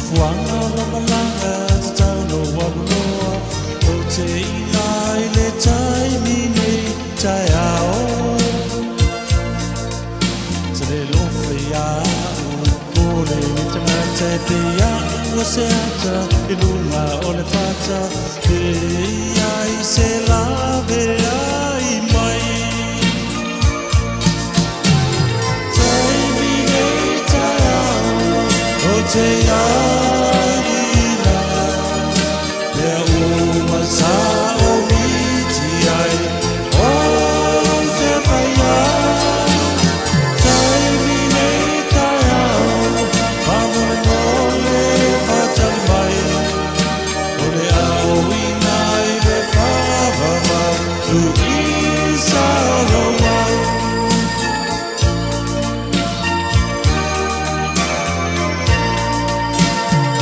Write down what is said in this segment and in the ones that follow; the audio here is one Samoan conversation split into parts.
Fuaga o lau malaga e tatau ona ou alu loa, ou te iina i le taimi nei taeao. Te le alofa ia au o lenei tagata e pei au ua se ata i luga o le fata, pe i ai se laveai mai. Taimi nei taeao ou te iā mea uma sa ou miti ai o te whaia. Taimi nei taeao, faamolemole faatali mai, o le aoina i le faavavau lu'i saoloau.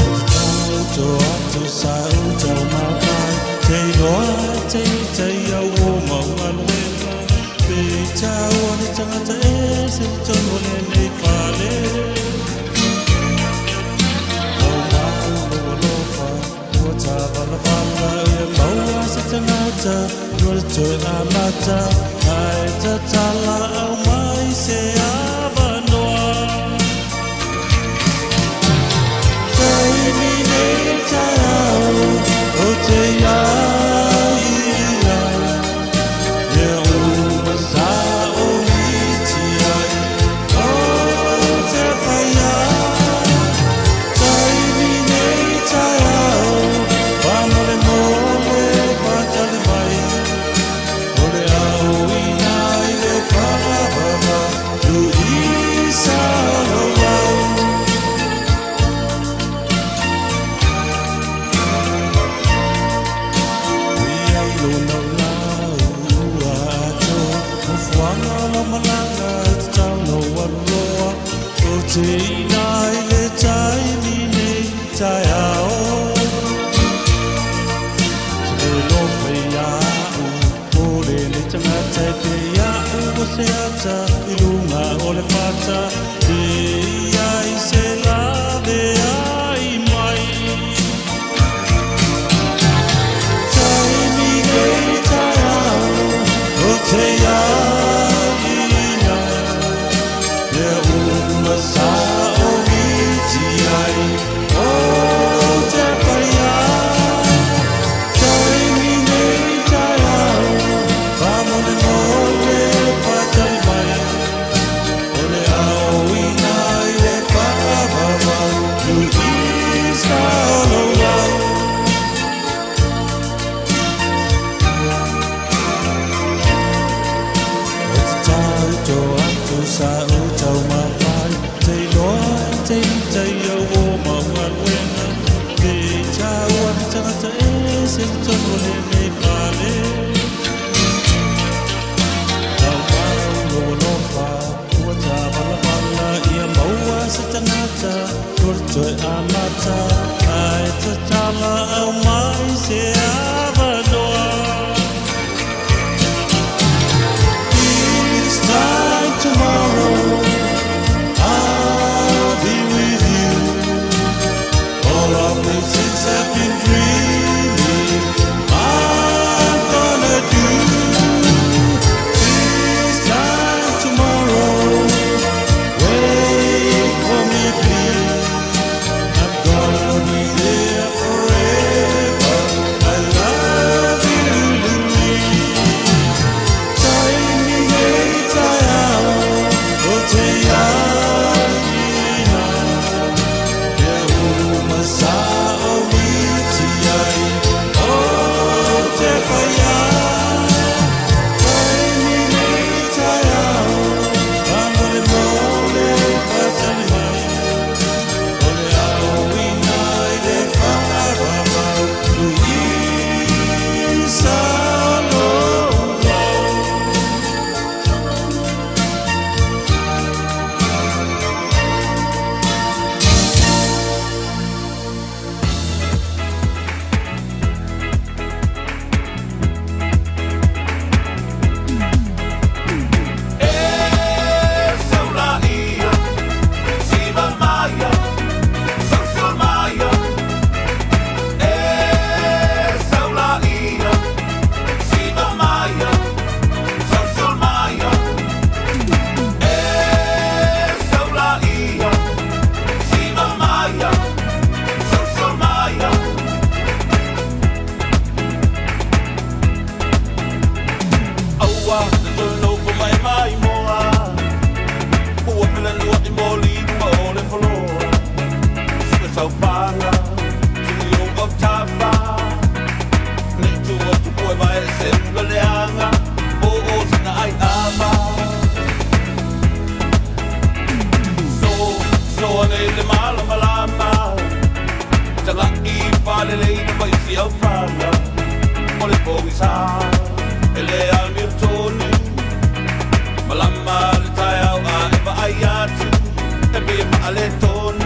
O te tauto atu sa u taumafai, te iloa e te ita ia ua mau galuega, pe i taua le tagata ese i totonu o lenei fale. Maumau lou alofa ua tavalavala, ia maua se tagata no le toe amata, ae tatala aumai se avanoa. Taimi nei taeao ou te iā ia, mea uma sa ou miti ai o te whaia. Taimi nei taeao, faamolemole faatali mai, o le aoina i le faavavau lu'i saoloau. Ui ai lo laulau ua atoa, nofoaga o lau malaga e tatau ona ou alu loa, ou te iina i le taimi nei taeao. Te le alofa ia au o lenei tagata e pei au ua se ata i luga o le fata, pe i ai se laveai mai. Taimi nei taeao ou te iā ina, mea uma sa ou miti ai o te whaia. Taimi nei taeao, faamolemole faatali mai, o le aoina i le faavavau lu'i saoloau. O te tauto atu sa u taumafai, te iloa e te ita ia ua mau galuega, pe i taua le tagata ese i totonu o lenei fale. Maumau lou alofa ua tavalavala, ia maua se tagata no le toe amata, ae tatala aumai se avanoa. This time tomorrow I'll be with you. All of the things I've been dreaming I'm gonna do. This time tomorrow, wait for me please. I'm gonna be there forever. I love you, Louise. Taimi nei taeao ou te iā ina, mea uma sa ou miti ai. Saofaga, tuu i ou autafa. Ne i tuu atu po e vae se ula leaga po o sina ai ava. So, so ane i le malamalama, taga'i faalelei na faisi aufaga o le pogisa e le amiotonu. Malama le taeao a e vaai atu e pei e faaletonu.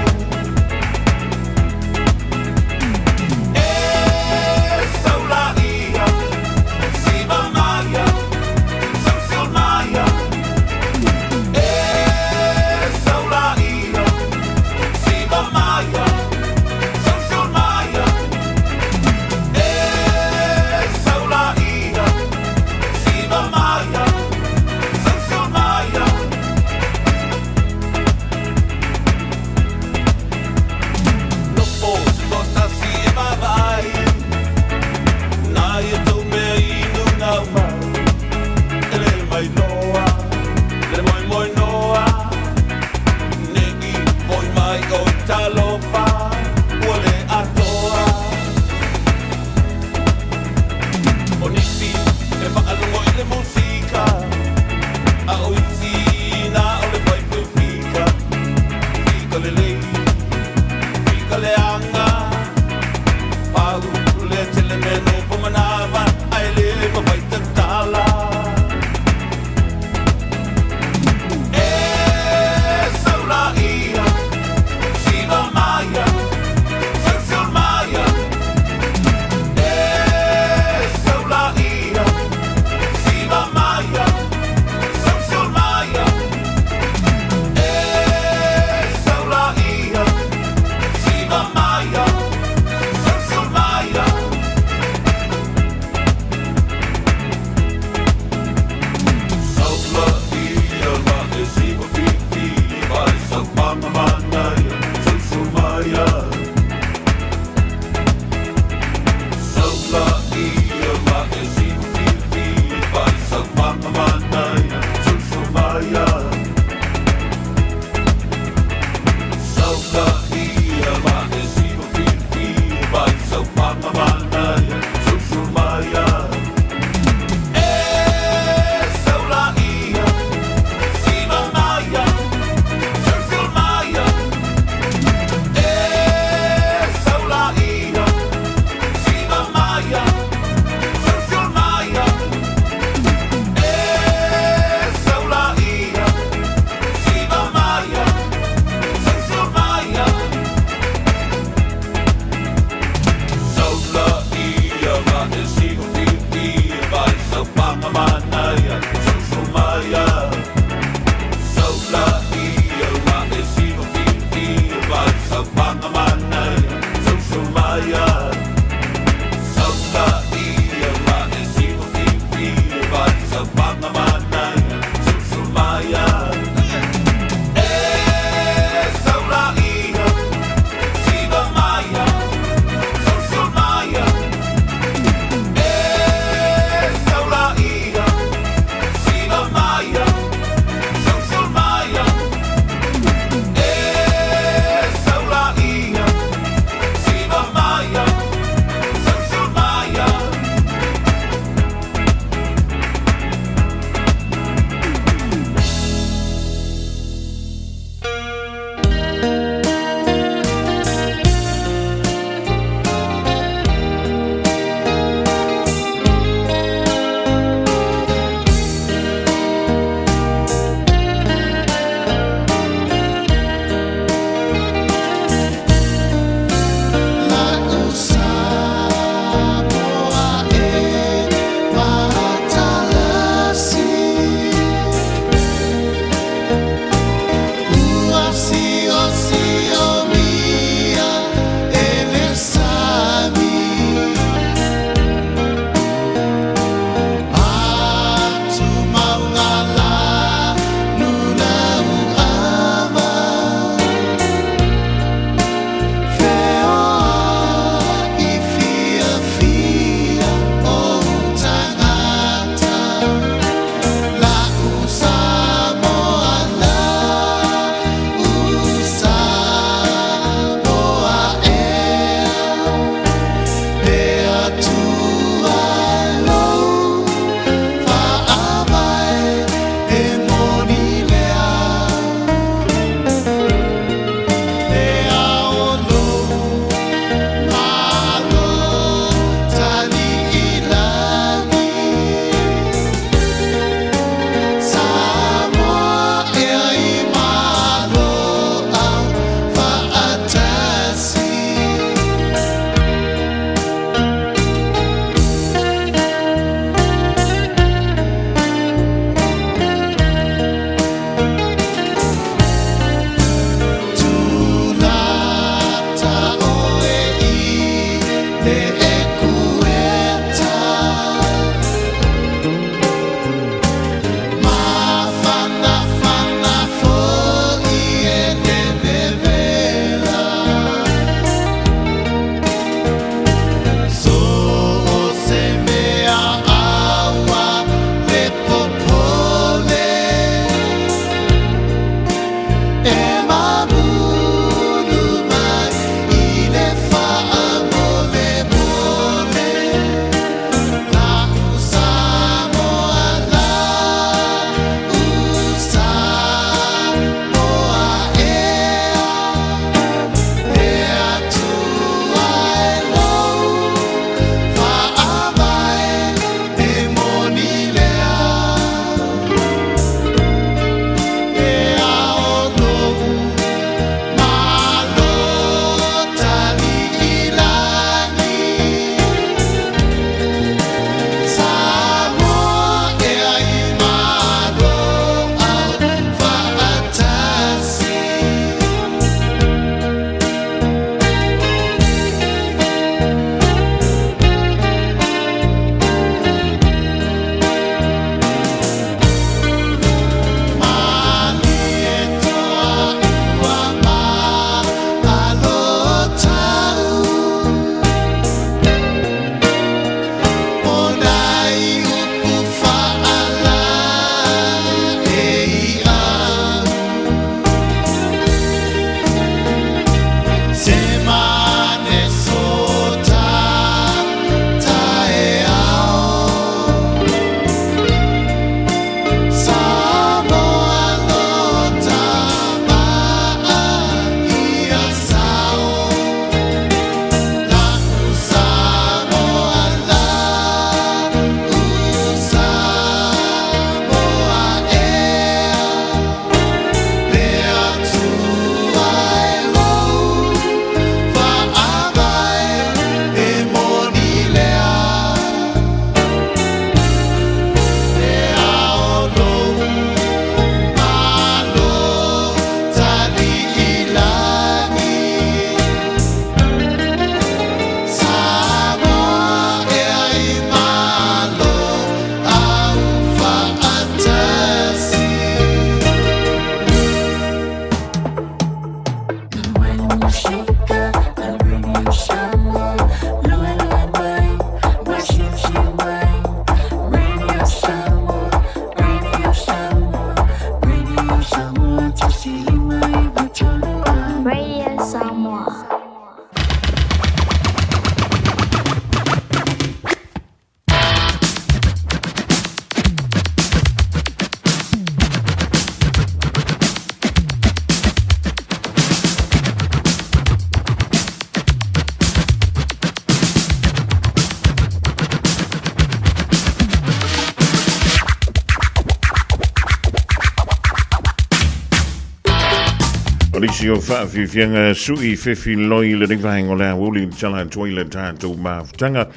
O nisi o faafiafiaga sui fefiloi i lenei vaega o le aoauli i le tala atu ai le tatou mafutaga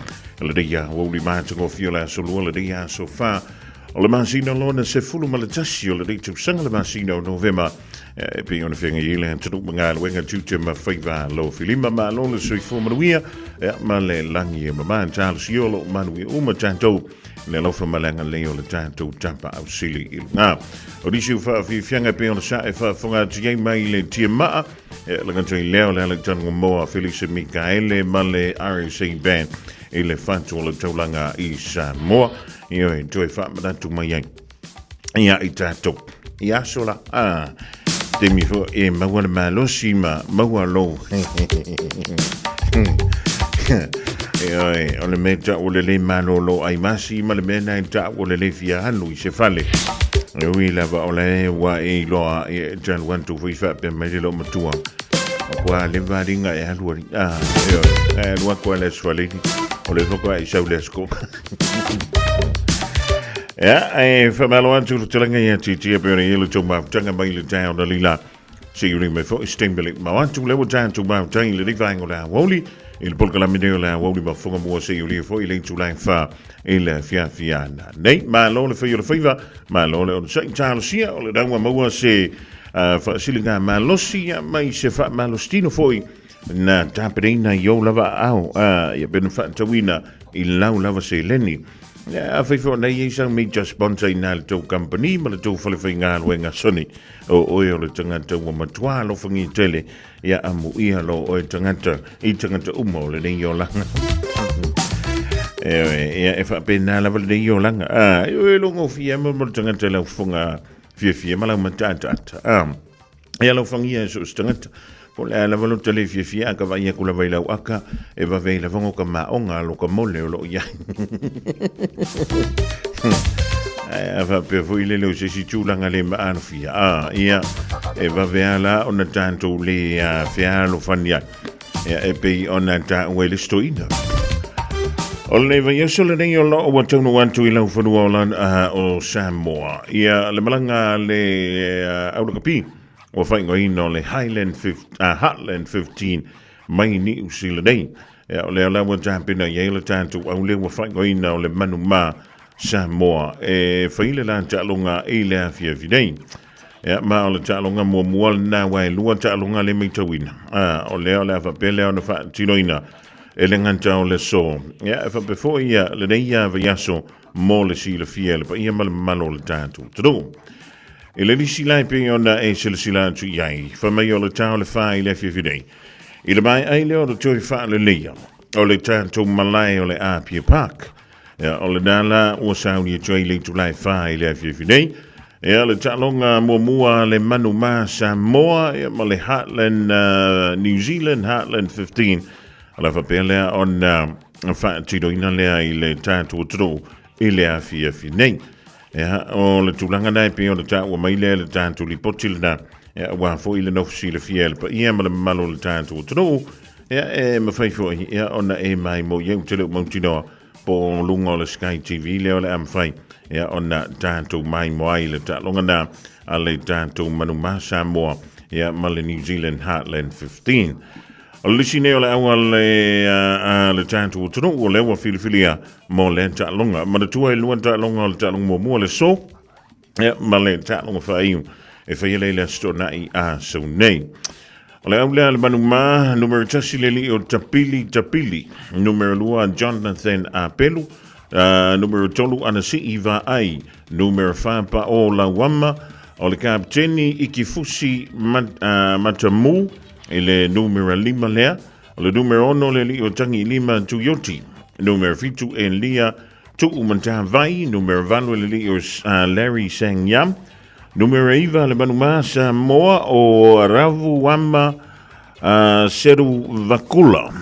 lenei aoauli matagofie o le aso Lua lenei aso 4 o le masina lona 11 o lenei tausaga, le masina o Novema, e pei ona feagai ai le atunuu ma galuega tiute ma faiva alofilima. Malo le soifua manuia ma le lagi e mamā. Talosia o loo manuia uma tatou le alofa ma le agalelei o le tatou Tapaau Sili i luga. O nisi o faafiafiaga e pei ona sa e faafofoga atu ai mai le tiamaa, e lagata i lea o le ala i Tanugamoa Felisa Mikaele ma le RSA Band i le fatu o le taulaga i Samoa. Ioe, toe faamanatu mai ai ia i tatou i aso la a taimi foi e maua le malosi ma maua lou Ioe, o le mea tau o le le malolo ai masi ma le mea nai tau o le le fia alu i se fale. E ui lava o le ua e iloa e talu atu foi faapea mai le loo matua. O kua le valinga e alu ali. Ah, ioe, e alu aku ale asfaleni. O le foko ai sau le asko. Ia, e whamalo atu le talanga ia titia pe ora i le tau mafutanga mai le tau na lila. Se i mai foi stembele mau atu le ua tātou mafutangi le rivaenga o le aoauli i le polokalame nei o le aoauli ma fofoga mua se i ulia foi le itula e 4 i le afiafi ana nei. Malo le fai o le faiva, malo le onosai talosia o le raua maua se faasiliga malosi ia mai se faamalositino foi na tapenaina i ou lava aao, a, ia pena faatauina i lau lava seleni. Ia, afai foi ona i ai sau major sponsor i nā le tou company ma le tou fale faigaluega soni, o oe o le tagata ua matua alofagia tele, ia amuia lo oe tagata i tagata uma o lenei olaga. Ioe, ia e faapena lava lenei olaga. A, e logofia mo le tagata i lau fofoga fiafia ma lau mataataata. A, E alofagia e so o se tagata, po o le a lava lo ta le fiafia a ka vaai aku lava i lau aka, e vave ai lava ngo ka maoga lo ka mole o loo iai. Ae a faapea foi le leo se isi tulaga le maalofia. A, ia, e vave a la ona tatou le fealofani ai. Ia, e pei ona taua i le stoina. O lenei vaiaso lenei o loo ua taunuu atu i laufanua o, lan, o Samoa. Ia, le malaga le aulakapi ua faaigoaina o le Highland Heartland 15 mai Niu Sila nei. Ia, o lea la ua tapena i ai le tatou au lea ua faaigoaina o le Manumā Samoa e fai le la taaloga i le afiafi nei. Ia, ma o le taaloga muamua lena aua e lua taaloga le matauina. A, o lea o le a faapea lea ona faatinoina e le gata o le aso. Ia, e faapea foi ia lenei ia vaiaso mo le silafia e le paia ma le mamalu o le tatou atunuu. I le lisi la e pei ona e silasila atu i ai, fai mai o le ta o le 4 i le afiafi nei. I le maea ai lea o le toe faaleleia o le tatou malae o le Apia Park. Ia, o lena la ua sauni atu ai le itula e 4 i le afiafi nei. Ia, le taaloga muamua le Manu Mā Samoa ia, ma le Heartland New Zealand Heartland 15. O le faapea lea ona faatinoina lea i le tatou atunuu i le afiafi nei. Ia, o le tulaga na e pei ona taua mai lea le tatou lipoti lena, ia, aua foi le nofo silafia e le paia ma le mamalu o le tatou atunuu. Ia, e mafai foi ia, ona e maimoa i ai, ou te le o mautinoa po o luga o le Sky TV lea o le a mafai ia, ona tatou maimoa ai le taaloga na a le tatou Manumā Samoa ia, ma le New Zealand Heartland 15. O le lisi nei o le aua le, a le tatou atunuu o lea ua filifilia mo lea taaloga. Manatua e lua taaloga o le taaloga muamua le so, ia, ma le taaloga faaiu e faia lea i le Aso Toonai a sau nei. O le au lea le Manumā, numera 1 le alii o Tapili Tapili, numera 2 Jonathan Apelu, numera 3 Anasii Vaai, numera 4 Pao Lauama, o le kapiteni Ikifusi Mat, Matamu i le numera 5 lea, o le numera 6 le alii o Tagilima Tuioti, numera 7 Elia Tuu Matavai, numera 8 le alii o Larry Sangyam, Numera 9 le Manumā Samoa o Ravuama Seru Vakula.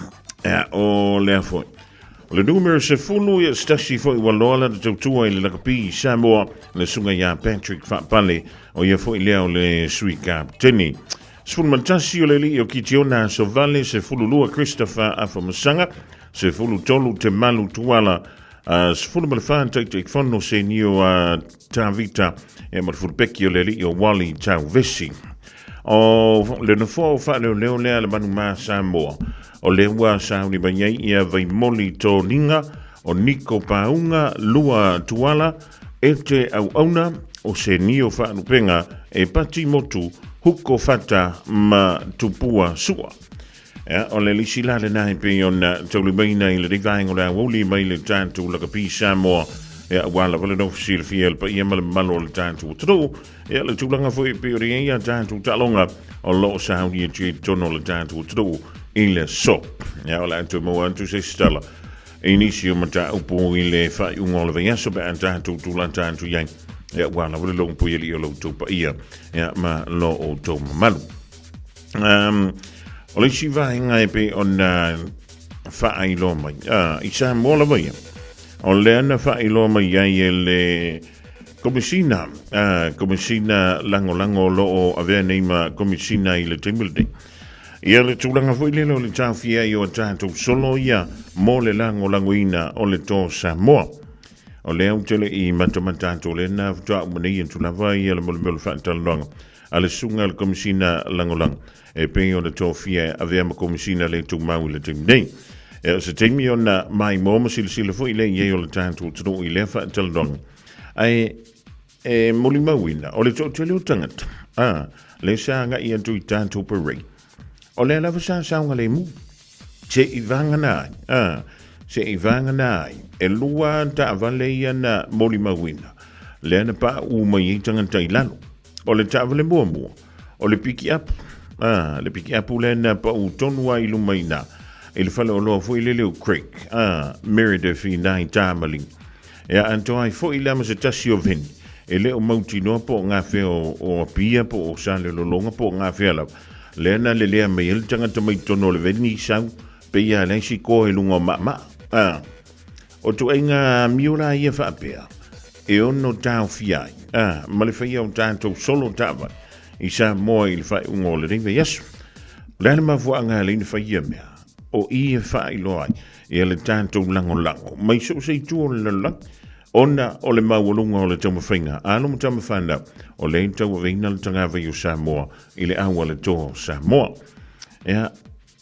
Ia, o lea foi. O le numera 10, ia, se tasi foi ua loa lana tautua i le lakapi i Samoa, le susuga ia Patrick Faapale, o ia foi lea o le sui kaputeni. 11 o le alii o Kitiona Asovale, 12 Christopher Afamasaga, 13 Te Malu Tuala, 14 Taitaifono Senio Tavita, e ma le fulupeki o le alii o Wally Tauvesi. O le nofoa o faaleoleo lea le Manumā Samoa, o lea ua sauni mai ai ia Vaimoli Toniga, o Niko Paunga, Lua Tuala, Ete Auauna, o Senio Faalupenga, e Pati Motu, Huko Fata ma Tupua Sua. Ia, o le lisi la lena e pei ona taulimaina i lenei vaega o le aoauli mai le tatou lakapi Samoa. Ia, ua lava le nofo silafia le paia ma le mamalu o le tatou atunuu. Ia, le tulaga foi e pei ona i ai a tatou taaloga o lo o sauni atu i totonu o le tatou atunuu i le aso. Ia, o le a toe maua atu se isi tala i nisi o mataupu i le faaiuga o le vaiaso pe a tatou tulata atu i ai. Ia, ua lava le logopuialii o lo outou paia, ia, ma lo outou mamalu. O le isi vaega e pei ona faailoa mai, i Samoa lava ia, o lea na faailoa mai ai e le Komisina, Komisina Lagolago o lo o avea nei ma Komisina i le taimi lenei. Ia le tulaga foi lele o le taofia ai o tatou solo ia mo le lagolagoina o le Tō Samoa. O lea ou te le i matamata atu o lea na faatoa uma nei atu lava ia le molimeo o le faatalanoaga a le Susuga i le Komisina Lagolago e pei ona tofia e avea ma Komisina le tumau i le taimi nei. E o se taimi ona maimoa ma silasila foi lea i ai o le tatou atunuu i lea faatalanoaga. Ae e molimauina, o le toatele o tagata, a, lea sa agai atu i tatou parade, o lea lava sa saogalemu. Se i vagana ai, a, se i vagana ai, e lua taavale ia na molimauina, lea na pauu mai ai tagata i lalo. O le taavale muamua, o le pikiapu, a, le pikiapu lea na pau tonu ai i luma i ina, i le faleoloa foi lele o Craig, a, Meredith i ina i Tamalini. E atoa ai foi la ma se tasi o veni, e le o mautinoa po o gafea o Apia po o Salelologa po o gafea lava, lea na lelea mai ai le tagata mai totonu o le veni i sau, pei lava leai si koa i luga o maamaa. A, o ituaiga amio la ia faapea, e ono taofia ai, a, ma le faia o tatou solo taavale i Samoa i le faaiuga o lenei vaiaso. O le a le mafuaaga e ala ai ona fai ia mea? O i e faailoa ai ia le tatou lagolago mai so o se itu o le lalolagi, ona o le maualuga o le taumafaiga a alo ma tama fanau o lea e tauaveina le tagavai o Samoa i le auala toa o Samoa. Ia,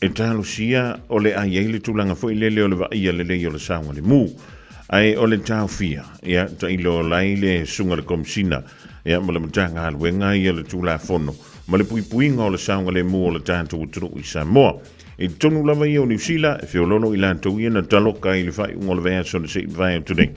e talosia o le a i ai le tulaga foi lele o le vaaia lelei o le saogalemu. Ae o le taofia, ia, tailo lai le susuga i le Komisina, ia, ma le Matagaluega ia le Tulafono ma le puipuiga o le saogalemu o le tatou atunuu i Samoa. I totonu lava ia o Niu Sila, e feoloolo i latou ia na taloka i le faaiuga o le vaiaso na se i mavae atu nei.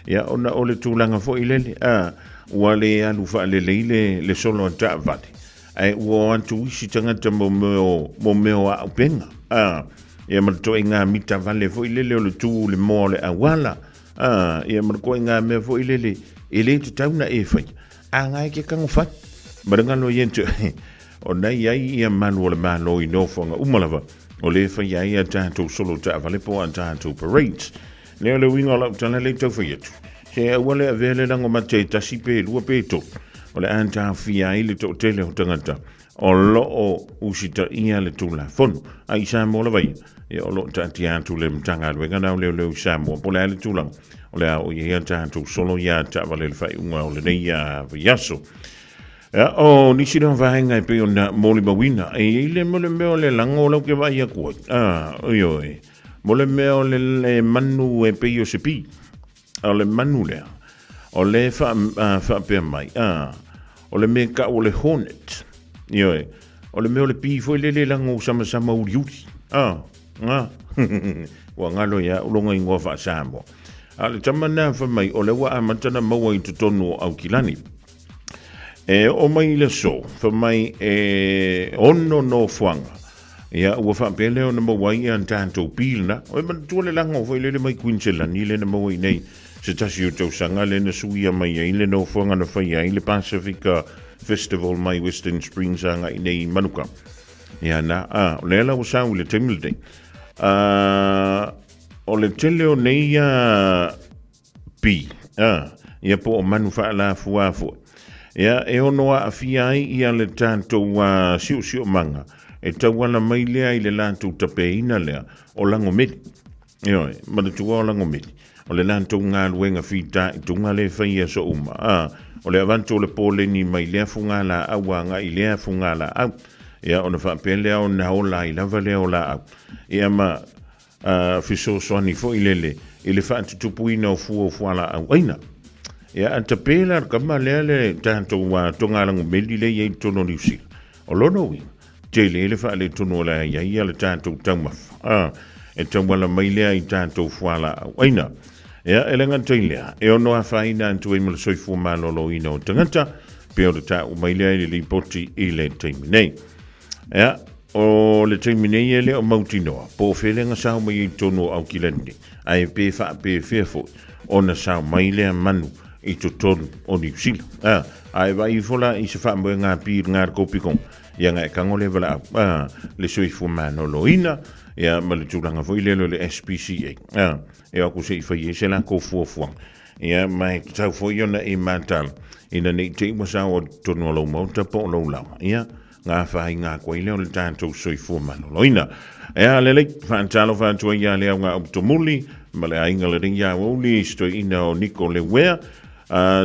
Ia, ona o le tulaga foi lele, a, ua le alu faalelei le, le solo a taavale, ae ua o atu isi tagata mo mea o, mo mea o auupega, a, ia ma le toaiga mita vale foi lele o le tu i le moa o le auala, a, ia ma le toaiga mea foi lele e le tatau na e faia, a nga e ke kagofai. Ma le galo ia Ona i ai ia malu o le Malo i nofoaga uma lava o lea e faia ai a tatou solo taavale po o a tatou parades. Lea o le uiga o lau tala lea i tau fai atu, se aua le avea le lago mate e tasi pe lua pe tolu, o le a taofia ai le toatele o tagata o lo o usitaia le Tulafono. A i Samoa lava ia, ia o lo o taatia atu le Matagaluega na o Leoleo i Samoa po o le a le tulaga o le a oo i ai a tatou solo ia taavale i le faaiuga o lenei vaiaso. Ia, o nisi lea o vaega e pei ona molimauina, e i ai le mo le mea o le lago lau ke vaai atu ai. Ah, oi oi. Mo le mea o le, le manu e pei o se pi. O le manu lea, o le wha, whaapea mai, ah, o le mea kau o le hornet. Ioe, o le mea o le pi foi lele lago samasama uriuri. Ah, ngā. Ua ngalo ia ulonga ingoa wha-Samoa. A le tama nā wha mai, o le ua amata na maua i totonu o Aukilani. E oo mai i le aso, fai mai e ono nofoaga. Ia, ua faapea lea ona maua ai ia tatou pi lena. Oi manatua le lago foi lele mai Queenselani lea na maua i nei se tasi o tausaga lea na suia mai ai le nofoaga na faia ai le Pasifika Festival mai Western Springs agai nei i Manuka. Ia na, a, o lea la ua sau i le taimi lenei. A, o le tele o nei ia Pi, a, ia po o manu faalafuā foi. Ia, e ono aafia ai ia le tatou siosiomaga e tauala mai lea i le latou tapeina lea o Lagomeli. Ioe, manatua o Lagomeli. O le latou galuega fitaituga lea e fai i aso uma, a, o le avatu o le poleni mai lea fugalaau agai i lea fugalaau, ia ona faapea lea ona ola ai lava lea o laau, ia ma fesoasoani foi lele i le faatutupuina o fua o fualaau aina. Ia, a tape la le kama lea le tatou togalagu meli lea e i ai i totonu o Niu Sila, o lona uiga, tele le faaletonu o le a i ai le tatou taumafa, e tauala mai lea i tatou fualaau aina. Ia, e le gata i lea, e ono afaina atu ai ma le soifua maloloina o tagata, pei o le taua mai lea i le lipoti i le taimi nei. Ia, o le taimi nei e le o mautinoa po o fea le gasao mai ai i totonu o Aukilani nei, ae pe faapefea foi ona sao mai lea manu i totonu o Niu Sila. Ae vaai ifo la i se faamoega pi i le kopiko, ia nga e kago le valaau, le soifua maloloina, ia ma le tulaga foi lele o le SPCA. E o atu se i fai ai se latou fuafuaga. Ia, ma e tatau foi ona e mataala, ina ne i te i ua sao i totonu o lou maota po o lou laoa. Ia, gafa ai ngā koe lea o le tatou soifua maloloina. Ea, lelei, faatalofa atu ai ia le au ngā utomuli, ma le aiga le ringi a uli, stoina o Niko Lewea,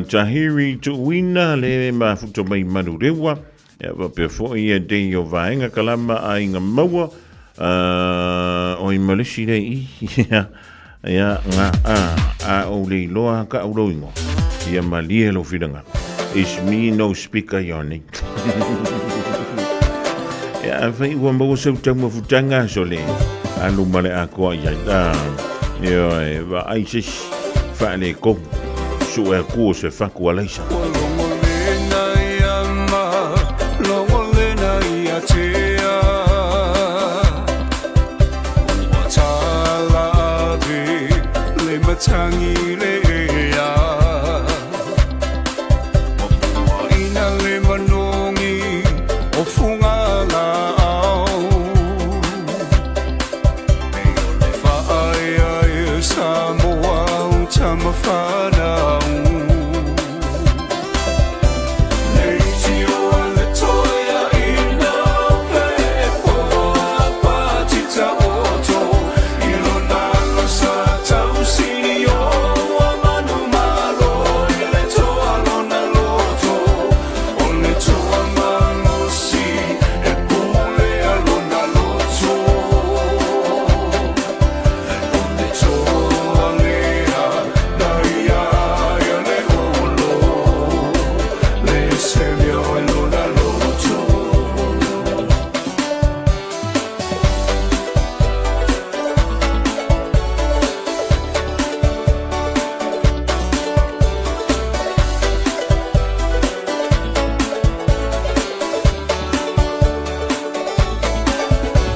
Tahiri Tuuina, le mafuta mai Manurewa, ia faapea foi e dei o vaenga kalama aiga maua, o i malisi le i, ia, ia, ngā a, a o le iloa ka au lou ingoa. Ia malie lou finagalo. It's me no speaker your name. Ia, a fai ua maua sau taumafutaga so le alu ma le akoa i ai. Ioe, vaai se isi faaletonu, sue atu o se fatu alaisa.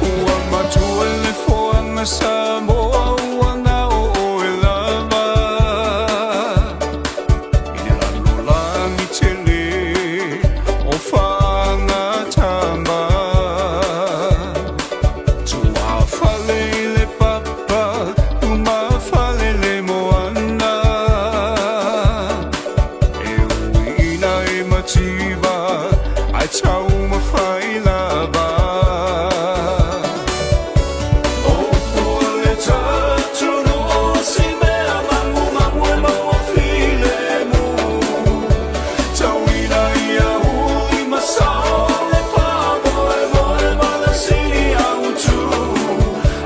Ua matua le foaga Samoa ua gao e lava I le lalolagi tele o faagatama Tuafale i le papa umafale le moana E ui ina e mativa ae taumafai lava. O le tatunu o si mea magumagu e maua filemu. Tauina ia uli ma sao le faamoemoe ma le sili autu.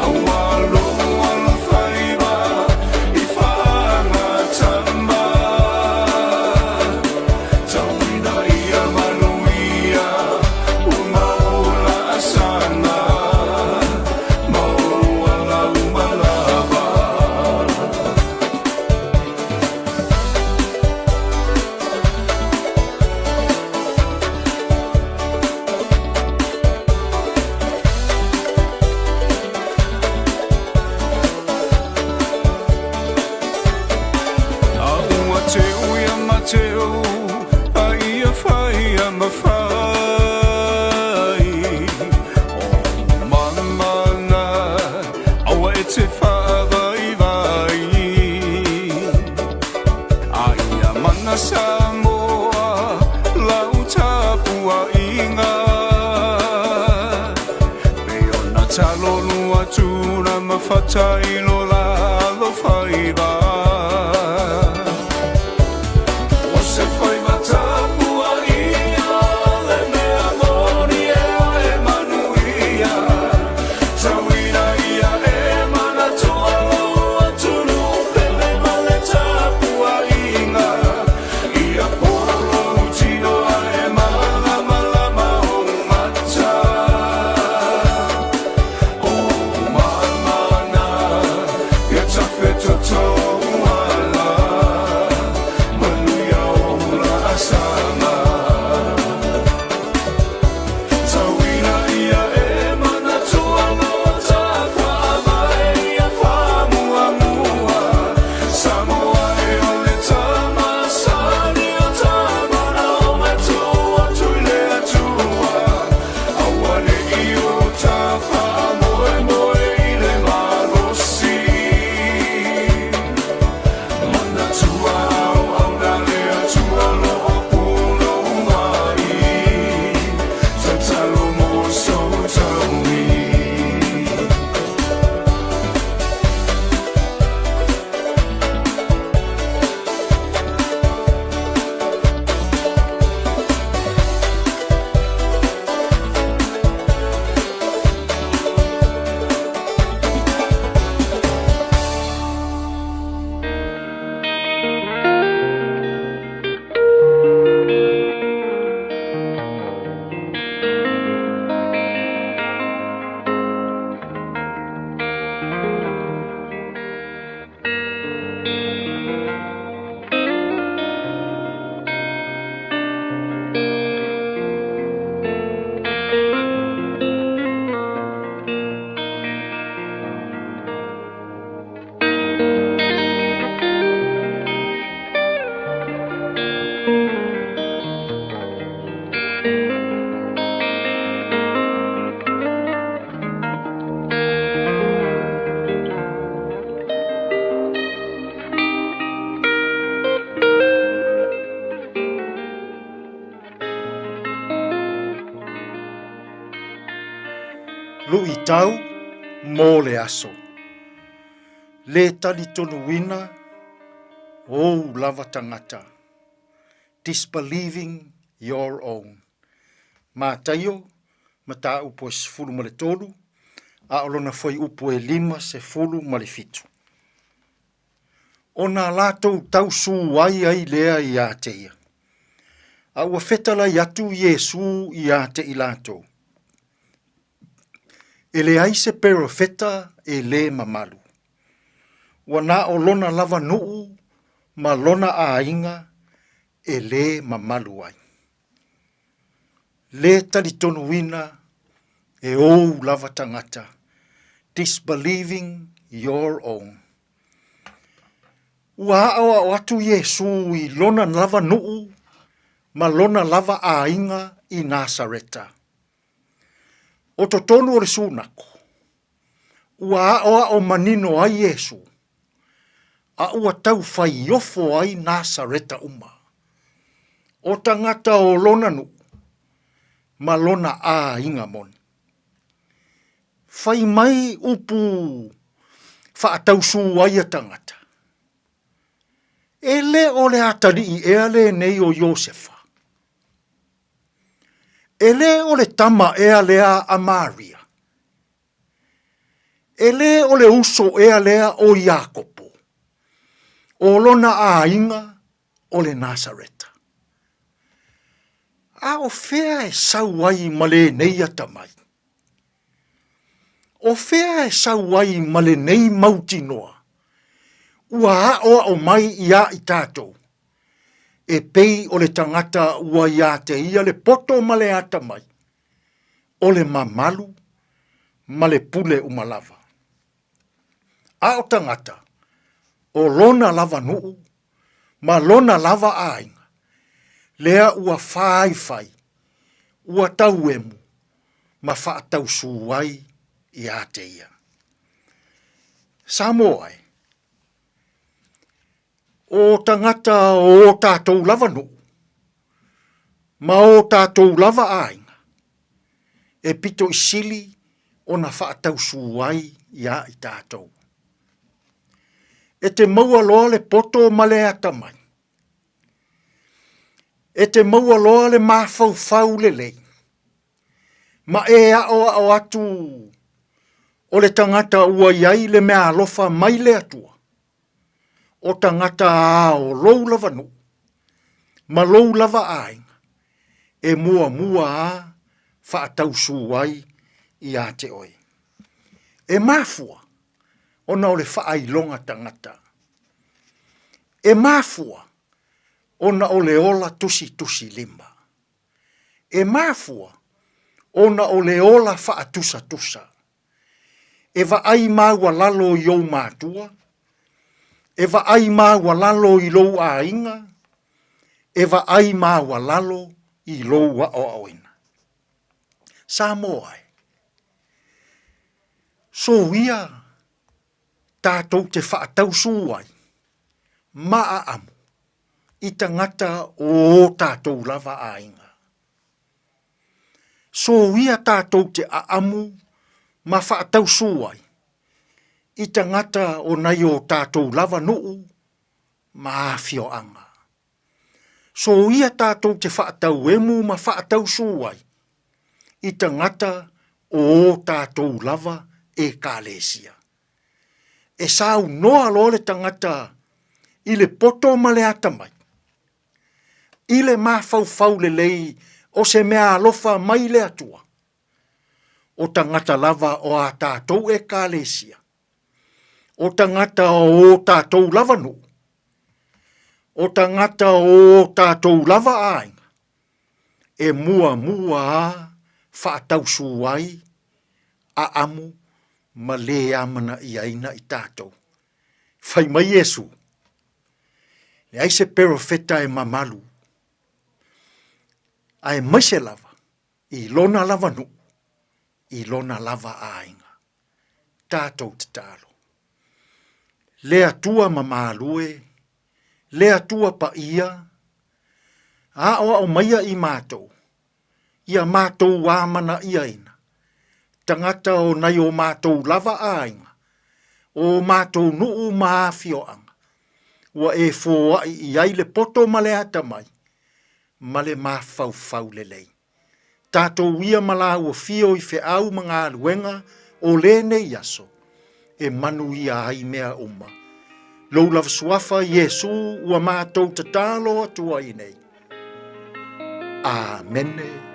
Aua logo alofaiva i faagatama. Tauina ia manuia ua maula asaga. Maua lau malava. A ua teu ia Mateo, a ia fai ia mafai. O mamana, aua e te whaavaivai. A ia mana Samoa, lau tapuaiga. Me ona talolu atu na mafata i lo lalo faiva. Faitau mo le aso. Lē talitonuina ou lava tagata. Disbelieving your own. Mataio, mataupu e 13, a o lona fuaiupu e 57. Ona latou tausū ai ai lea iā te ia. A ua fetalai atu Iesū iā te i latou, E leai se perofeta e lē mamalu. Ua na o lona lava nuʻu ma lona aiga e lē mamalu ai. Lē talitonuina e ou lava tagata, disbelieving your own. Ua aʻoaʻo atu Iesū i lona lava nuʻu ma lona lava aiga i Nasareta. O totonu o le sunako, ua aʻoaʻo manino ai Iesū, a ua tau faiofo ai Nasareta uma. O tagata o lona nuʻu ma lona aiga moni. Fai mai upu faatausū ai a tagata. E le o le atalii ea lenei o Iosefa. E le o le tama ea lea a Maria. E le o le uso ea lea o Iakopo. O lona aiga o le Nasareta. A o fea e sau ai ma lenei atamai? O fea e sau ai ma lenei mautinoa? Ua aʻoaʻo mai iā i tatou, e pei o le tagata ua iā te ia le poto ma le atamai, o le mamalu ma le pule uma lava. A o tagata, o lona lava nuʻu ma lona lava aiga, lea ua faifai, ua tauemu ma faatausū ai iā te ia. Samoa e, o tagata o o tātou lava nuʻu, ma o tātou lava aiga, e pito i sili ona faatausū ai iā i tātou. E te maua loa le poto ma le atamai. E te maua loa le mafaufau lelei. Ma e aʻoaʻo atu o le tagata ua i ai le meaalofa mai le Atua. O tagata a o lou lava nuʻu ma lou lava aiga e muamua a faatausū ai iā te oe. E mafua ona o le faailoga tagata. E mafua ona o le ola tusitusi lima. E mafua ona o le ola faatusatusa. E vaai maualalo i ou matua, e vaai maualalo i lou aiga, e vaai maualalo i lou aoaoina. Samoa e, soia tatou te faatausū ai ma aamu i tagata o o tatou lava aiga. Soia tatou te aamu ma faatausū ai i tagata o nai o tatou lava nuu ma afioaga. Soia tatou te faatauemu ma faatausū ai i tagata o o tatou lava Ekalesia. E saunoa loa le tagata i le poto ma le atamai, i le mafaufau lelei o se mea alofa mai le Atua, o tagata lava o a tatou Ekalesia, o tagata o o tatou lava nuu, o tagata o o tatou lava aiga, e muamua a faatausū ai aamu ma lē amanaiaina i tatou. Fai mai Iesu, Leai se perofeta e mamalu, aemaise lava i lona lava nuu, i lona lava aiga. Tatou tatalo. Le Atua mamalu e, le Atua paia, aoao maia i matou, ia matou amanaiaina. tagata o nai o matou lava aiga, o matou nuu ma afioaga, ua e foai i ai le poto ma le atamai, ma le mafaufau lelei. Tatou ia ma lāua fio i feau ma galuega o lenei aso, e manuia ai mea uma. Lou lava suafa Iesu ua matou tatalo atu ai nei. Amene.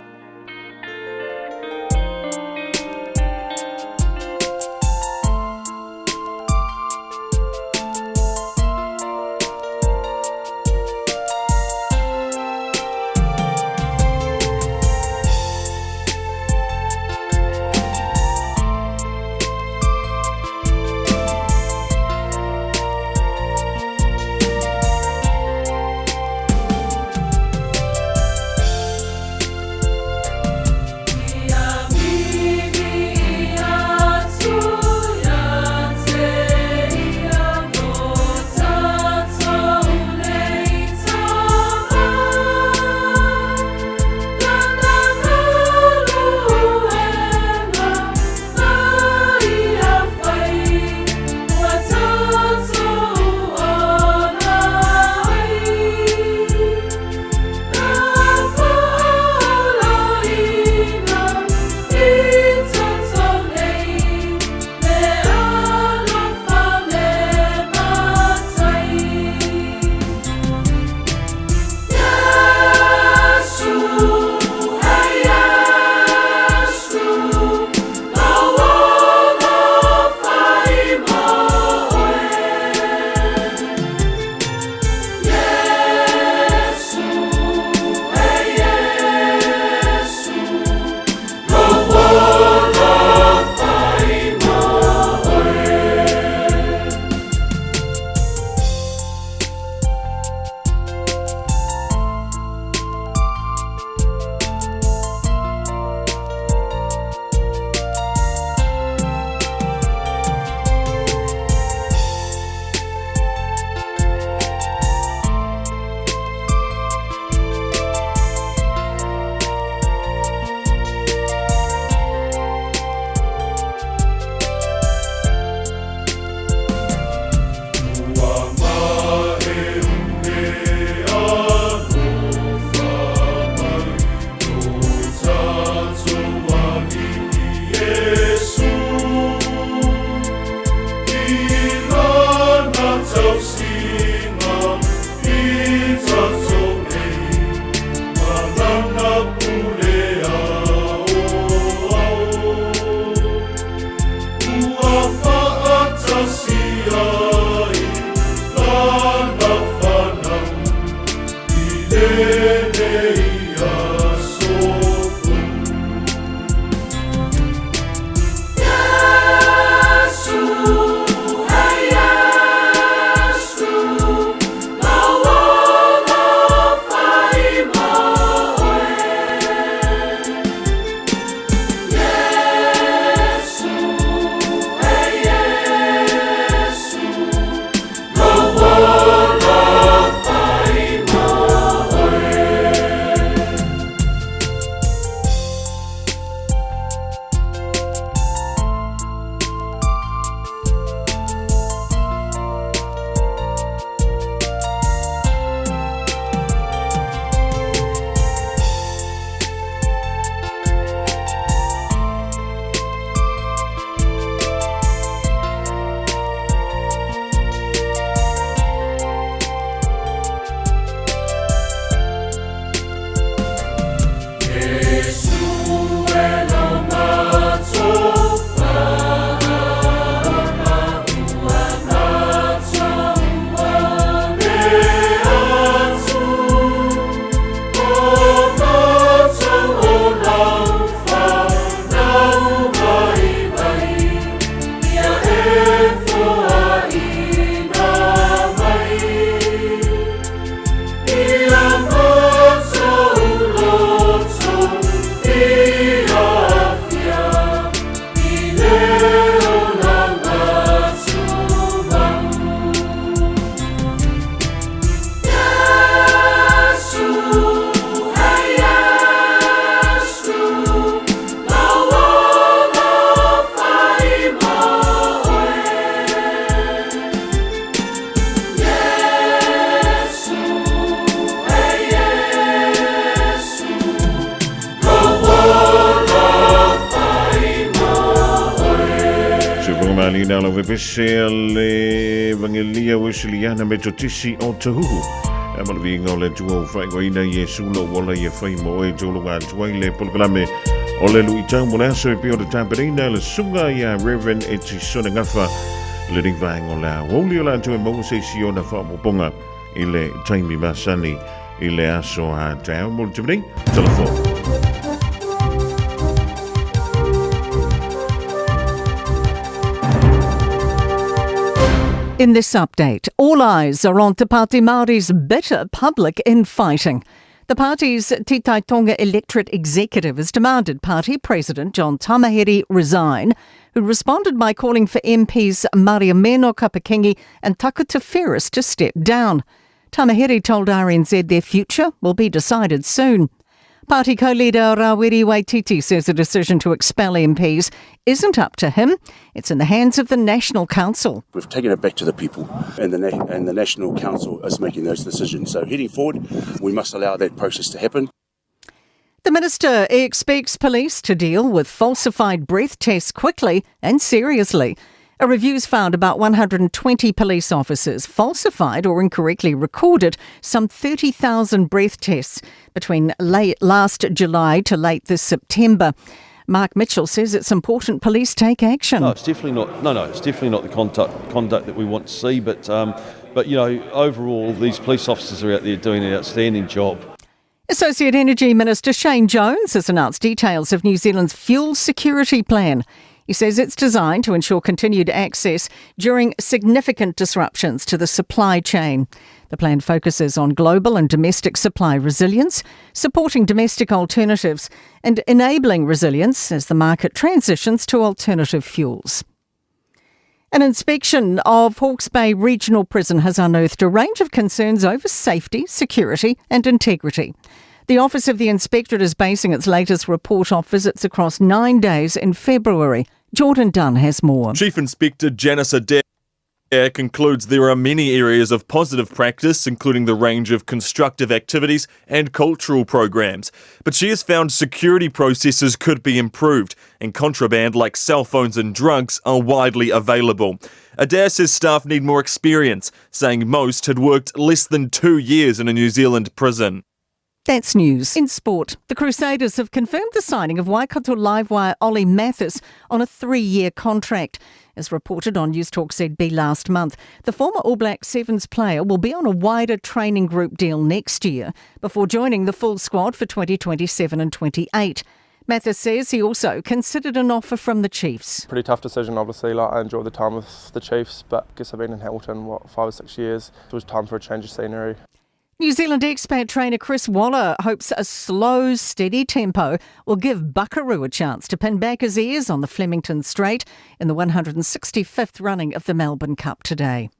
ina lau pese a le Evangelia Wesleyan Metotisi o Tahuhu. E ma le viiga o le Atua ua faaigoaina Iesu lou ola ia fai mo oe tauloga atu ai le polokalame o le luitau mo le aso e pei o le tapenaina e le susuga ia Reverend Etisone Gafa lenei vaega o le aoauli o le Atua e maua se isi ona faaopoopoga i le taimi masani i le aso a taeao mo le taimi nei. Telefone. In this update, all eyes are on Te Pāti Māori's bitter public infighting. The party's Te Tai Tonga electorate executive has demanded party president John Tamihere resign, who responded by calling for MPs Mariameno Kapa-Kingi and Takuta Ferris to step down. Tamihere told RNZ their future will be decided soon. Party co-leader Rawiri Waititi says the decision to expel MPs isn't up to him. It's in the hands of the National Council. We've taken it back to the people, and the, and the National Council is making those decisions. So heading forward, we must allow that process to happen. The minister expects police to deal with falsified breath tests quickly and seriously. A review's found about 120 police officers falsified or incorrectly recorded some 30,000 breath tests between late last July to late this September. Mark Mitchell says it's important police take action. No, it's definitely not. No, no, it's definitely not the conduct, conduct that we want to see. But, but you know, overall, these police officers are out there doing an outstanding job. Associate Energy Minister Shane Jones has announced details of New Zealand's fuel security plan. He says it's designed to ensure continued access during significant disruptions to the supply chain. The plan focuses on global and domestic supply resilience, supporting domestic alternatives, and enabling resilience as the market transitions to alternative fuels. An inspection of Hawke's Bay Regional Prison has unearthed a range of concerns over safety, security, and integrity. The Office of the Inspectorate is basing its latest report off visits across 9 days in February. Jordan Dunn has more. Chief Inspector Janice Adair concludes there are many areas of positive practice, including the range of constructive activities and cultural programs. But she has found security processes could be improved, and contraband like cell phones and drugs are widely available. Adair says staff need more experience, saying most had worked less than 2 years in a New Zealand prison. That's news. In sport, the Crusaders have confirmed the signing of Waikato livewire Ollie Mathis on a 3-year contract. As reported on Newstalk ZB last month, the former All Black Sevens player will be on a wider training group deal next year before joining the full squad for 2027 and 28. Mathis says he also considered an offer from the Chiefs. Pretty tough decision, obviously. Like, I enjoyed the time with the Chiefs, but I guess I've been in Hamilton, 5 or 6 years. It was time for a change of scenery. New Zealand expat trainer Chris Waller hopes a slow, steady tempo will give Buckaroo a chance to pin back his ears on the Flemington Straight in the 165th running of the Melbourne Cup today.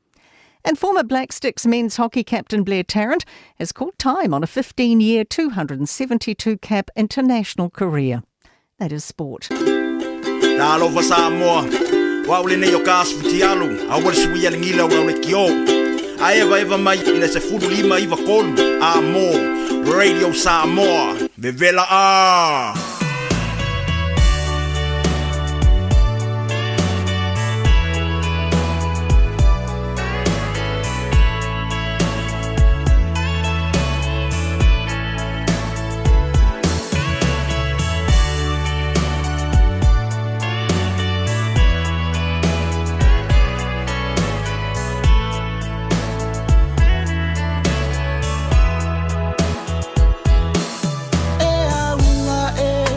And former Black Sticks men's hockey captain Blair Tarrant has called time on a 15-year, 272-cap international career. That is sport. Talofa Samoa, wa ule nei o ka asu futialu, a ua le sui a le gila o le kio. A eva eva mai i le 15 93 a mo Radio Samoa, vevela a. E aunga e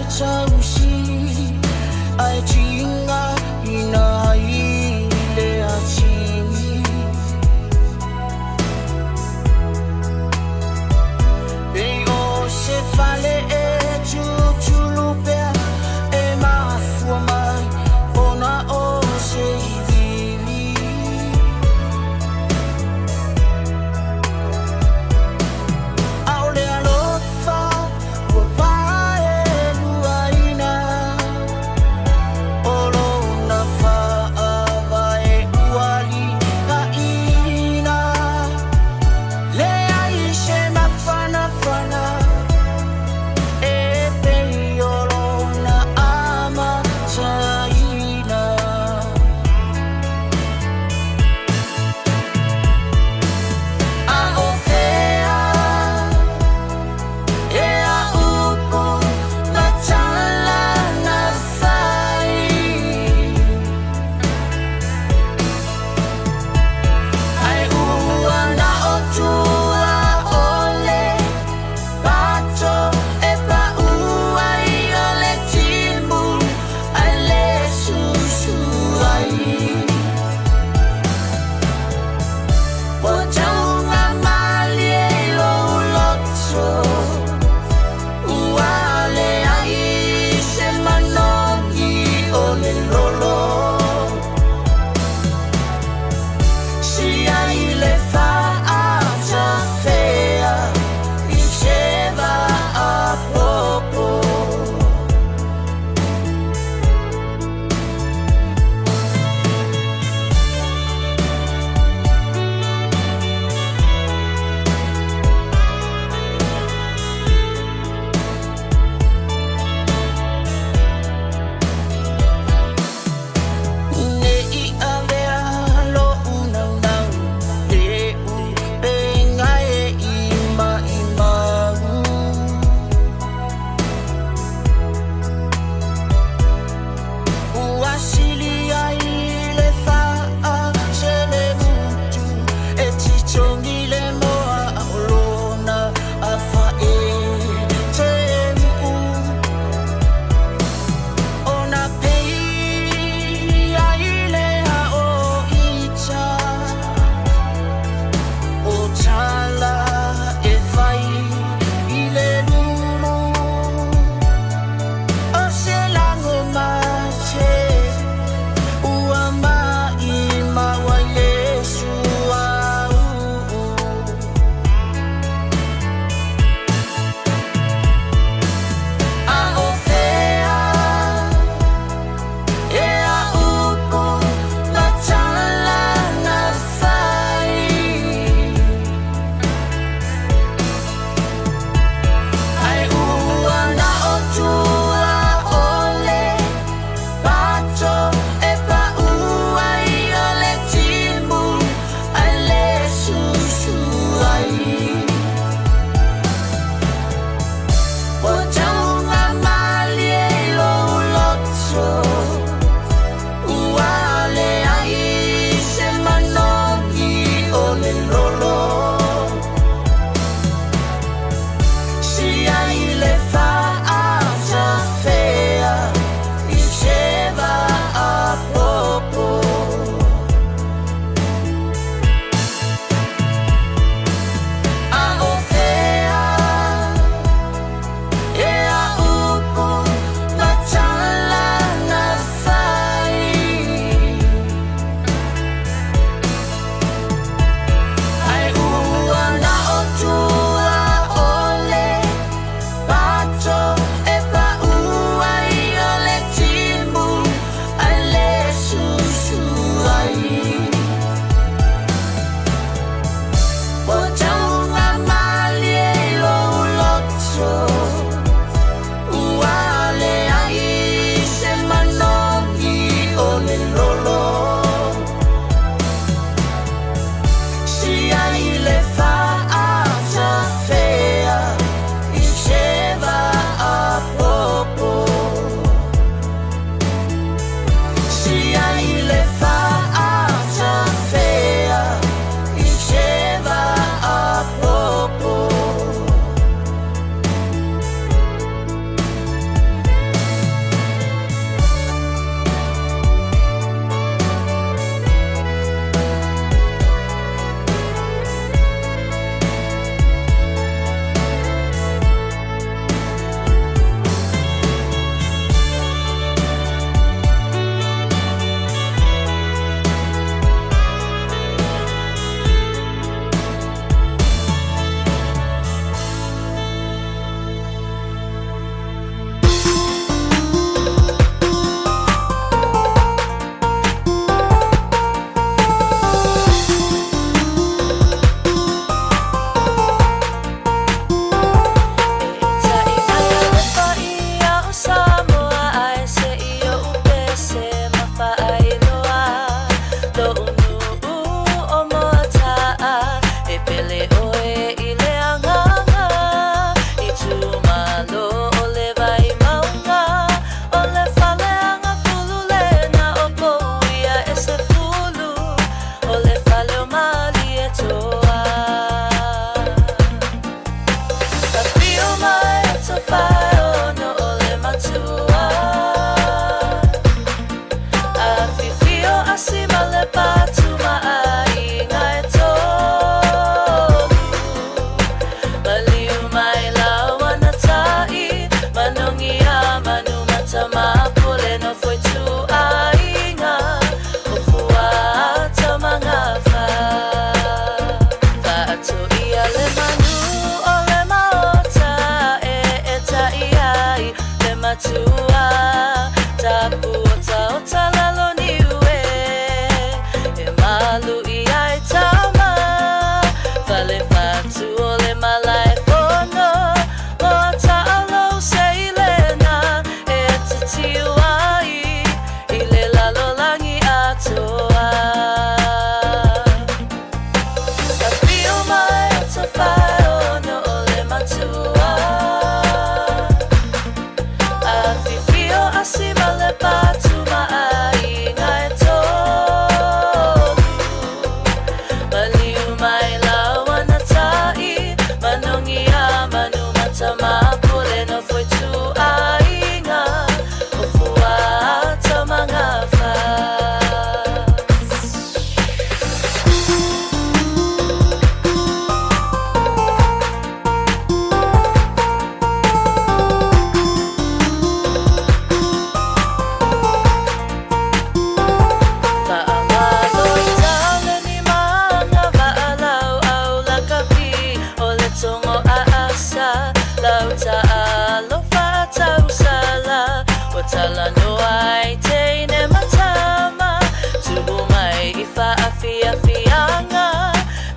Fiafiaga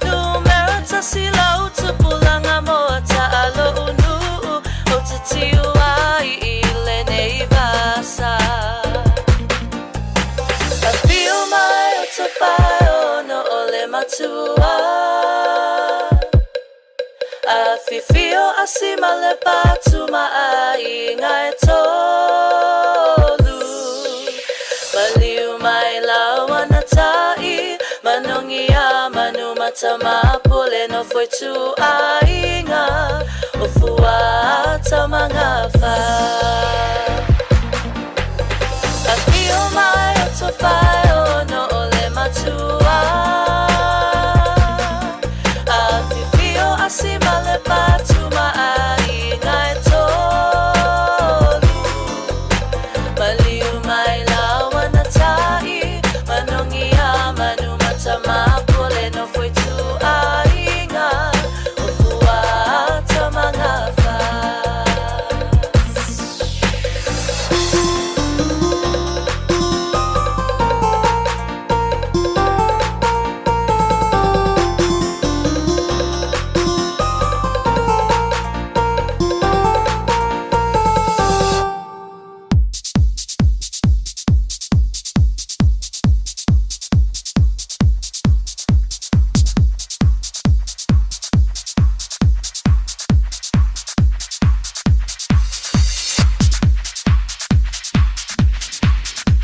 Numera tasi lau tupulaga mo taalo'u nu'u Ou te tiu ai i lenei vasa Afio mai o Tafaeono o le matua Afifio a Sima le patu ma aiga e tolu Maliu mai laua na tai Manogia manu matamapule nofo i tuaiga O Fuata ma Gafa Afio mai o Tofaeono o le matua Afifio a Sima le patu ma aiga e tolu Maliu mai laua na tai Manogia manu matamapule nofo i tuaiga O Fuata ma Gafa.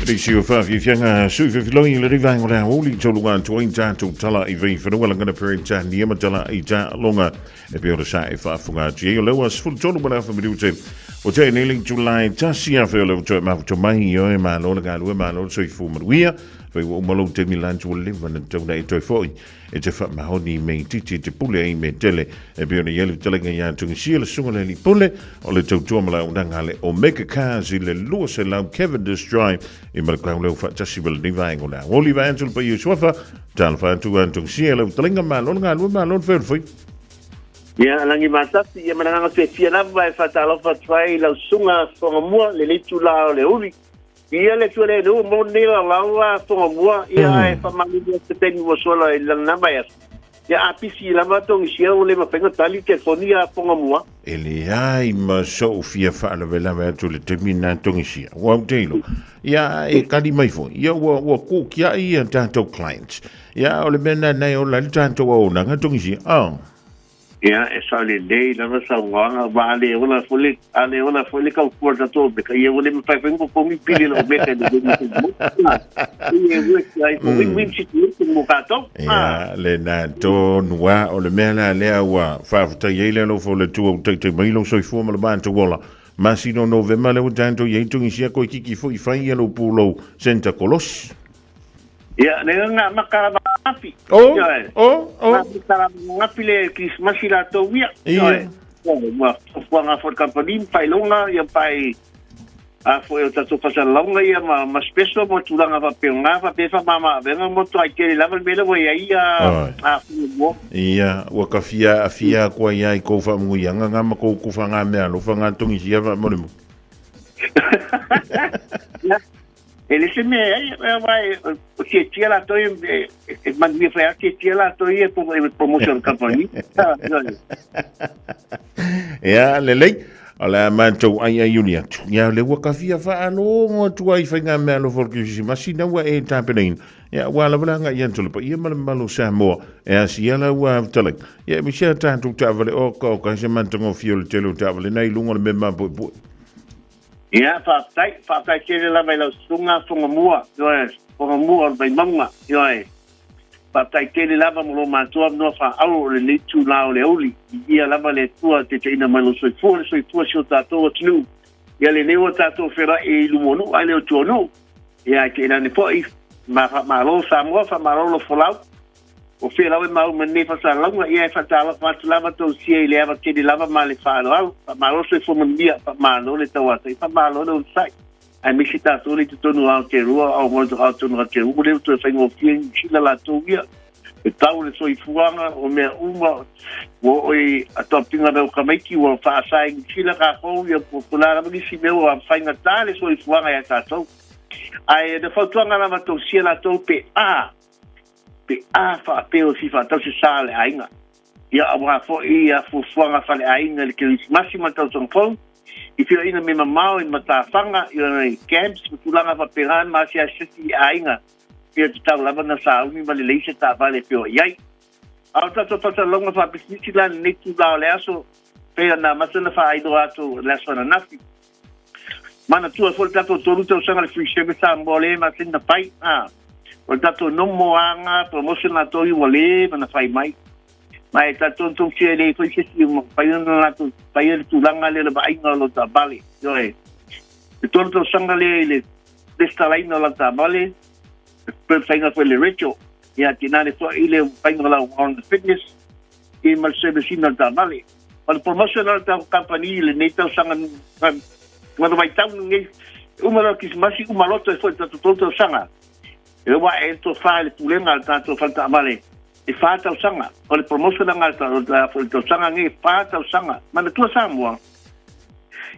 Risi o whawhiwhianga sui whiwhiloi le riva o le aoli tolu a tuai tātou tala i vei whanua langana pere tā nia ma tala i tā longa e pe ora sa e whaafunga atu ei o lewa sfulu tolu ma le awha minute o te nei July tasi a wheo leo toe mafuto mai i oe malo le galue malo le soifua manuia whai ua umalo te milantu o lewa na tauna e toe foi e te whaamahoni me i titi te pule ai me tele e pei ona i ai le fetalaiga ia Tungisia le susuga le alii pule o le tautua ma le auaunaga a le Omega Cars i le 200 Cavendish Drive i Manukau leo faatasi ma lenei vaega o le aoli vae atu le paia o Suafa talofa atu a Tungisia le fetalaiga malo le galue malo le feolofai. Ia, Lagi Matasi, ia ma le agaga fiafia lava e faatalofa atu ai i lau susuga Fogamua, lenei itula o le uli. Ia le Atua le nuu mo nei lau a Fogamua, ia ae faamalulu atu se taimi ua sola i lana vaiaso. Ia a pisi lava Togisia ua le mafai ona tali telefoni a Fogamua. E leai ma so'u fia faalavelave atu i le taimi lena Togisia. Ua ou te iloa, ia e kali mai foi, ia ua, ua kuukia'i ia tatou clients. Ia o le mea lena na e ola ai le tatou auaunaga Togisia. Oh. Ia, e sao lelei lava saunoaga, aua a le ola foi le, a le ola foi le tautua a le tatou Omeka, ia ua le mafai foi ona totogi pili a le Omeka i le taimi taimi. Ia, e work ai, win-win situation mo tatou. Ia, lena tonu lava, o le mea la lea ua faafetai ai le alofa o le Atua ua taitai mai lou soifua ma le matou ola. Masina o Novema lea ua tatou i ai, Togisia koe kiki foi fai ia lou pulou Santa Kolosi. Ia, le nga maka lava ngapi. Oh, oh, oh. Nga maka lava ngapi le Krismasi latou ia. Ia. Ua fuafuaga foi le kamupani ma faailoga ia pai a foi o tatou fasalalauga ia ma, ma special mo tulaga faapena faapea faamama-avega mo toai tele lava le mea lea ua i ai ia a mo. Ia, ua ka fia afia atu ai ia i kou faamanuiaga nga ma kou kufa nga mea alofa nga togisia faamolemole. Ia, E le se mea e ai, aua e, o tietia latou e, e manuia foi a tietia latou ia e promotion company. Ia, lelei. O le a matou ai ai uli atu. Ia, le ua ka fia faalogo atu ai faiga mea alofa o le Kerisimasi na ua e tapenaina. Ia, ua lava le agai atu le paia ma le mamalu o Samoa e asia la ua fetalai. Ia, e misi a tatou taavale oka oka se matagofie o le tele o taavale na i luga o le mea mapuepue. Ia, faafetai, faafetai tele lava i lau susuga Fogamua, ioe, Fogamua o le Vaimauga, ioe. Faafetai tele lava mo lo matou avanoa faaauo o lenei itula o le aoauli. Viia lava le Atua e taitaiina mai lou soifua, le soifua o si o tatou atunuu. Ia lenei ua tatou feiloai i luma o nuu ae le o tua o nuu. Ia ae tainane foi, ma faamalo Samoa, faamalo lou folau. O fea lava e mau ma nei faasalalauga, ia e faatalofa atu lava tousia i le ava tele lava ma le faaaloalo. Faamalo le soifua manuia, faamalo le tauatai, faamalo le onosai. Aemaise tatou le i totonu o Aotearoa, Aotearoa Aotearoa lea ua toe faigofie i Niu Sila latou ia. E tau le soifuaga o mea uma ua oo i atoapiga mai o tamaiti ua faasa e Niu Sila tatou ia po o le a lava nisi mea ua faigata le soifuaga ia tatou. Ae na fautuaga lava tousia latou pe a. Pe a faapea o fia faatau se sa a le aiga. Ia auā foi ia fuafuaga faleaiga i le Kerisimasi ma le tausaga fou, i feoaiga mea mamao i matafaga, i ona i camps ma tulaga faapena ma asiasi atu i aiga, ia tatau lava ona sauni ma lelei se taavale e feoai ai. A o tatou faasalalauga faapisinisi la i lenei itula o le aso, pei ona amata ona faailoa atu i le aso ananafi. Manatua foi le tatou 3 tausaga le free service Samoa lea e masani na fai. A, o le tatou nomoaga promotion latou ua leva na fai mai. Ma e talitonu tonu sia e leai foi se isi o mafai ona latou faia le tulaga lea o le vaaiga o lau taavale. Ioe. Le 3 tausaga lea i le resitalaina o lau taavale, le faiga foi le retro. Ia, tinane foi le faiga o lau on fitness, i ma le service ina o le taavale. O le promotion a le tatou kamupani i lenei tausaga ma le vaitau lenei, uma loa le Kerisimasi uma loto ai foi le tatou 3 tausaga. E ua ae ai le tofa i le pulega a le tatou fale taavale e 4 tausaga. O le promotion a le tausaga lenei e 4 tausaga. Manatua Samoa,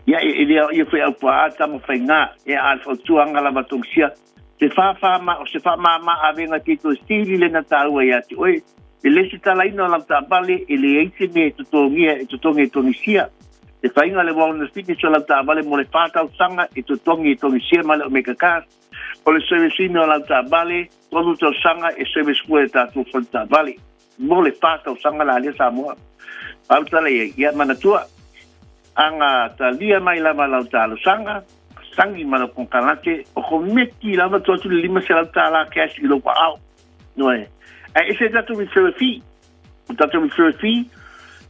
ia e le aoaia foi e aupuaa tama faiga, ia a o le fautuaga lava Tongisia, Se faamama avega pito sili lena taua ia te oe. E lesitalaina o lau taavale e leai se mea e totogia e totogi e Tongisia. Te faiga le Wellness Fitness o lau taavale mo le 4 tausaga e totogi e Tongisia ma le Omega Cars. O le service ina o lau taavale, 3 tausaga e service fua e tatou fale taavale. Mo le 4 tausaga la lea Samoa. Pau tala i ai, ia manatua, Aga talia mai lava lau talosaga, sangi ma lau konekarate, o komiti lava tuu atu le $500 cash i lou aao. Ioe. Ae ese le tatou referral fee. O le tatou referral fee,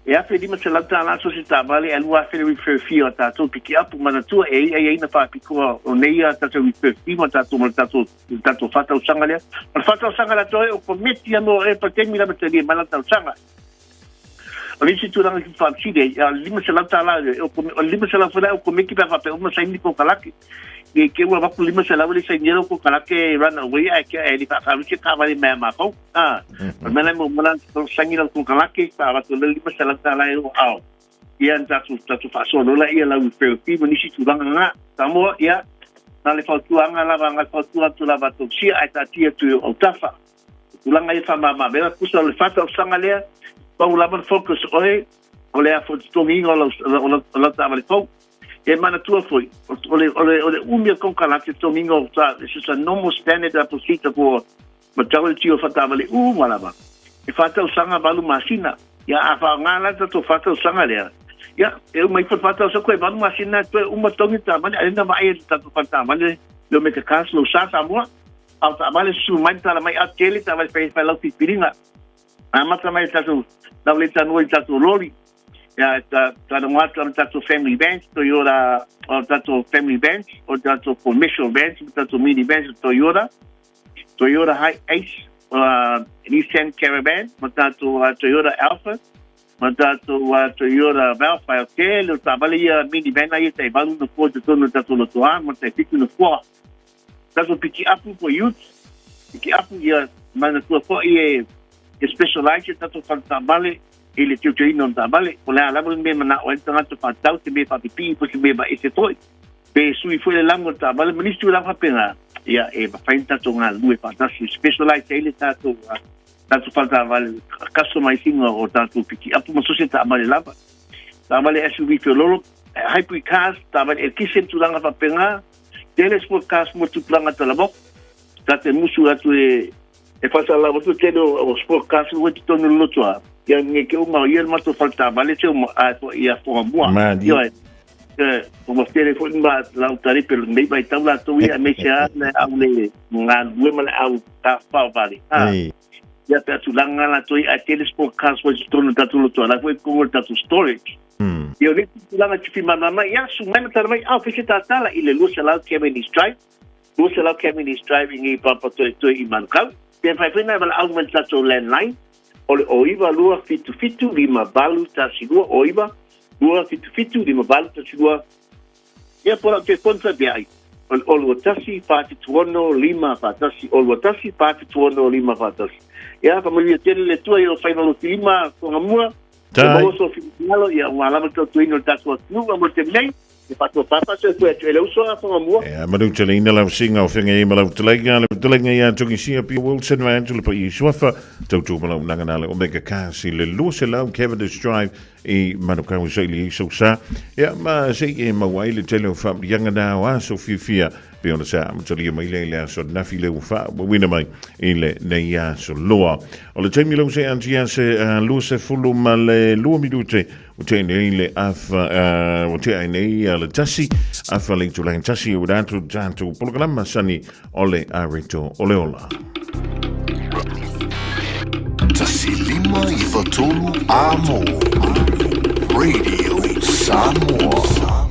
e $1,500 so o se taavale, ae $2,000 le referral fee o tatou pikiapu. Manatua e i ai ai na faapitoa o nei a tatou referral fee ma tatou ma le tatou le tatou 4 tausaga lea. O le 4 tausaga la toe o komiti anō e pa taimi lava talia mai lau talosaga. O le isi tulaga ki whaapsiri ai, a $500 e, o le 500 foi la o komiti pe a faapea uma saini kokalake. Nge ke ua vaku 500 le saini lau kokalake e run away ae ke ae li whaakawisi ka wale mea mākou. Ah, o le mea lai mo mona saini lau kokalake, pa avatu le $500 e o ao. Ia na tatou tatou faasoa loa laia lau referral fee ma nisi tulaga na. Samoa, ia, na le fautuaga lava, na le fautua atu lava tou sia ae taatia atu i ou autafa. O tulaga ia faamama-avega, tusa o le 4 tausaga lea, pau lava le focus oe, o le a foi totogiina o lau, o lau, o lau taavale fou. E manatua foi, o le, o le, o le umi o konekarate totogiina o ta, this is a normal standard procedure for majority o faletaavale uma lava. E 4 tausaga 8 masina. Ia a faaaoga la le tatou 4 tausaga lea, ia, e uma ifo le 4 tausaga toe 8 masina toe uma totogi le taavale, a o lea na vaai e le tatou faletaavale le Omega Cars lou sa Samoa. A o taavale susu mai ma tala mai a tele taavale fai fai lau filifiliga. Amata mai le tatou lau le tanoa i tatou loli. Ia ta ta noa atu le tatou family vans Toyota, o tatou family vans, o tatou commercial vans, o tatou mini vans Toyota, Toyota Hi-Ace, Nissan Caravan, ma tatou Toyota Alpha, ma tatou Toyota Vellfire. Tele o taavale ia minivan ia tai 8 nofoa i totonu o tatou lotoa ma tai 7 nofoa. Tatou pikiapu po ute, pikiapu ia manatua foi e e specialize tatou fale taavale i le teuteuina o le taavale. O le a lava le mea e manao ai le tagata faatatau, se mea faapipii po o se mea vaese foi, pe sui foi le lanu o le taavale ma nisi tulaga faapena, ia e mafai ona tatou galulue faatasi, specialize ai le tatou tatou fale taavale customize ina o tatou pikiapu ma so o se taavale lava. Taavale SUV feololo, hybrid cars, taavale eletise ma tulaga faapena, tele sport cars mo tupulaga talavoko. Ta te musu atu e e faasalalau atu le tele o sport cars ua i totonu o le lotoa. Ia nge ke uma o ia le matou fale taavale se uma a foi ia Fogamua. Malie. Ioe. E, ua tele foi ma lau taripe lenei vaitau latou ia aemaise lava le au le galulue ma le au tafafao vale. A. Ei. Ia pe a tulaga latou ia ae tele sport cars foi i totonu o le tatou lotoa la foi i totonu o le tatou storage. Ia o le isi tulaga e te fia malamalama ai, ia su mai ma tala mai, a o fai se tatala i le 200 Cavendish Drive, 200 Cavendish Drive i nei Papatoetoe i Manukau. Pe mafai foi ona e valaau mai i le tatou landline, o le 09 277 5812, 09 277 5812. Ia po o lau telefoni faapea ai, o le 021 476 541, 021 476 541. Ia, faamanuia tele le Atua i o faiva lotilima Togamua. Ia Tai. maua so finagalo, ia ua lava le tautuaina o le tatou atunuu mo le taimi nei. Le faatoa faasoesoe atu e le uso a Fagamua. Ia, manuteleina lau siga o feagai ai ma lau fetalaiga, le fetalaiga ia Togisia Pia Wilson vaeatu le paia i Suafa, tautu ma lau naga le Omega Cars i le 200 Cavendish Drive i Manukau e saili ai sou sa. Ia, ma se i e maua ai le tele o faamaliaga na o aso fiafia pei ona sa amatalia mai lea i le aso nafi le ua faauauina mai i le nei aso loa. O le taimi lau se antia se 22 minute Ua tea nei le afa, ua tea ai nei le tasi, afa le itulagi tasi ua atu tatou polokalama sani o le Areto o le Ola. 1593 Amo Radio Samoa.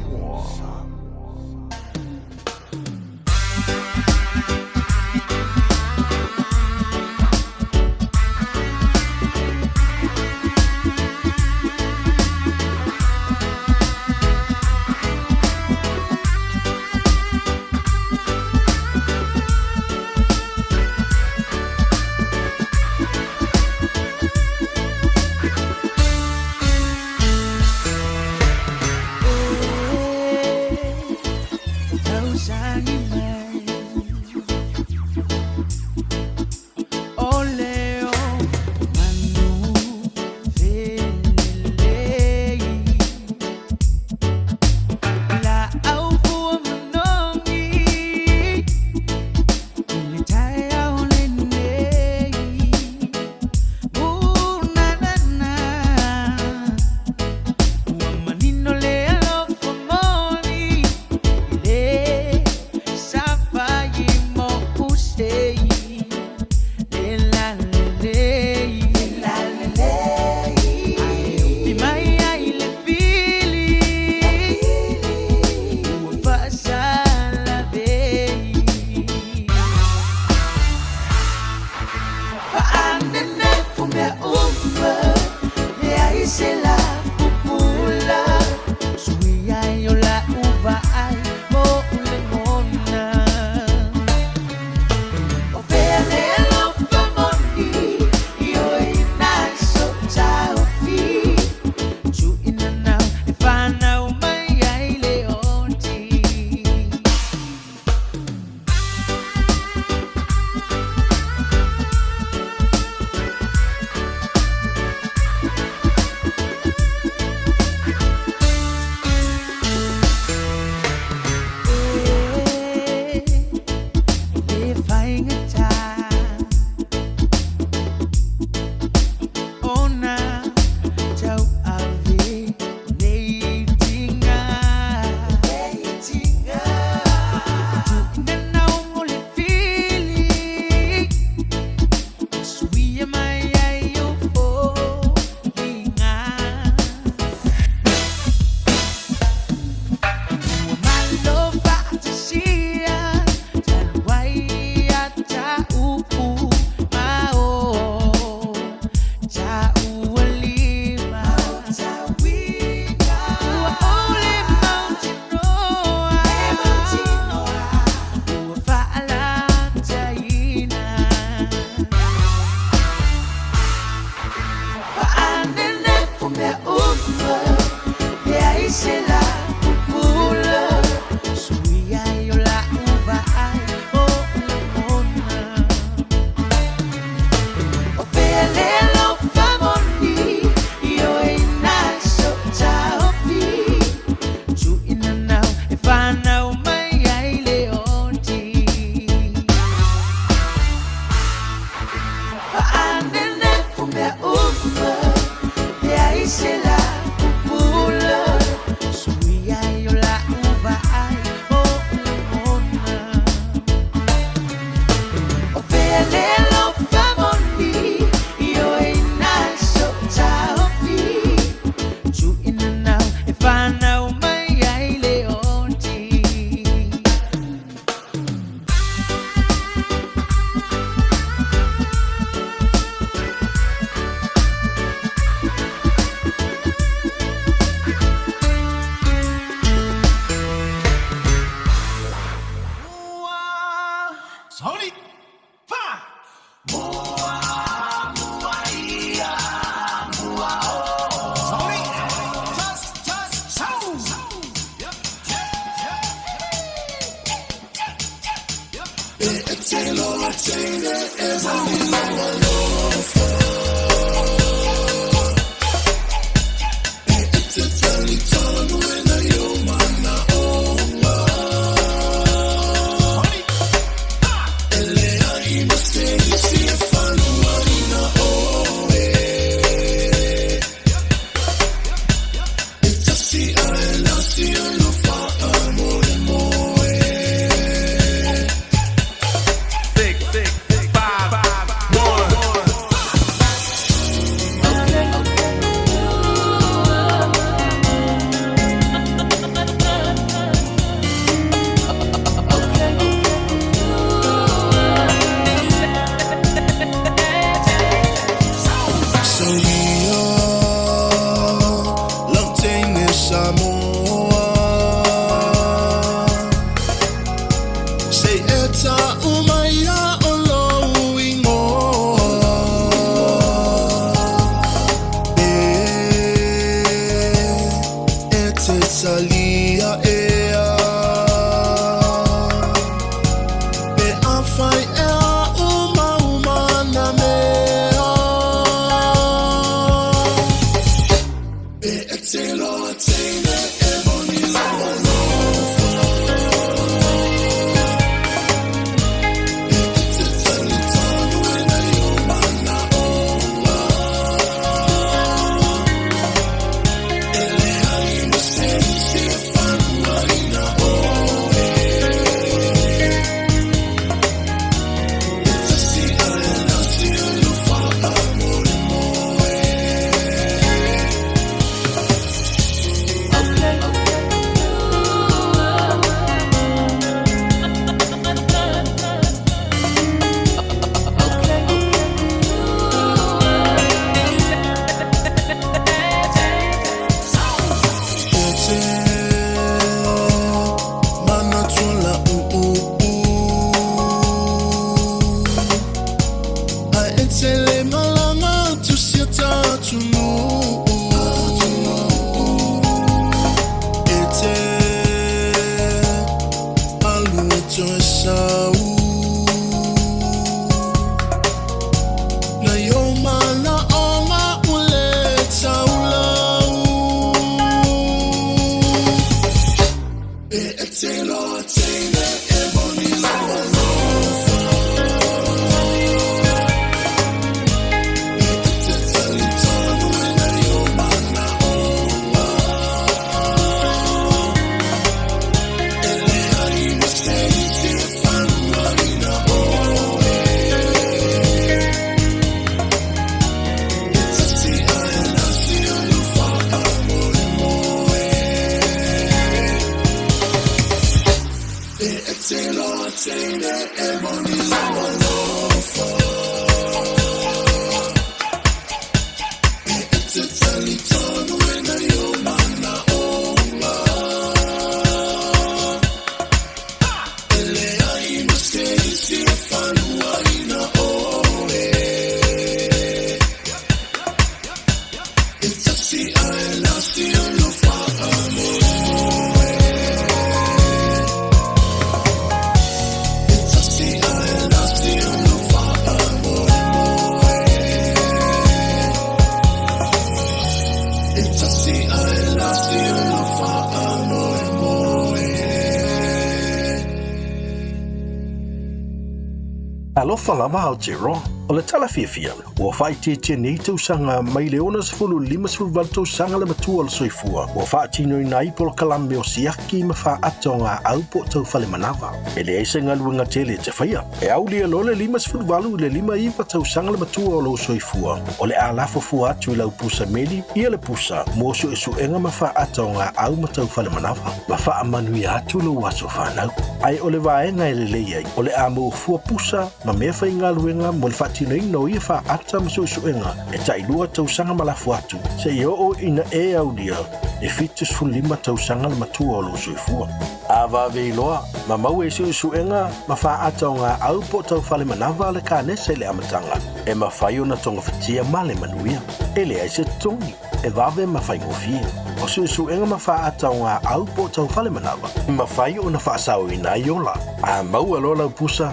Alofa lava Aotearoa, o le tala fiafia, ua faaitiitia nei tausaga mai le 60 i le 58 tausaga le matua o le soifua ua faatinoina ai polokalame o siaki ma faaata o gaau po o taufale manava. E leai se galuega tele e te faia. E aulia loa le 58 i le 59 tausaga le matua o lou soifua, o le a lafo fua atu i lau pusa meli ia le pusa mo suesuega ma faaata o gaau ma taufale manava, ma faamanuia atu lou aso fanau. Ae o le vaega e lelei ai, o le a maua fua pusa ma mea faigaluega mo le faatinoina o ia faaata ma suesuega e tailua tausaga ma lafo atu, seia oo ina e aulia le 75 tausaga le matua o lou soifua. A vave iloa, ma maua i suesuega ma faaata o gaau po o taufale manava le kanesa i le amataga, e mafai ona togafitia ma le manuia. E leai se totogi, e vave ma faigofie. O suesuega ma faaata o gaau po o taufale manava, e mafai ona faasaoina ai ola. A maua loa lau pusa,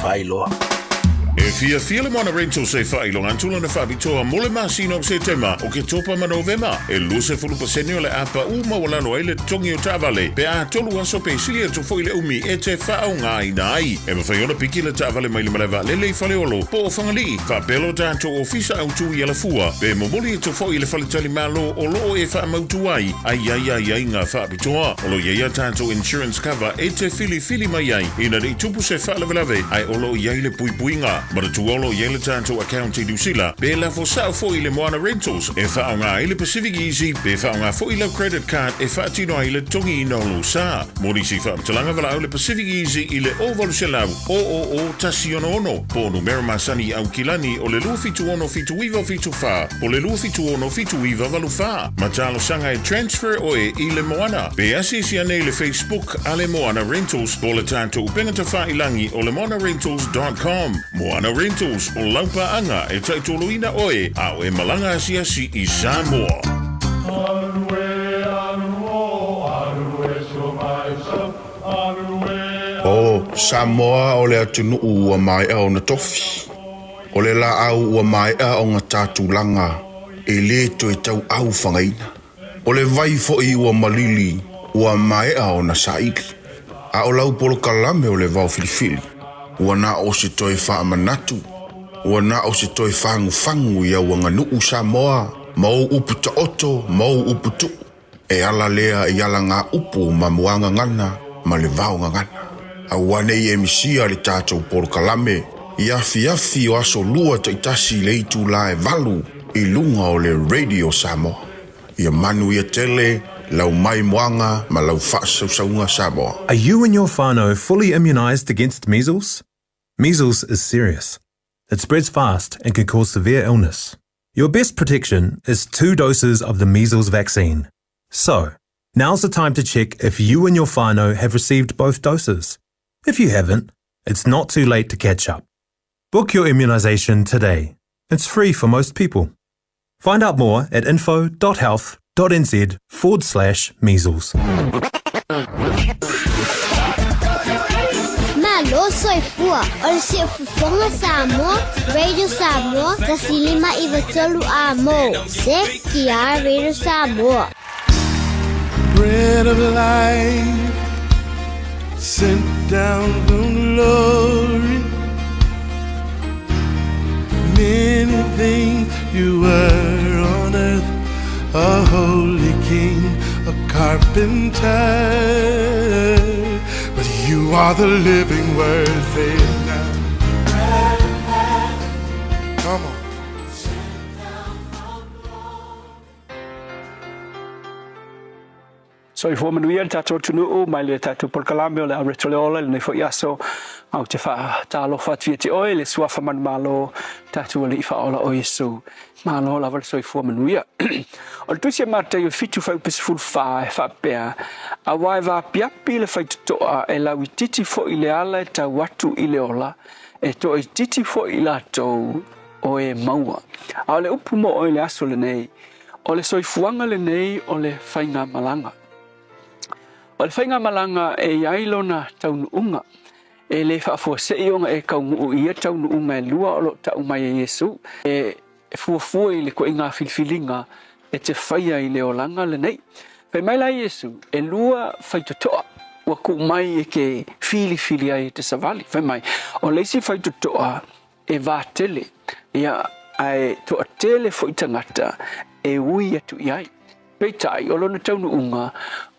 fai loa. E fiafia le Moana Rentals e faailoga atu lana faapitoa mo le masina o Setema, Oketopa ma Novema. E 20% o le a pau maualalo ai le totogi o taavale pe a tolu aso pe sili atu foi le umi e te faaaogaina ai. E mafai ona piki le taavale mai le malae vaalele i Faleolo po o Fagalii, faapea lo tatou ofisa autu i Alafua, pe momoli atu foi i le faletalimalo o lo o e faamautu ai a i ai aiaiga faapitoa. O lo o i ai a tatou insurance cover e te filifili mai ai ina ne i tupu se faalavelave ae o lo o i ai le puipuiga. Manatua o lo o i ai le tatou account i Niu Sila pe lafo sao foi i le Moana Rentals e faaaoga ai le Pacific Easy pe faaaoga foi lau credit card e faatino ai le totogiina o lou sa. Mo nisi faamatalaga valaau le Pacific Easy i le 0800 000 166 po o numera masani i Aukilani o le 276 7974 po o le 276 7984. Ma talosaga e transfer oe i le Moana. Pe asiasi ane i le Facebook a le Moana Rentals po o le tatou upega tafailangi o le moanarentals.com. Moana Rentals, o lau paaga e taitoloina oe a o e malaga asiasi i Samoa. O Samoa o le atunuu ua maea ona tofi. O le laau ua maea ona ta tulaga e le toe tauau fagaina. O le vai foi ua malili ua maea ona saili. A o lau polokalame o le vao filifili, ua na o se toe faamanatu, ua na o se toe fagufagu i au aganuu Samoa ma ou upu taoto ma ou upu tuu. E ala lea i alagaupu ma muagagana ma le vaogagana. Aua ne i e misia le tatou polokalame i afiafi o aso lua taitasi i le itula e valu i luga o le Radio Samoa. Ia manuia tele lau maimoaga ma lau faasausauga Samoa. Are you and your whānau fully immunised against measles? Measles is serious. It spreads fast and can cause severe illness. Your best protection is two doses of the measles vaccine. So, now's the time to check if you and your whānau have received both doses. If you haven't, it's not too late to catch up. Book your immunisation today. It's free for most people. Find out more at info.health.nz forward slash measles. Malo soifua o le siufofoga Samoa, Radio Samoa, 153 a mo. CKR Radio Samoa. Bread of life sent down from glory. Many things you were on earth, a holy king, a carpenter. But you are the living word, say it now. Come on. Soifua manuia le tatou atunuu mai le tatou polokalame o le Aureto le Ola i lenei foi aso. Ou te faatalofa atu ia te oe le suafa manumalo, tatou Alii Faaola o Iesu. Malo lava le soifua manuia. O le tusi a Mataio 7 fuaiupu 14 e faapea, Aua e vaapiapi le faitotoa e lauitiiti foi le ala e tau atu i le ola, e toaitiiti foi i latou o e maua. A o le upu mo oe i le aso lenei, O le soifuaga lenei o le faigamalaga. O le faigamalaga e i ai lona taunuuga. E le faafuasei ona e taunuu i ia taunuuga e lua o lo o tau mai e Iesu, e fuafua i le ituaiga filifiliga e te faia i le olaga lenei. Fai mai la Iesu, e lua faitotoa ua tuu mai e te filifili ai e te savali. Fai mai, o le isi faitotoa e vatele, ia, ae toatele foi tagata e ui atu i ai. Peitai, o lona taunuuga,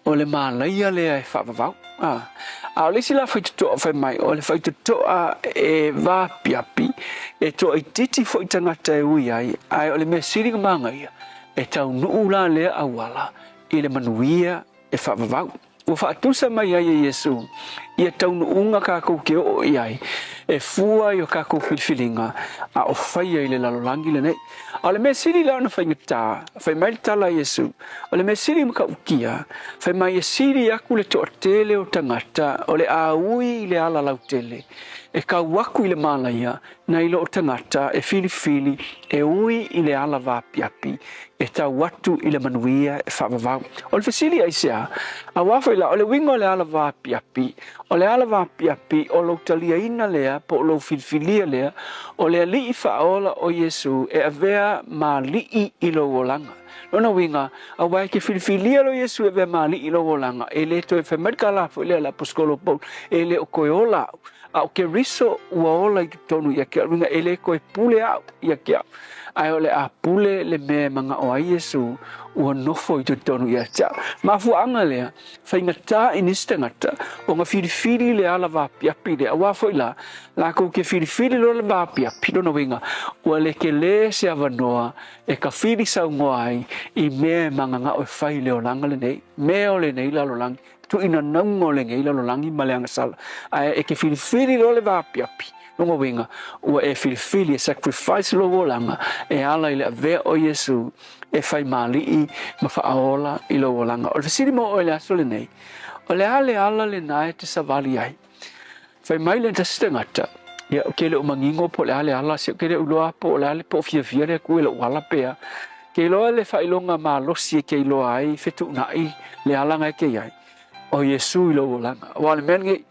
o le malaia lea e faavavau. A, a o le isi la faitotoa fai mai, o le faitotoa e vaapiapi, e toaitiiti foi tagata e ui ai, ae o le mea sili ona manaia, e taunuu la lea auala i le manuia e faavavau. Ua faatusa mai ai e Iesu ia taunuuga kakou te oo i ai, e fua i o kakou filifiliga a o faia i le lalolagi lenei. A o le mea sili la ona faigata, fai mai le tala a Iesu, o le mea sili matautia, fai mai e sili aku le toatele o tagata o le a ui i le ala lautele, e kau aku i le malaia, nai lo o tagata e filifili e ui i le ala vaapiapi, e tau atu i le manuia e faavavau. O le fesili aisea? Aua foi la, o le uiga o le ala vaapiapi, O le ala vaapiapi o lou taliaina lea po o lou filifilia lea o le Alii Faaola o Iesu e avea ma Alii i lou olaga. Lona uiga, aua e te filifilia loa Iesu e avea ma Alii i lou olaga, e le toe fai mai le tala foi lea a le Aposetolo o Paulo, E le o toe ola au, a o Keriso ua ola i totonu ia te au. Lona uiga, e le toe pule au ia te au, ae o le a pule le mea e manao ai Iesu ua nofo i totonu ia te au. Mafuaaga lea, Faigata i nisi tagata ona filifili le ala vaapiapi lea, aua foi la, latou te filifili loa le vaapiapi, lona uiga, ua le tele se avanoa e tafili saunoa ai i mea e mananao e fai i le olaga lenei, mea o lenei lalolagi, tuuina nauga o lenei lalolagi ma le agasala. Ae e te filifili loa le vaapiapi, lona uiga, ua e filifili e sacrifice lou olaga e ala i le avea o Iesu e fai māliʻi ma faaola i lou olaga. O le fesili mo oe i le aso lenei, o le a le ala lena e te savali ai? Fai mai le tasi tagata, ia, ou te le o manino po o le a le ala, se ou te le o iloa po o le a le po o fiafia le Atua i lou ala pe a. Ke iloa le faailoga malosi e te iloa ai fetuunai le ala na e te i ai, o Iesu i lou olaga. Aua o le mea lenei,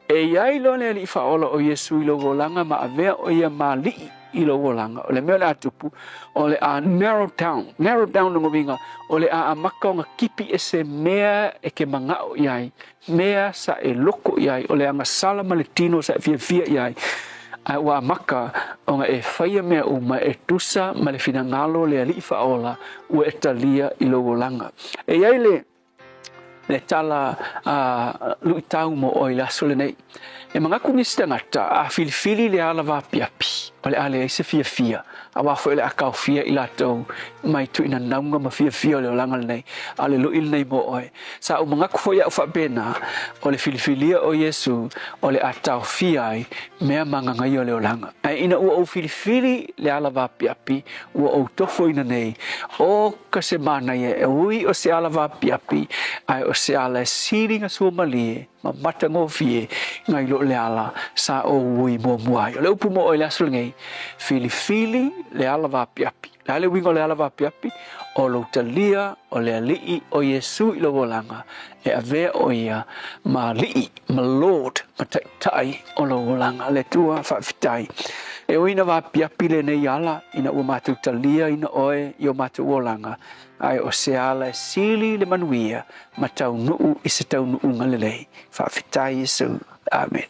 E i ai loa le Alii Faaola o Iesu i lou olaga ma avea o ia ma Alii i lou olaga, o le mea o le a tupu, o le a narrow down, narrow down lona uiga, o le a amata ona kipi ese mea e te manao i ai, mea sa e loko i ai, o le agasala ma le tino sa e fiafia i ai, ae ua amata ona e faia mea uma e tusa ma le finagalo o le Alii Faaola ua e talia i lou olaga. E i ai le le tala a luitau mo oe i le aso lenei. E manatu nisi tagata a filifili le ala vaapiapi, o le a leai se fiafia, aua foi o le a taofia i latou mai tuuina nauga ma fiafia o le olaga lenei, a o le lui lenei mo oe. Sa ou manatu foi au faapena, o le filifilia o Iesu o le a taofia ai mea magagaia o le olaga. Ae ina ua ou filifili le ala vaapiapi, ua ou tofoina nei, o ka se manaia e ui o se ala vaapiapi, ae o se ala e sili na suamalie ma matagofie nai lo le ala sa ou ui muamua ai. O le upu mo oe i le aso lenei, filifili le ala vaapiapi. Le a le uiga o le ala vaapiapi? O lou talia o le Alii o Iesu i lou olaga, e avea o ia ma Alii, ma Lord, ma Taitai o lou olaga. Le Atua, faafetai. E ui ina vaapiapi lenei ala ina ua matou talia ina oe i o matou olaga, ae o se ala e sili le manuia ma taunuu i se taunuuga lelei. Faafetai Iesu. Amen.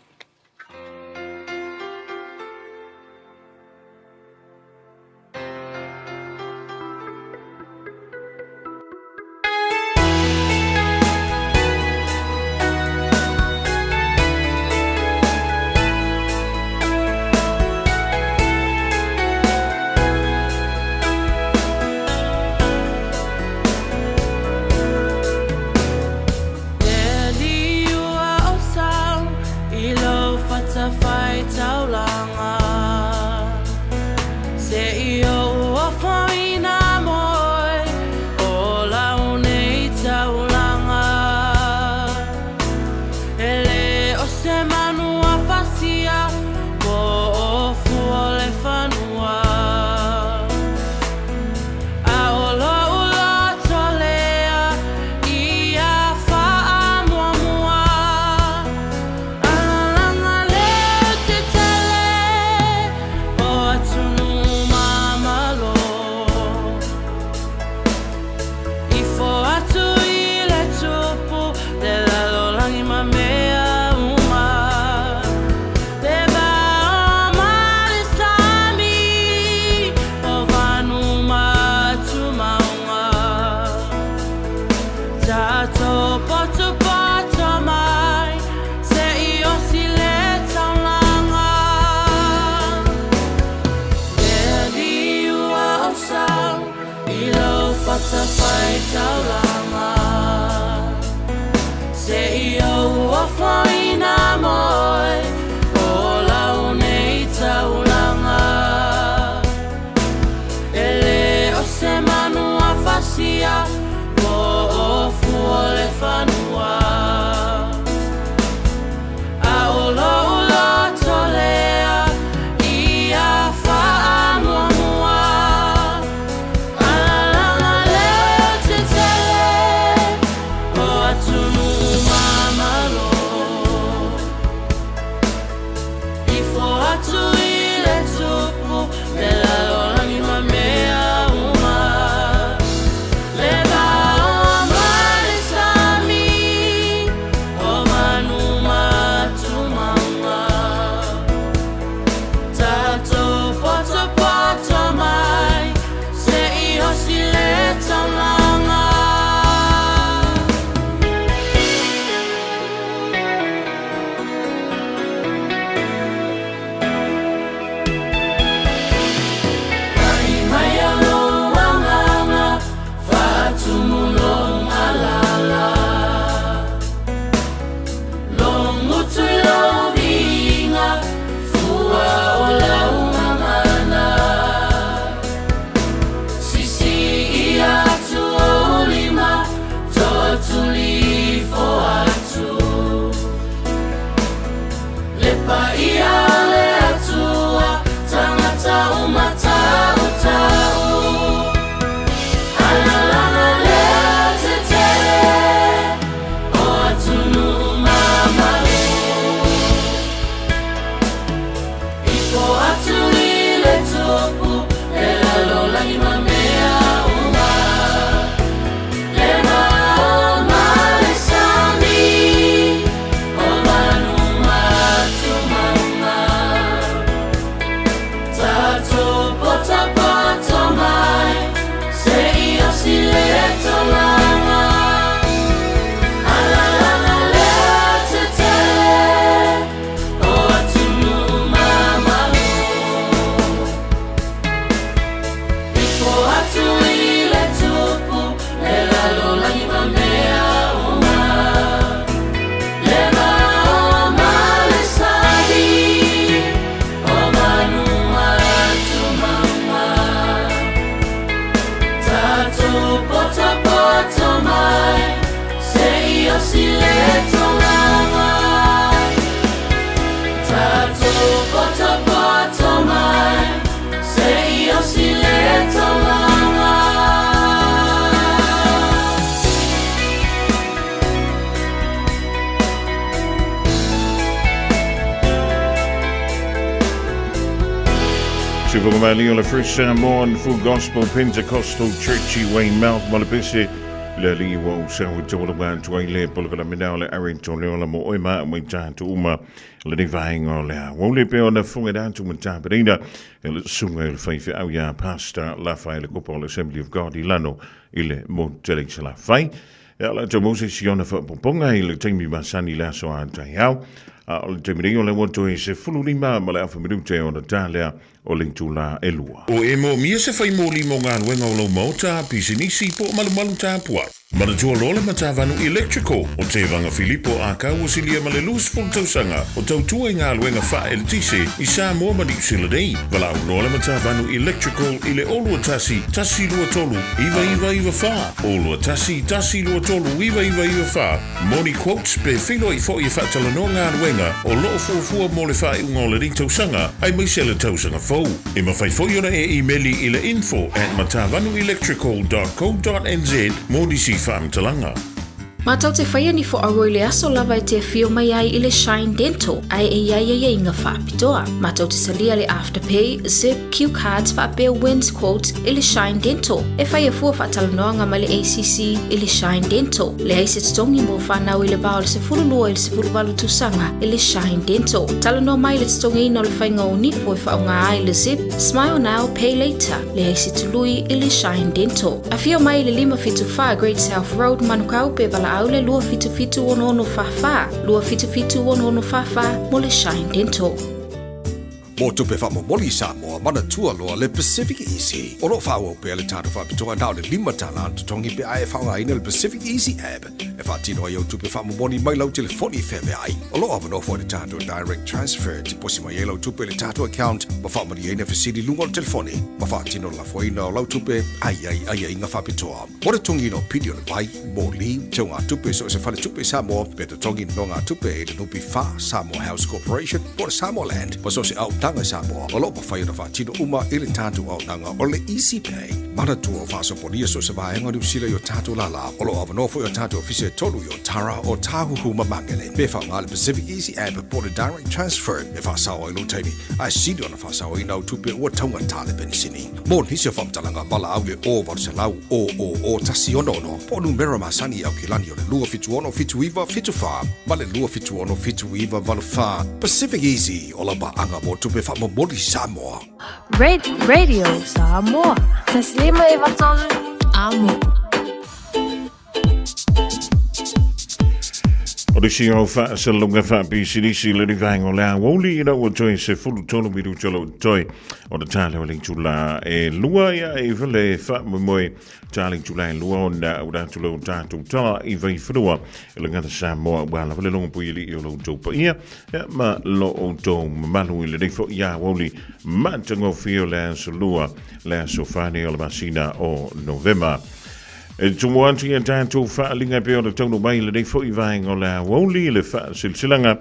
Fogamali o le First Samoan Full Gospel Pentecostal Church i Weymouth ma le pese le alii ua ou sau e tauala atu ai le polokalame o le Ari Toleola mo oe ma mai tātou uma lenei vaega o le a. Ua ule pea ona fofoga atu ma tapenaina e le susuga i le faifeau iā Pastor Lafaele Kopa o le Assembly of God i Lano i le motu tele i Salafai. E ala atu Moses i ona faapopoga i le taimi masani i le aso a taeao. A o le taimi nei o le ua toe 15 ma le afa minute ona ta lea o le itula e 2. O e moomia se fai moli mo galuega o lou maota, pisinisi, po o malumalu tapuai. Manatua loa le Matavanu Electrical o Tevaga Filipo Akau ua silia ma le 20 tausaga o tautua i galuega faa-eletise i Samoa ma Niu Sila nei. Valaau loa le Matavanu Electrical i le 021 123 9994, 021 123 9994 mo ni quotes pe feiloai foi e faatalanoa galuega o lo o fuafua mo le faaiuga o lenei tausaga aemaise le tausaga fou. E mafai foi ona e imeli i le info at matavanuelectrical dot co dot nz mo nisi faamatalaga. Matou te whaia ni fo aua i le aso lava e te awhio mai ai i le Shine Dental ae e iai aiaiga faapitoa. Matou te talia le Afterpay, Zip, Q Cards faapea Wins Quotes i le Shine Dental. E whaia fua faatalanoaga ma le ACC i le Shine Dental. Leai se totogi mo whanau i le va o le 12 i le 18 tausaga i le Shine Dental. Talanoa mai le totogiina o le faiga o nifo e faaaoga ai le Zip, Smile Now, Pay Later, leai se tului i le Shine Dental. Afio mai i le 574 Great South Road, Manukau, pe valaau le 277 6644, 277 6644 mo le Shine Dental. Mo tupe faamomoli i Samoa, manatua loa le Pacific Easy. O lo o faaauau pea le tatou faapitoa na o le $5 le totogi pe a e faaaogaina le Pacific Easy app e faatino ai au tupe faamomoli mai lau telefoni feaveai. O lo o avanoa foi le tatou Direct Transfer e tiposi mai ai lau tupe i le tatou account ma faamalieina fesili i luga o le telefoni ma faatino le lafoina o lau tupe a i ai aiaiga faapitoa. Mo le totogiina o pili o le vai, moli, teugatupe i so o se faletupe i Samoa, pe totogi nonogatupe i le NPF, Samoa House Corporation, po o le Samoa Land, ma so o se aonaga i Samoa, o lo o mafai ona faatino uma i le tatou aonaga o le Easy Pay. Manatua o faasopolia so o se vaega o Niu Sila i o tatou lala. O lo o avanoa foi o tatou ofisa e tolu i Otara, Otāhuhu ma Mangere. Pe faaaoga le Pacific Easy App po o le Direct Transfer e faasao ai lou taimi, ae sili ona faasaoina au tupe ua taugata le penisini. Mo nisi o faamatalaga, valaau le 0800 000 166 po o numera masani i Aukilani o le 276 79 74 ma le 276 79 84. Pacific Easy, o lau paaga mo tupe faamomoli Samoa. Radio Samoa. Taslima e vatolu. Amo. O le isi au faasalalauga faapisinisi le vaega o le aoauli ina ua toe 13 minuta o lo o toe ona tala o le itula e 2 ia e vale faamoemoe tala itula e 2 ona ua atu leo tatou tala i Vaifanua e le gata Samoa ua lava le logo pui alii o lo outou paia ia, ma lo outou mamalu i lenei foi aoauli matagofie o le aso 2 le aso 4 o le masina o Novema. E tumu atu i a tatou faaaliga e pei ona taunuu mai i lenei foi vaega o le aoauli i le faasilasilaga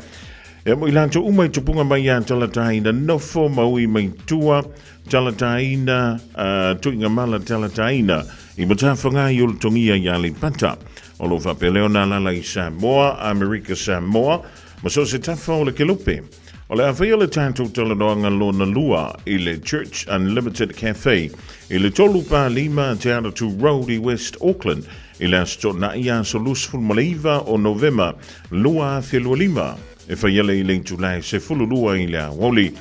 e mo i latou uma i tupuga mai ia Talataina nofo ma ui mai tua Talataina uh, Tuigamala Talataina i Matawhangai i Olotogia i Aleipata. O lo o faapea lea ona alaala i Samoa, Amerika Samoa, ma so o se tafa o le kelupe. O le a faia le tatou talanoaga lona lua i le Church Unlimited Cafe i le 345 Te Aratū Road i West Auckland i le Aso Toonai aso 29 o Novema 2025. E faia le i le itula e 12 i le aoauli.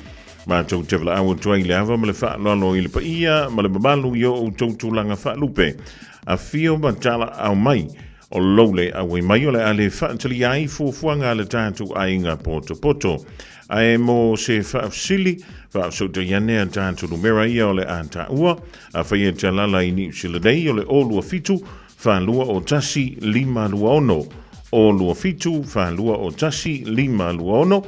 Matou te valaau atu ai i le ava ma le faaaloalo i le paia ma le mamalu i o outou tulaga faalupe. Afio ma talaau mai O lou le auai mai o le a le faatalia ai fuafuaga a le tatou aiga potopoto. Ae mo se faafesili, faafesootai ane a tatou numera ia o le a taua, afai e te alaala i Niu Sila nei o le 027 421 526, 027 421 526,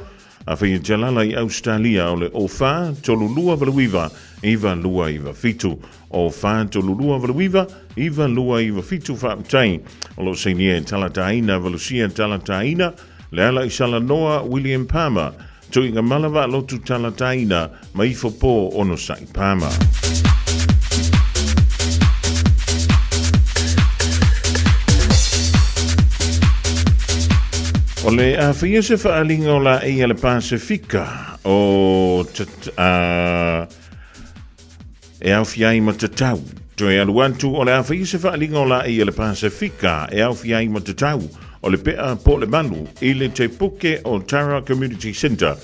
Afai e te alaala i Ausetalia o le 04 32 89 9297. 04 32 89 9297 Faafetai o lo o sainia e Talataina Valusia Talataina Leala i Salanoa William Palmer Tuigamala Vaalotu Talataina ma Ifo-po Onosai Palmer. O le awhia se whaalinga o la eia le Pasifika o e aofia ai ma tatau. Toe alu atu o le a faia se faaaliga o laei a le Pasefika e aofia ai ma tatau o le pea po o le malu i le Tepuke o Tara Community Centre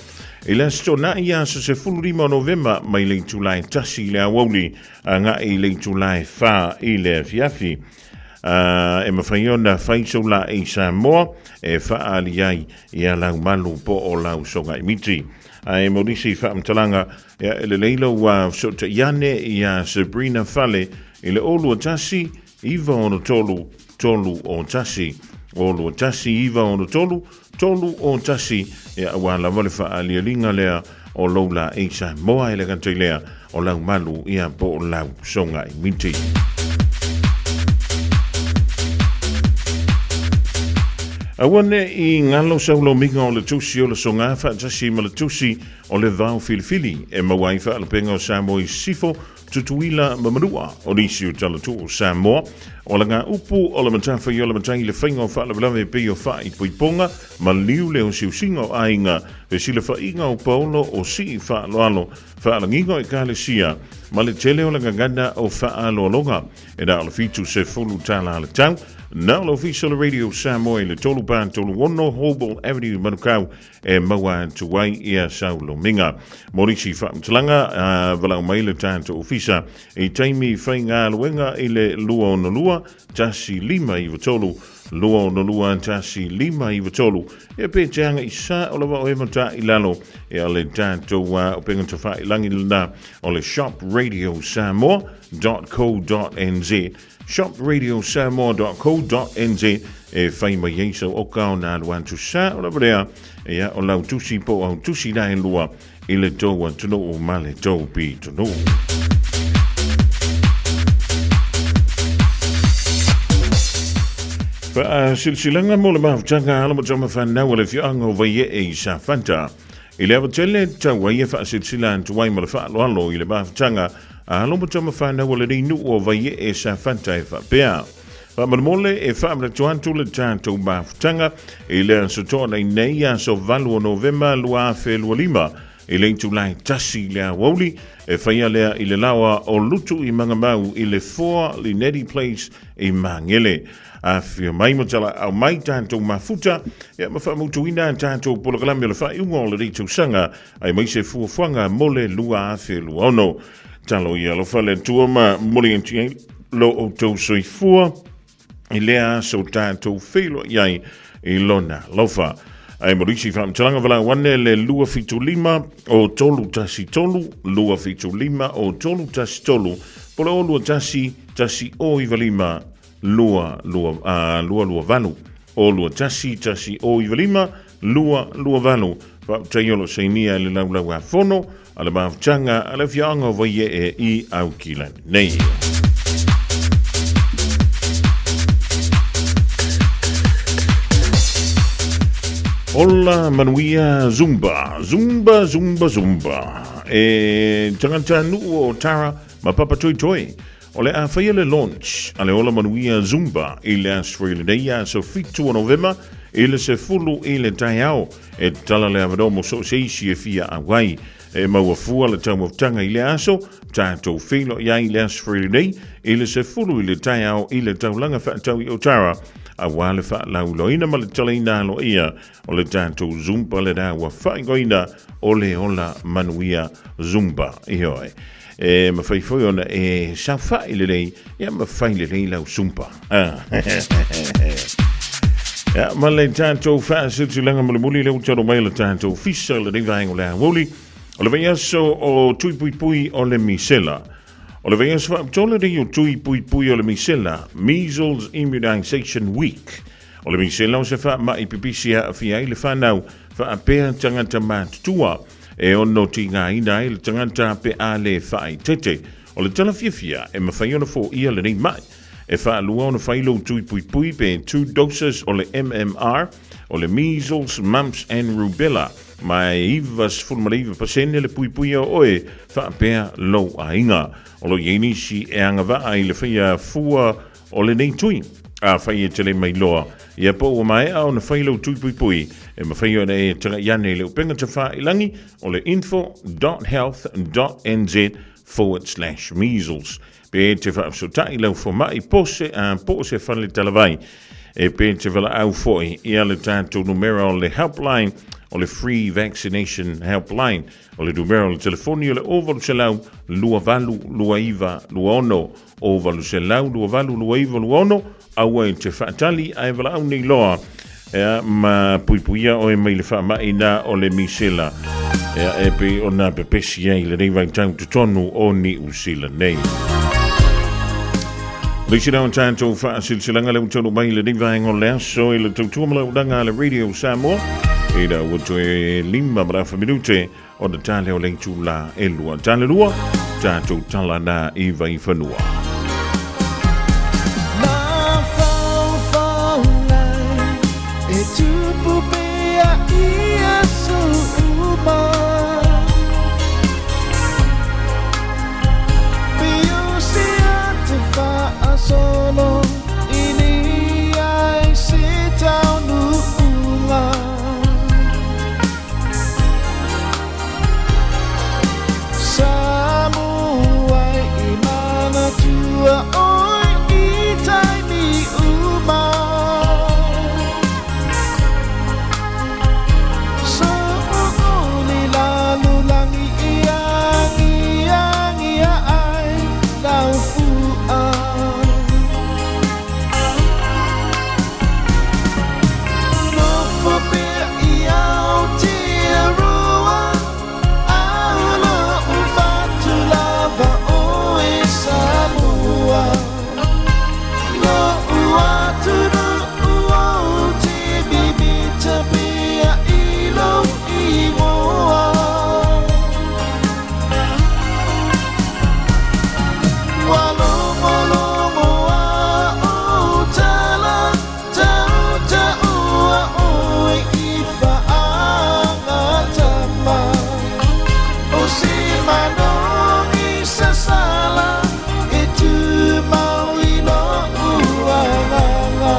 i le Aso Toonai aso 15 o Novema mai le itula e 1 i le aoauli agai i le itula e 4 i le afiafi. E mafai ona fai sou laei Samoa e faaali ai ia lau malu po o lau sogaimiti. Ae mo nisi faamatalaga, ia e lelei lou fesootai ane ia Sabrina Fale i le 021 963 301. 021 963 301, ia aua lava le faaalialiga lea o lou laei Samoa e le gata i lea o lau malu ia po o lau sogaimiti. Aua ne i galo sau lomiga o le tusi o le soga faatasi ma le tusi o le vao filifili e maua ai faalupega o Samoa i Sisifo, Tutuila ma Manua. O nisi o talatuu o Samoa, o laga upu o le matafaioi o le matai i le faiga o faalavelave e pei o faaipoipoga, maliu le osiosiga o aiga, fesilafaiga o paolo o sii faaaloalo, faalagiga o ekalesia, ma le tele o le gagana o faaaloaloga. E na o le $70 le tau. Na o le Ofisa o le Radio Samoa i le 3436 Holball Avenue i Manukau e maua atu ai ia sau lomiga. Mo nisi faamatalaga, valaau mai le tatou ofisa i taimi faigaluega i le 262 1593, 262 1593, ia pe te aga i sa o lava oe mata i lalo ia le tatou upega tafailangi lena o le shopradiosamoa.co.nz shopradiosamoa.co.nz e fai mai ai sau oka ona alu atu sa o lava lea ia o lau tusi po o au tusi la e lua i le tou atunuu ma le tou pitonuu. Faasilasilaga mo le mafutaga alo ma tama fanau a le afioaga o Vaiee i Safata. I le ava tele, tau ai e faasilsila atu ai ma le faaaloalo i le mafutaga a alo ma tama fanau a lenei nuu o Vaiee Safata e faapea. Faamolemole e faamanatu atu le tatou mafutaga i le aso Toonai nei, aso 8 o Novema 2025, i le itula e 1 i le aoauli, e faia lea i le laoa o Lutu i Magamau i le 4 Lineti Place i Magele. Afifio mai ma talaau mai tatou mafuta ia ma faamautuina a tatou polokalame o le faaiuga o lenei tausaga aemaise fuafuaga mo le 2026. Talo ia alofa le Atua ma momoli atu ai lo outou soifua i lea aso tatou feiloai ai i lona alofa. Ae mo nisi faamatalaga valaau ane le 275 o 313 275 o 313 po le 021 1 0 95 2 2 2 2 8 o 2 1 1 o 9 5 2 2 8 Faafetai o lo sainia i le laulau a fono a le mafutaga a le afioaga o Vaiee i Aukilani nei. Ola manuia Zumba, Zumba, Zumba, Zumba. E tagata nuu o Tara ma Papa Toitoi. O le a faia le launch a le Ola Manuia Zumba i le aso foi lenei aso 7 o Novema i le 10 i le taeao e tatala le avanoa mo so o se isi e fia auai. E maua fua le taumafataga i lea aso, tatou feiloai ai i le aso foi lenei i le 10 i le taeao i le taulaga faatau i Otara aua le faalauiloaina ma le tatalaina aloaia o le tatou Zumba lena ua faaigoaina o le Ola Manuia Zumba. Ioe. E mafai foi ona e saofai lelei, ia mafai lelei lau Zumba. Ah. Ia, ma le tatou faasilasilaga mulimuli lea ua talo mai le tatou fisa lenei vaega o le aoauli, o le vaiaso o Tui Puipui o le Misela. O le vaiaso faapitoa lenei o Tui Puipui o le Misela, Measles Immunization Week. O le misela o se faamai pipisi e aafia ai le fanau faapea tagata matutua e ono tigaina ai le tagata pe a le faaeteete. O le tala fiafia e mafai ona foia lenei mai. E faalua ona fai lou tui puipui pe 2 doses o le MMR, o le measles, mumps and rubella, ma e 99% le puipuia o oe faapea lou aiga. O lo o i ai nisi e agavaa i le faia fua o lenei tui. Afai e te le mailoa, ia po ua maea ona fai lou tui puipui, e mafai ona e tagai ane i le upega tafailangi o le info.health.nz. forward slash measles. Pe e te faafesootai lau fomai po se, po o se fale talavai e pe te valaau foi ia le tatou numera o le helpline o le free vaccination helpline o le numera o le telefoni o le 0800 28 29 26 0800 28 29 26 aua e te faatali ae valaau nei loa ea, ma puipuia oe mai le faamai na o le misela ea, e pei ona pepesi ai lenei vaitau totonu o Niu Sila nei. Le isi lea o tatou faasilasilaga lea ua taunuu mai i lenei vaega o le aso i le tautua ma le auaunaga a le Radio Samoa ina ua toe 5 ma le afa minute ona tale o le itulā e lua. Tale lua, tatou tala na i Vaifanua. E tupu pea i aso uma. Pio se te whaasolo i ni ai se taunuunga. Samoa i manatua oi i taimi uma. So o le lalolagi i agiagia ai lau fua. Nofo pea i Aotearoa, a o lou fatu lava oe Samoa. Lo'u atunuu ou te mimita pea i lou igoa. Ua logologo a ou tala, tautaua oe i faagatama. O se manogi sasala, e tumau i lo'u agaga.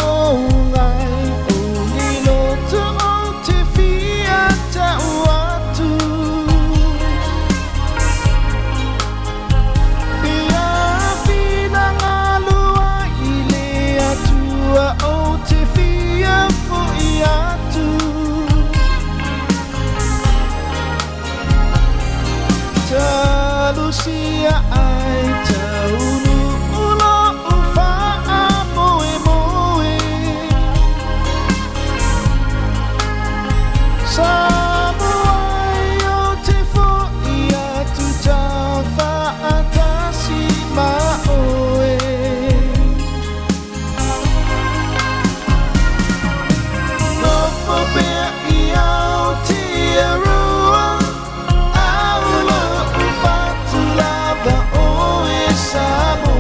Mo'omo'ogai o ni loto o te fia tau atu. Ia finagalo ai le Atua o te fia fo'i atu. Talosia ai taunuu lo'u faamoemoe. Samoa o te fo'i atu taufaatasi ma oe. Nofo pea i Aotearoa, a o lou fatu lava oe Samoa.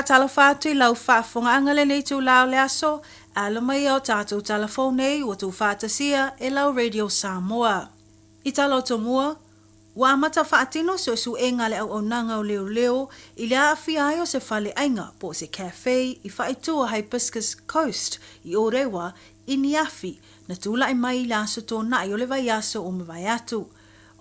faatalofa atu i lau faafofogaaga lenei itulā o le aso, alo mai ia o tatou tala fou nei ua tuufaatasia e lau Radio Samoa. I tala o tomua, ua amata faatino suesuega a le auaunaga o leoleo i le aafia ai o se faleaiga po o se cafe i faaitua Hibiscus Coast i Ōrewa i ni afi na tulai mai i le aso Tōnaʻi o le vaiaso ua mavae atu.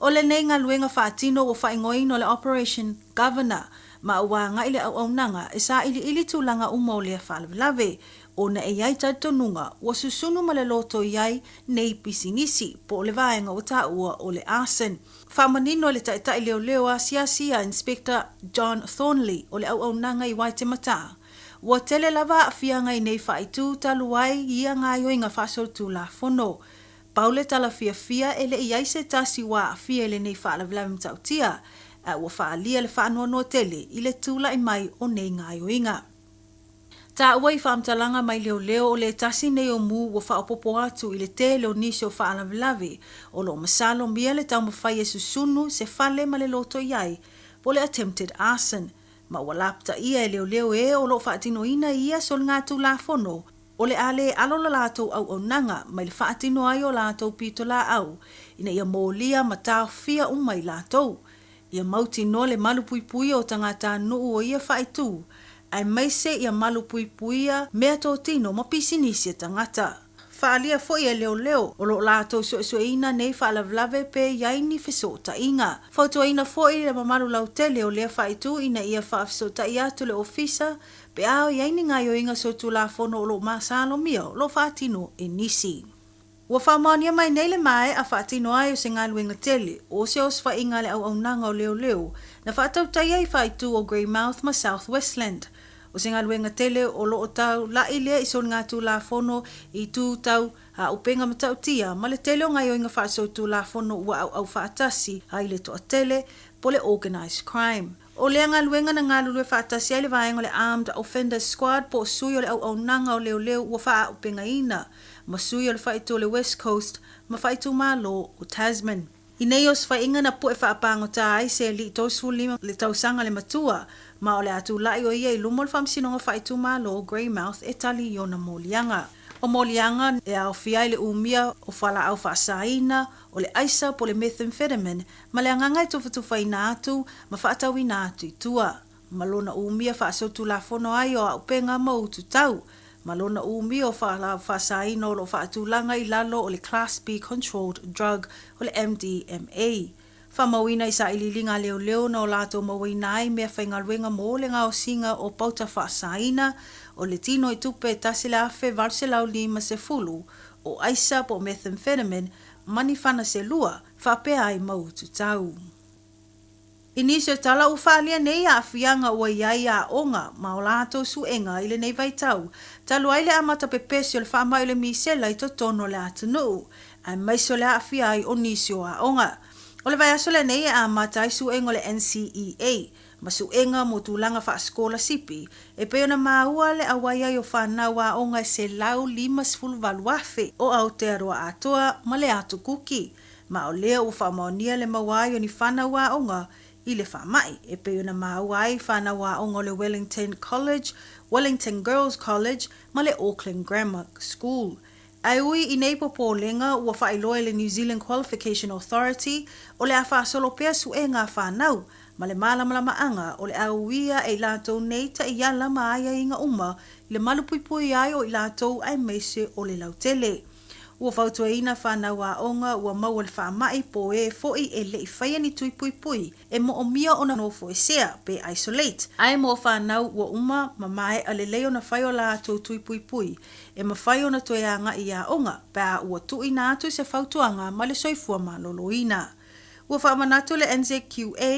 O lenei galuega faatino ua faaigoaina o le Operation Governor ma ua agai le auaunaga e sailiili tulaga uma o lea faalavelave ona e i ai talitonuga ua susunu ma le loto i ai nei pisinisi po o le vaega ua taua o le arson. Faamanino e le taitai leoleo asiasi a Inspector John Thornley o le auaunaga i Waitematā, ua tele lava aafiaga i nei faaitu talu ai ia gaoioiga faasolitulafono. Pau le tala fiafia e le i ai se tasi ua aafia i lenei faalavelave matautia, a ua faaalia le faanoanoa tele i le tulai mai o nei gaoioiga. Taua i faamatalaga mai leoleo o le tasi nei o mu ua faaopoopo atu i le tele o nisi o faalavelave o lo o masalomia le taumafai e susunu se fale ma le loto i ai po o le attempted arson ma ua lapataia e leoleo e o lo o faatinoina ia soligatulafono o le a le alo la latou auaunaga mai le faatino ai o latou pitolaau ina ia molia ma taofia uma i latou. Ia mautinoa le malupuipuia o tagatanuu o ia faaitu, aemaise ia malupuipuia meatotino ma pisinisi a tagata. Faaalia foi e leoleo o lo o latou suesueina nei faalavelave pe i ai ni fesootaiga. Fautuaina foi le mamalu lautele o lea faaitu ina ia faafesootai atu le ofisa Pe a i ai ni gaoioiga solitulafono o lo o masalomia o lo o faatino e nisi. Ua faamaonia mai nei le mae'a faatino ai o se galuega tele o se osofaiga a le auaunaga o leoleo na faatautaia i faaitu o Greymouth ma South Westland. O se galuega tele o lo o taula'i lea i soligatulafono i itu tau āupega matautia ma le tele o gaoioiga faasolitulafono ua auau faatasi ai le toatele po le organised crime. O lea galuega na galulue faatasi ai le vaega o le Armed Offenders Squad po o sui o le auaunaga o leoleo ua faaaupegaina ma sui o le faaitu o le West Coast ma faaitumalo o Tasman. I nei osofaiga na pue faapagota ai se alii 35 le tausaga le matua ma o le a tulai o ia i luma o le faamasinoga faaitumalo o Greymouth e tali i ona moliaga. O moliaga e aofia ai le umia o fualaau faasaina, o le aisa po o le methamphetamine ma le agaga e tufatufaina atu ma faatauina atu i tua, ma lona umia faasolitulafono ai o auupega ma utu tau, ma lona umia o fualaau faasaina o lo o faatulaga i lalo o le Class B Controlled Drug o le MDMA. Faamauina i sailiiliga a leoleo na o latou mauaina ai mea faigaluega mo le gaosiga o pauta faasaina o le tino i tupe 1,850 o aisa po o methamphetamine ma ni fana se lua, faapea ai ma utu tau. I nisi o tala ua faaalia nei aafiaga ua i ai aoga ma o latou suega i lenei vaitau, talu ai le amata pepesi o le faamai o le misela i totonu o le atunuu, aemaise o le aafia ai o nisi o aoga. O le vaiaso lenei e amata ai suega o le NCEA, ma suega mo tulaga faasikolasipi, e pei ona maua le auai ai o fanau aoga e 158,000 o Aotearoa atoa ma le Atu Kuki, ma o lea ua faamaonia le maua ai o ni fanau aoga i le faamai, e pei ona maua ai fanau aoga o le Wellington College, Wellington Girls College ma le Auckland Grammar School. Ae ui i nei popolega, ua faailoa e le New Zealand Qualification Authority o le a faasolo pea suega a fanau ma le malamalamaaga o le a uia e i latou nei taiala ma aiaiga uma i le malupuipuia ai o i latou aemaise o le lautele. Ua fautuaina fanau aoga ua maua le faamai po o e foi e le i faia ni tui puipui e moomia ona nofoesea pe isolate, ae mo fanau ua uma ma maea lelei ona fai o latou tui puipui e mafai ona toe agai i aoga pe a ua tuuina atu se fautuaga ma le soifua maloloina. Ua faamanatu le NZQA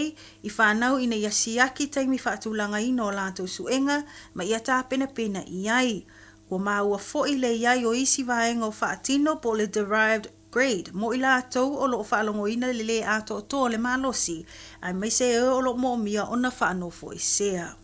i fanau ina ia siaki taimi faatulagaina o latou suega ma ia tapenapena i ai. Ua maua foi le i ai o isi vaega o faatino po o le derived grade mo i latou o lo o faalogoina le lē atoatoa o le malosi, aemaise e o lo o moomia ona faanofoesea.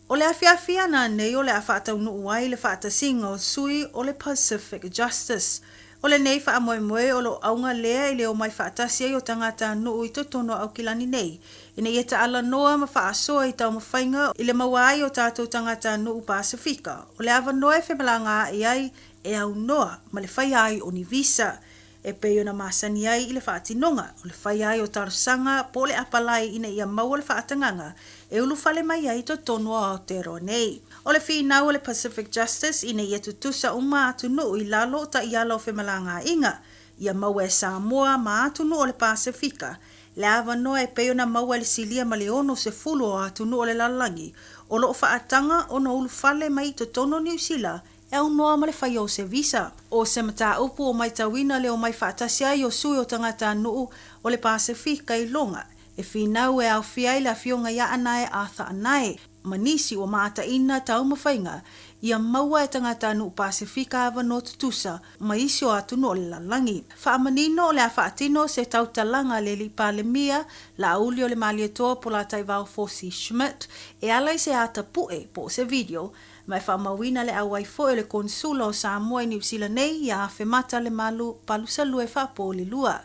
O le afiafi ana nei o le a faataunuu ai le faatasiga o sui o le Pacific Justice. O lenei faamoemoe o lo o auga lea i le omai faatasi ai o tagatanuu i totonu o Aukilani nei, ina ia taalanoa ma faasoa i taumafaiga i le maua ai o tatou tagatanuu Pasefika o le avanoa e femalagaai ai e aunoa ma le faia ai o ni visa e pei ona masani ai i le faatinoga o le faia ai o talosaga po o le apalai ina ia maua le faatagaga e ulufale mai ai i totonu o Aotearoa nei. O le finau a le Pacific Justice ina ia tutusa uma atunuu i lalo o taiala o femalagaaiga, ia maua e Samoa ma atunuu o le Pasefika le avanoa e pei ona maua e le silia ma le 60 o atunuu o le lalolagi o lo o faataga ona ulufale mai i totonu o Niu Sila e aunoa ma le faia o se visa. O se mataupu o matauina le omai faatasi ai o sui o tagatanuu o le Pasefika i Loga e finau e aofia ai le afioga ia Anae Arthur Anae ma nisi ua maataina taumafaiga ia maua e tagatanuu Pasefika avanoa tutusa ma isi o atunuu o le lalolagi. Faamanino o le a faatino se tautalaga a le Alii Palemia, Laauli o le Malietoa Polataivao Fosi Schmidt e ala i se ata pu'e po o se video ma e faamauina le auai foi o le Konesula o Samoa i Niu Sila nei ia Afemata Lemalu Palusalue Faapolilua.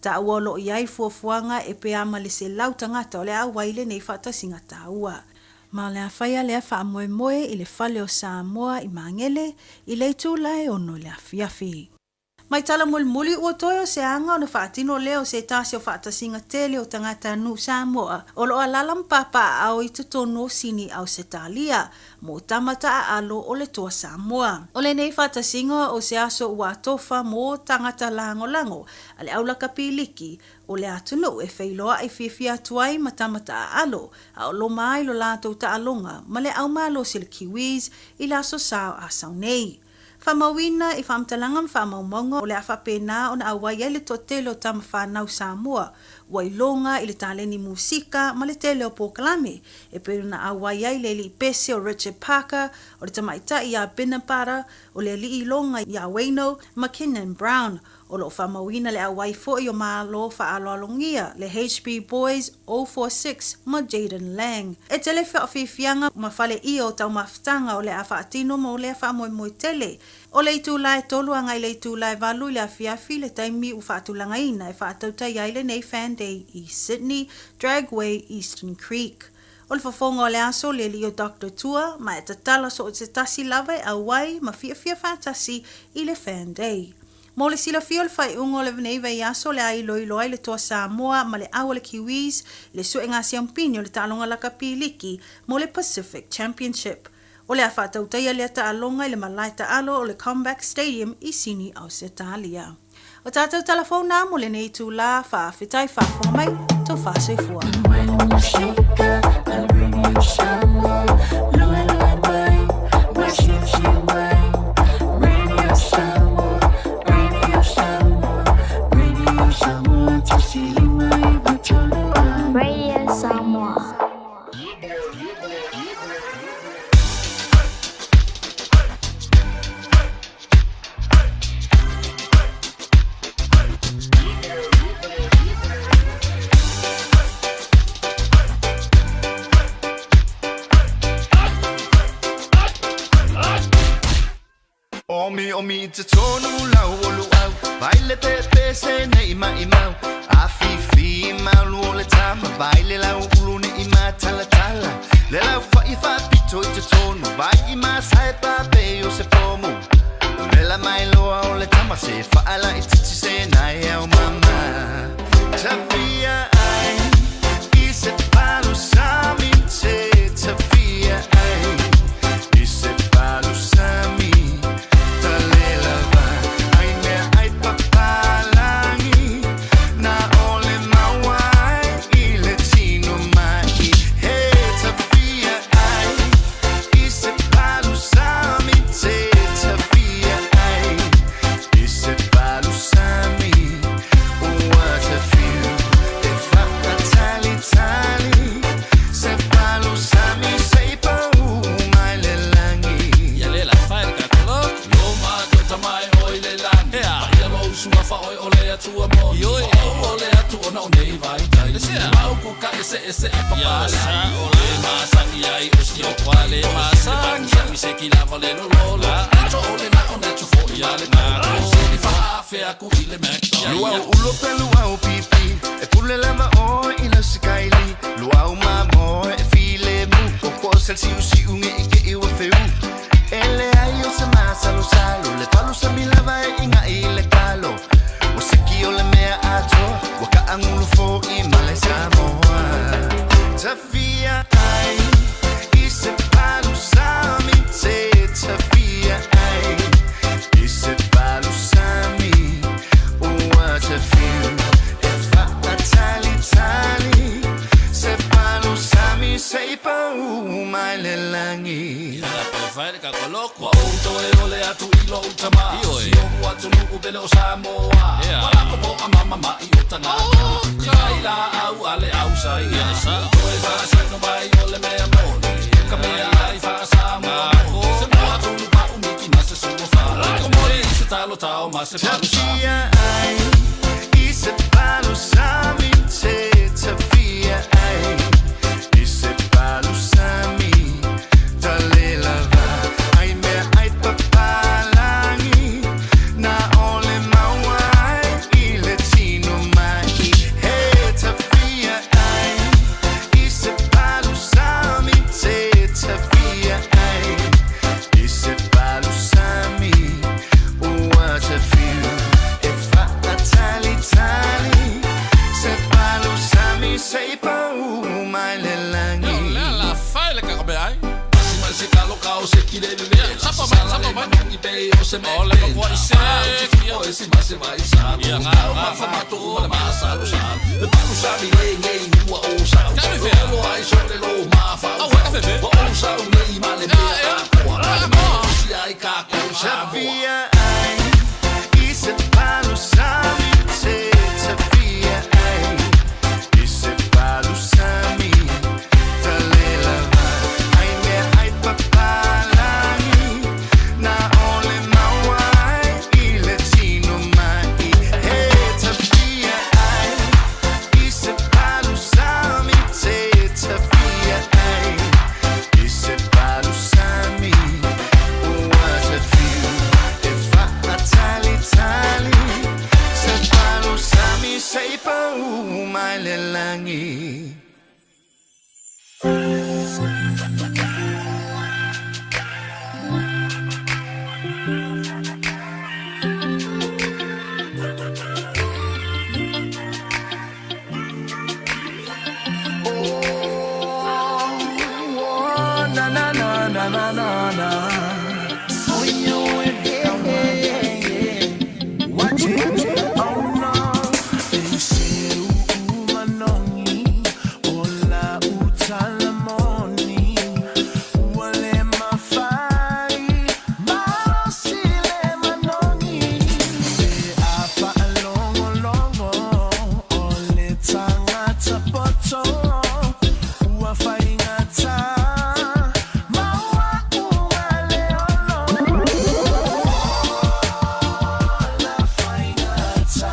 Taua o lo o i ai fuafuaga e pe a ma le 100 tagata o le a auai i lenei faatasiga taua. Ma o le a faia lea faamoemoe i le fale o Samoa i Magele i le itula e 6 i le afiafi. Mai tala mulimuli ua toe o se aga ona faatino lea o se tasi o faatasiga tele o tagatanuu Samoa o lo o alala ma papaaao i totonu o Sini Ausetalia mo tama taaalo o le Toa Samoa. O lenei faatasiga o se aso ua atofa mo tagata lagolago a le aulakapi liki o le atunuu e feiloai fiafia atu ai ma tama taaalo a o loma ai lo latou taaloga ma le aumalosi o le Kiwis i le aso Sa o Asau nei. Faamauina i faamatalaga ma faamaumauga o le a faapena ona auai ai le toatele o tama fanau Samoa ua iloga i le taleni musika ma le tele o polokalame e pei ona auai ai le alii pese o Richard Parker, o le tamaitai ia Binna Bara, o le alii iloga ia Wayno ma Kenyon Brown. O lo o faamauina le auai foi o Malo faaaloalogia le HB Boys 046 ma Jayden Lang. E tele faafiafiaga ma faleia o taumafataga o le a faatino mo lea faamoemoe tele. O le itula e 3 agai i le itula e 8 i le afiafi le taimi ua faatulagaina e faatautai ai lenei Fan Day i Sydney, Dragway, Eastern Creek. O le fofoga o le aso le alii o Doctor Tua ma e tatala so o se tasi lava e auai ma fiafia faatasi i le Fan Day. Mo le silafia o le faaiuga o lenei vaiaso o le a iloilo ai le Toa Samoa ma le au a le Kiwis i le suega siampini o le taaloga lakapi liki mo le Pacific Championship. O le a faatautaia lea taaloga i le malae taalo o le CommBank Stadium i Sini, Ausetalia. O tātou tala fou nā mo lenei itulā, faafetai faafofoga mai, tou faasoifua. Radio Samoa. Omi omi i totonu lau o luau Vai le pepe se nei mai mau A fifi malu o le tama Vai le lau ulu ne i matalatala Le lau fai faapito i totonu Vai i masae pape o se pomu Vela mai loa o le tama Se faala i titi se nai au mama Tafia ai I se palu sami te Tafia ai I se palu sami Talela va ai mea ai papalangi Na ole maua ai i le tino mai He tafia ai I se palu sami te tafia ai I se palu sami Ua tafiu e whakatalitali Se palu sami se i pau mai le langi Ia le la fai le kakolo Loma tota mai oi le lani Ea Ia lo usunga fa oi o le atua moni Ioi O o le atu ona o nei vai tai Le sea Mau ku ka ese ese e papa Ia sa o le masangi ai o si o kwa le masangi Le palu sami se ki lava le lolola To o le na o na tu fo ia le na Se li fa Luau ulo pe luau pipi E pule lava oe i lau sikaili Luau ma moe e file mu O ko sel siu siu nge i ke iwa feu Ele ai o se masalo salo Le palu sa milava e inga i le kalo O seki o le mea atoa Wa ka angulu fo i male Samoa Tafia ai I se palu sami Se tafia ai I se palu sami Ua te fiu E whaatali tali Se palu sami Se pau mai le langi Pe ka koloko Wa o e ole atu i lo utama Si o atu nu pele o Samoa Wala ko po a mama ma i o tanga Kai la au ale au sai Toe wha sai no vai o le mea moni Ka mea ai wha Samoa Se mo atu nu pa umiki na se sua wha Ko mori i se talo tao ma se palu sami Tafia ai I se palu sami Te tafia ai I se palu sami Talela va Ai mea ai papalangi Na ole maua ai I le tino mai He tafia ai I se palu sami Te tafia ai I se palu sami Ua te fiu E whaatali tali Se palu sami Se pau mai le langi La faile ka be ai Ma se kalo kao se kire bebe Sapa mai sapa mai ngi pe o se me Ole ko i se o se ma se vai sa Ya nga ma fa ma tu ma ma sa lo sa Le palu sa mi le nge ua o sa Lo ai so le lo ma fa o o sa o nei ma le me a ko a mo si ai ka ko sa Tafia ai I se palu sami Te tafia ai I se palu sami Talela va Ai mea ai papalangi Na ole maua ai I le tino mai He tafia ai I se palu sami Te tafia ai I se palu sami Ua te fiu E whaatali tali Se palu sami Se pau mai le langi Oh, na na na na na na na. Oh, you yeah. Watch it. Oh no. They say umanongi, ola utalamoni, uale mafai, malosile manongi. Te afa longo longo, ole tangata poto, ua faingata. Maua ua le olo. La faingata.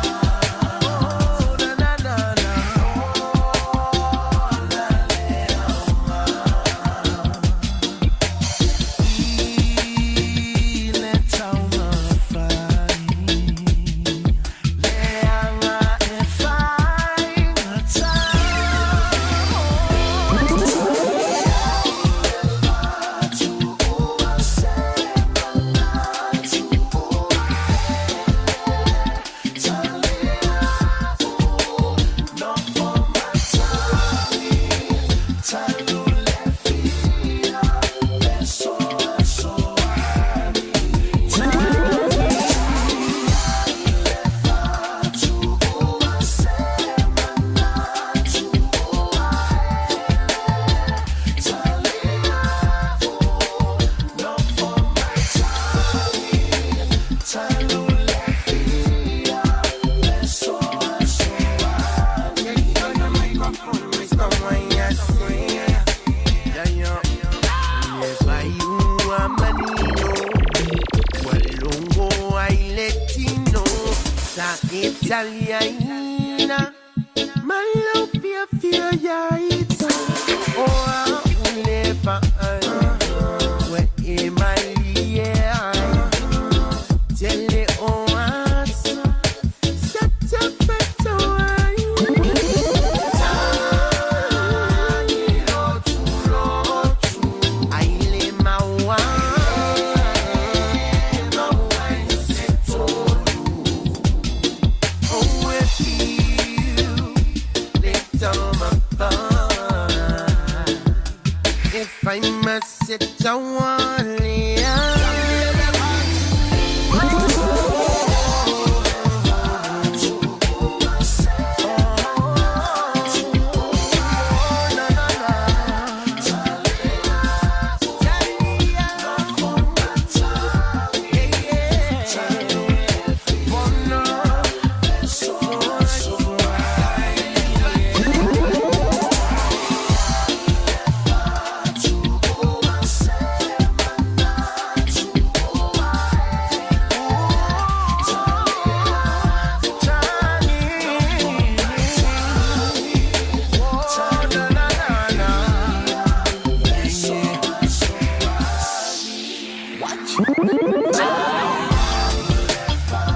Oh, na na na na. Oh, la le I le taunga fai. Leanga e faingata. Italiana, malo fia fia ya ita. Oh, ulepa, we emalie, tele o asa.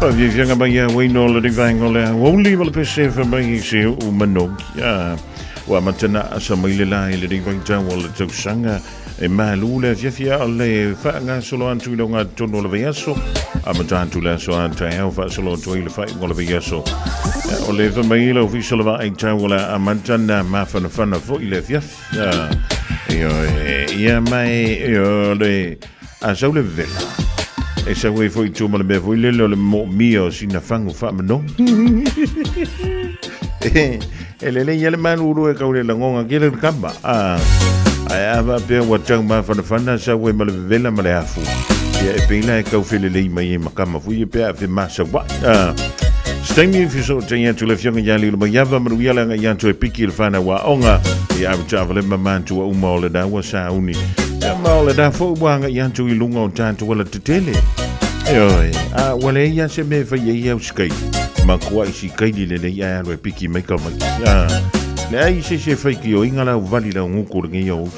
Faafiafiaga mai ia uaina o le vaega o le aoauli ma le pese fai mai se uu manogi. Ua amata na asa mai le la i lenei vaitau o le tausaga e malu le afiafi a o le faagasolo atu i le ogatotonu o le vaiaso. Amata atu le aso a taeao faasolo atu ai le faaiuga o le vaiaso. O le fai mai le Ofisa o le Vaai Tau o le a amata na mafanafana foi le afiafi. Ioe, ia mai o le a sau le vela. E sau ai foi tu ma le mea foi lele o le moomia o sina fagu faamanogi. E lelei ia le malulu e kau le lagonga kele le kama. Ae a faapea ua tau mafanafana sau ai ma le vevela ma le afu. Ia e pei la e kau felelei mai ai ma kama foi e pe a femasaua'i. Se taimi e feso'otai atu le Afioga ia Lilomaiava manuia le aga'i atu e piki i le fanau aoga i avetaavale ma matua uma o lena ua sauni. Ia ma o lena foi ua aga'i atu i luga o tatou alatetele. Ioe, a ua leai lava se mea e fai ai au sikaili. Makua'i sikaili lelei ae alu e piki mai ka mai. Leai se isi e fai kioiga lau vali lau guku lenei aoauli.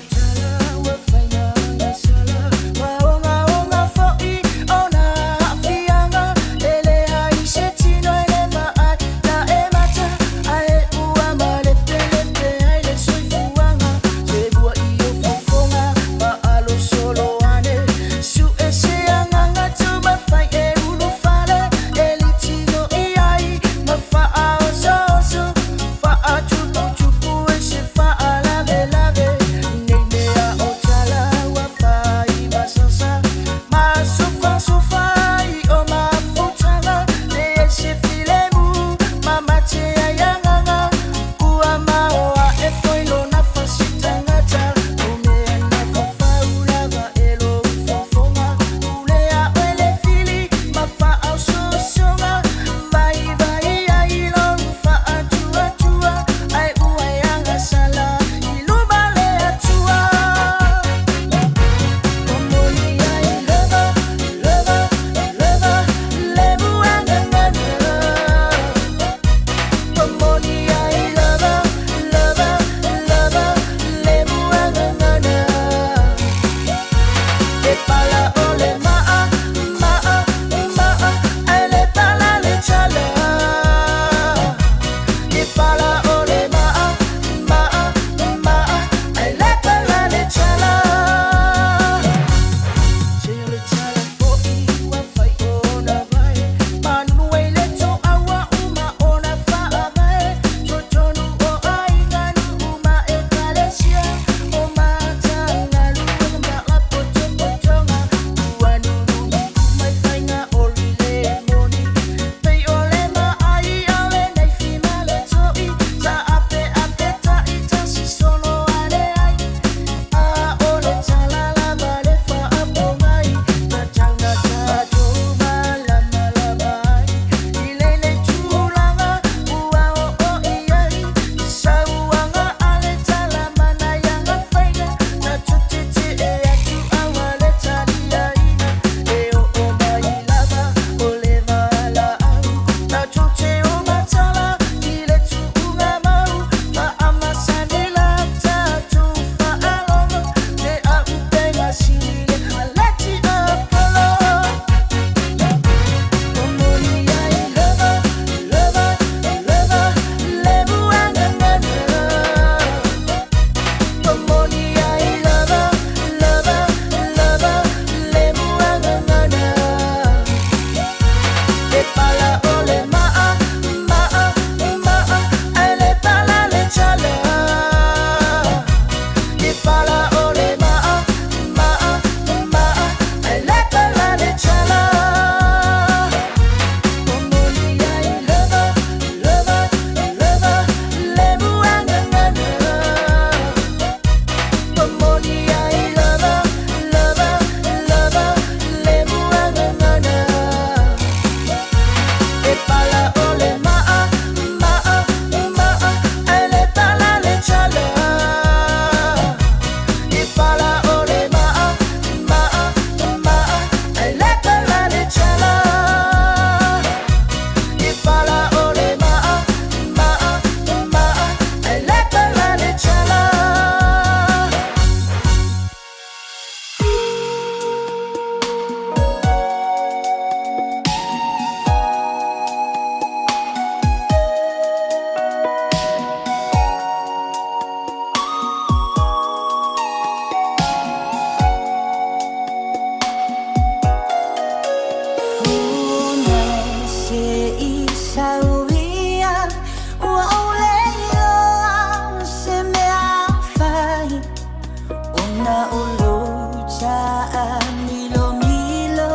Fa'amilomilo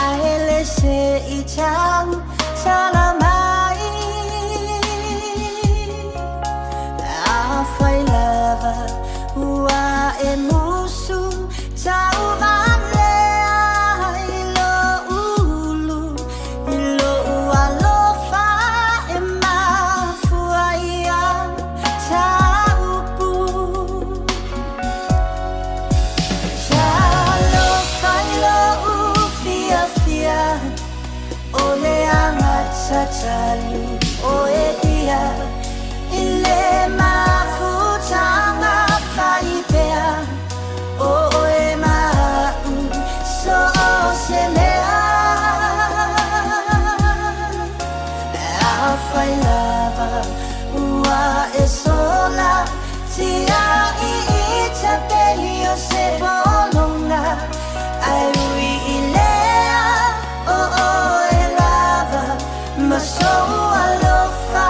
Ae le se i tau tala mai Afai lava ua e musu Tauvalea i lo'u ulu I lo'u alofa e mafua ia taupu Talofa i lo'u fiafia O le agatatalu o e ia I le mafutaga faipea O oe ma a'u so o se mea Afai lava ua e sola Tia'i i tapei o se pologa Ae ui i lea o oe lava Ma sou alofa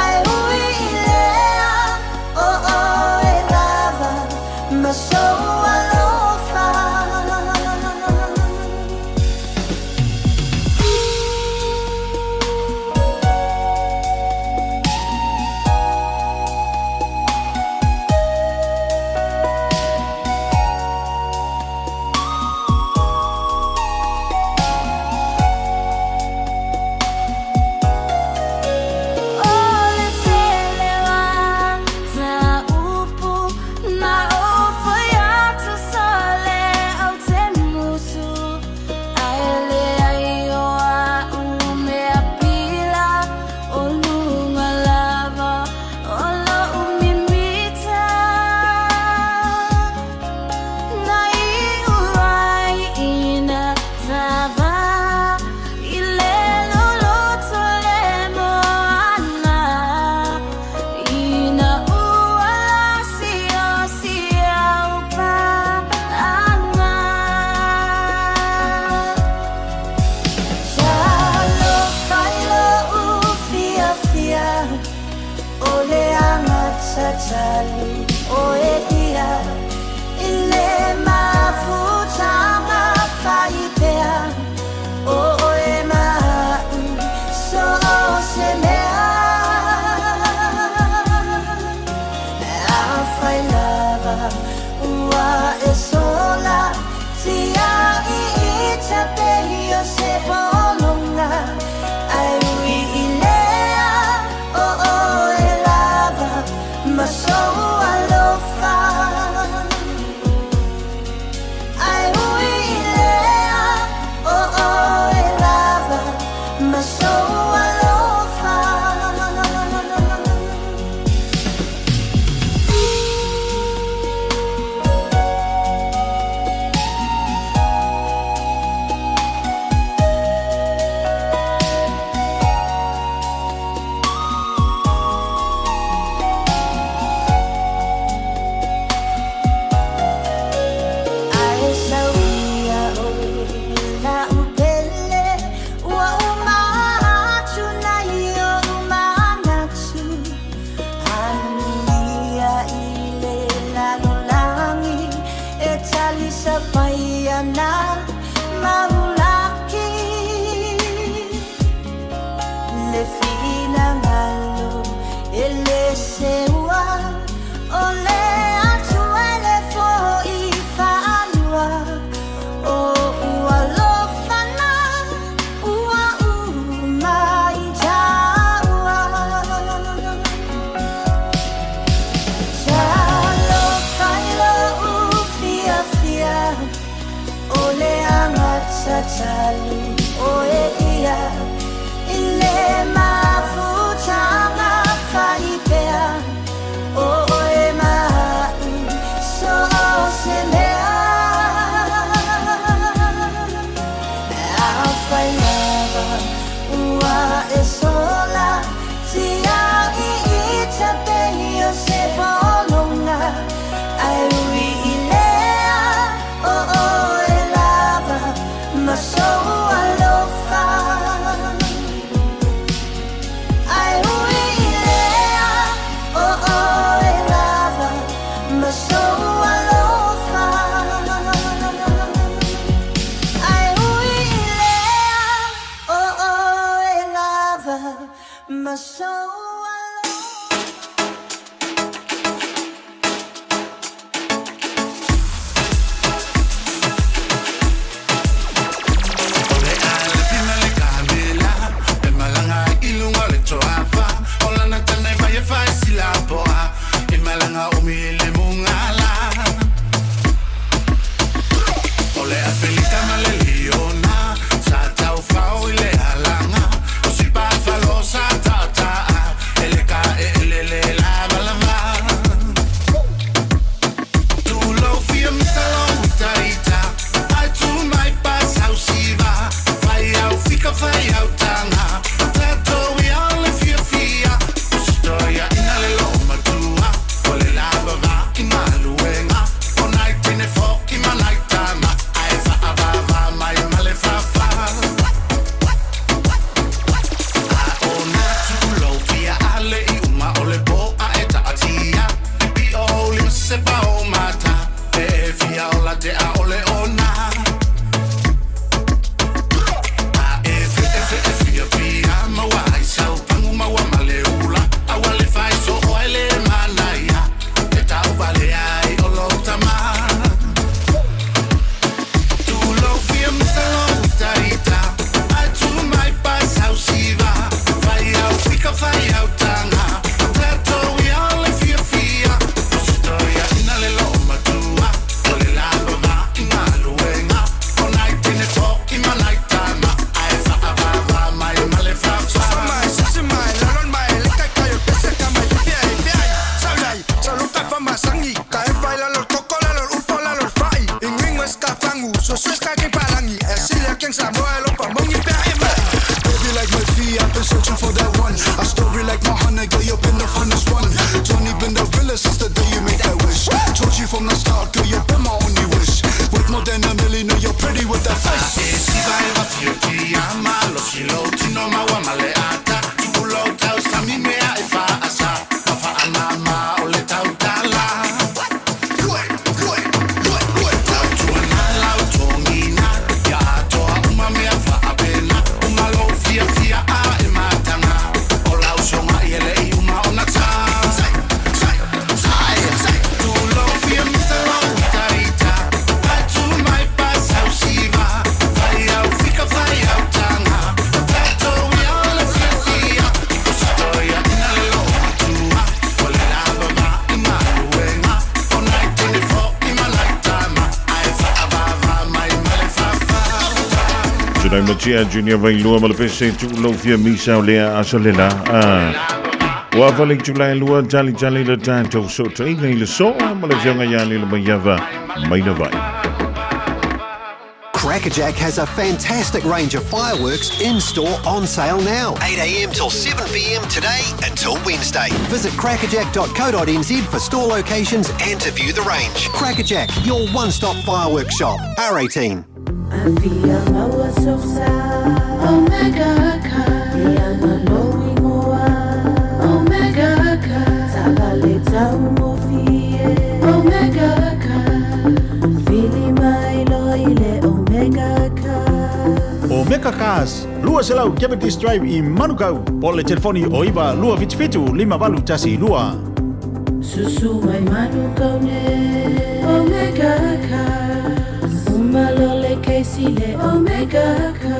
Ae ui i lea o oe lava Ma sou alofa. O le tele o ta upu na ou fai atu sole ou te musu Ae leai o a'u mea pila o luga lava o lo'u mimita Na iu ai ina tava i le loloto le moana Ina ua lasiasi au pa'aga Talofa i lo'u fiafia O le agatatalu o e ia I le mafutaga faipea O oe ma a'u so o se mea Afai lava ua e sola Tia'i i tapei o se pologa Ae ui i lea o oe lava Ma sou alofa Ae ui i lea o oe lava Ma sou alofa. Ae sau ia oe la'u pele Ua uma atu nai o'u manatu Anuia i le lalolagi E talisapaia ana maulaki Le finagalo e lē seua O le Atua e lē fo'i faalua O'u alofa na ua uma i tāua Talofa i lo'u fiafia O le agatatalu o e ia I le mafutaga faipea O oe ma a'u so o se mea Afai lava ua e sola Tia'i i tapei o se pologa Ae ui i lea o oe lava Ma sou. are so alone. O le alepi ma le kamela E malanga i lunga o le toafa O lana tane vai e fai silapoa E malanga o mi le mungala O le Afelika ma le Liona Sa taufao i le alanga O si pafalo sa tataa E le ka e elele lava lava Tulo fia misalo utaita Ai tu mai pasau siva Fai au fika fai au tanga Tato i ale fia fia O sitoia ina le lo matua O le lava va i maluenga O nai tene fo i manai tama Ai fa avava mai male fa fa A o nā tulo fia ale i uma o le po a e taatia Pi o lima se pa o mata E e fia o la te a ole o nā A e fe e fe e fia fia Maua ai sau pangu maua male ula A wale fai so o ele manaia E tau vale ai o lo tama Tulo fia misalo utaita Ai tu mai pasau siva Fai au fika fai au tanga Tato i ale fia fia O sitoia ina le lo matua O le lava va i maluenga O nai tene fo i manai tama Ai fa avava mai male fa fa Baby like my fee, I've been searching for that one. A story like my honey, girl, you've been the funnest one. Johnny been the realest since the day you made that wish. Told you from the start, girl, you've been my only wish. Worth more than a million, you're pretty with that face. E siva e va fia fia Malo si lo tino maua male ata Tulo tau sami mea e fa asa Ma fa anama o le tau tala Lue, lue, lue, lue Tau tuana lau tongina Ia atoa uma mea fa apena Uma lo fia fia a e matanga O lau songa i ele i uma o na tā Sai, sai, sai, sai Tulo fia misa lo utaita Ai tu mai pasau siva Fai au fika fai au tanga Tato i ale fia fia O sitoia ina le lo matua O le lava va i maluenga O nai tene fo i manai tama Ai fa avava mai male fa fa Tunai matia Junior Vailua ma le pese tulo fia misa o lea aso le la. Ah. Ua fale tulai lua tali tali le tātou so tainga i le soa ma le fionga ia le maiava mai na vai. Crackerjack has a fantastic range of fireworks in store on sale now. 8am till 7pm today until Wednesday. Visit crackerjack.co.nz for store locations and to view the range. Crackerjack, your one stop fireworks shop. R18. Omega ka Omega ka Omega ka Fili mai lo ile Omega ka O Meka Cars, lua selau Cavendish Drive i Manukau. Po le telefoni o iwa lua whitu whitu lima walu tasi lua. Susu mai manu kaune Omega ka Umalole keisi le Omega ka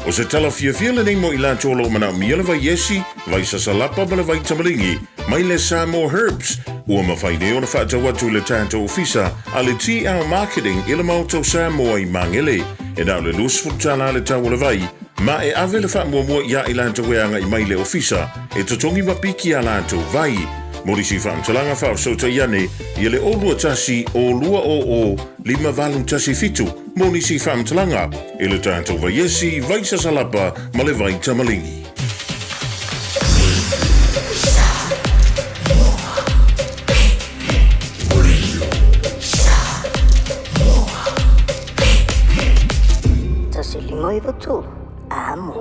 O se tala fiafia lenei mo i latou o lo o manaomia le vaiesi, vai sasalapa ma le vai tamaligi, mai le Samoa Herbs, ua mafai nei ona faatau atu i le tatou ofisa a le TL Marketing i le Maota o Samoa i Magele, e na o le $20 le tau o le vai, ma e ave le faamuamua iā i latou e agai mai i le ofisa e totogi ma piki a latou vai. Mo nisi faamatalaga faafesootai ane ia le 021 0 200 5817 mo nisi faamatalaga i le tatou vaiesi, vai sasalapa ma le vai tamaligi. 1593 Amo.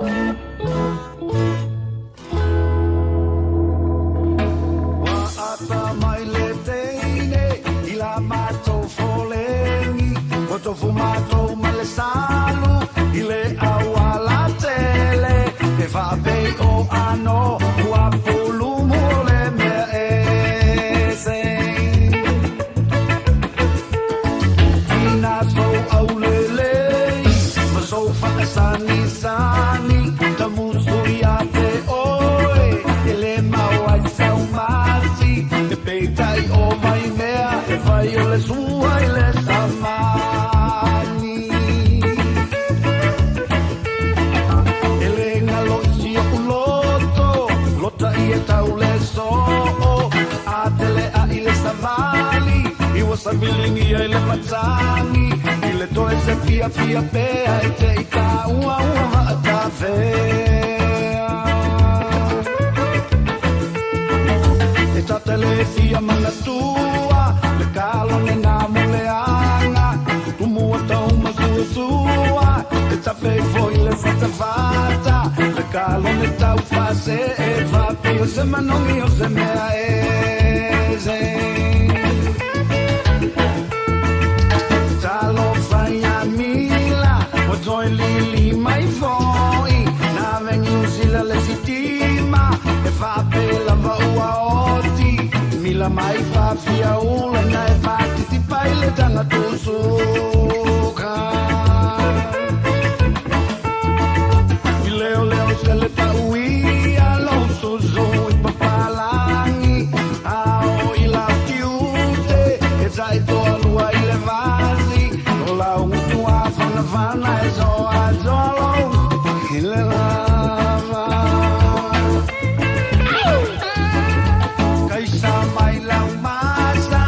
Ata mai le teine i la matou foleni O tofu matou ma le salu i le auala tele E savali I ua saviligia i le matagi I le toe se fiafia pea e te i tāua ua vaatafea E tatele fia manatua Le kalone nā mo le anga Tumua tauma suasua E tafeifo i le fatafata Le kalone tau fase e vapi O se manogi o se mea ese Talofa ia mila Ua toe lili mai foi Na vengiusila le sitima E faapela vaua oti Mila mai faafia ula Na e faatitipai le taga tusuka I leoleo se le pauia Lou susu i papalagi Ao i lau tiute E taitoalua i le vasi O lau gutua fanafana E soasoa lou i le lava Kaisa mai lau masa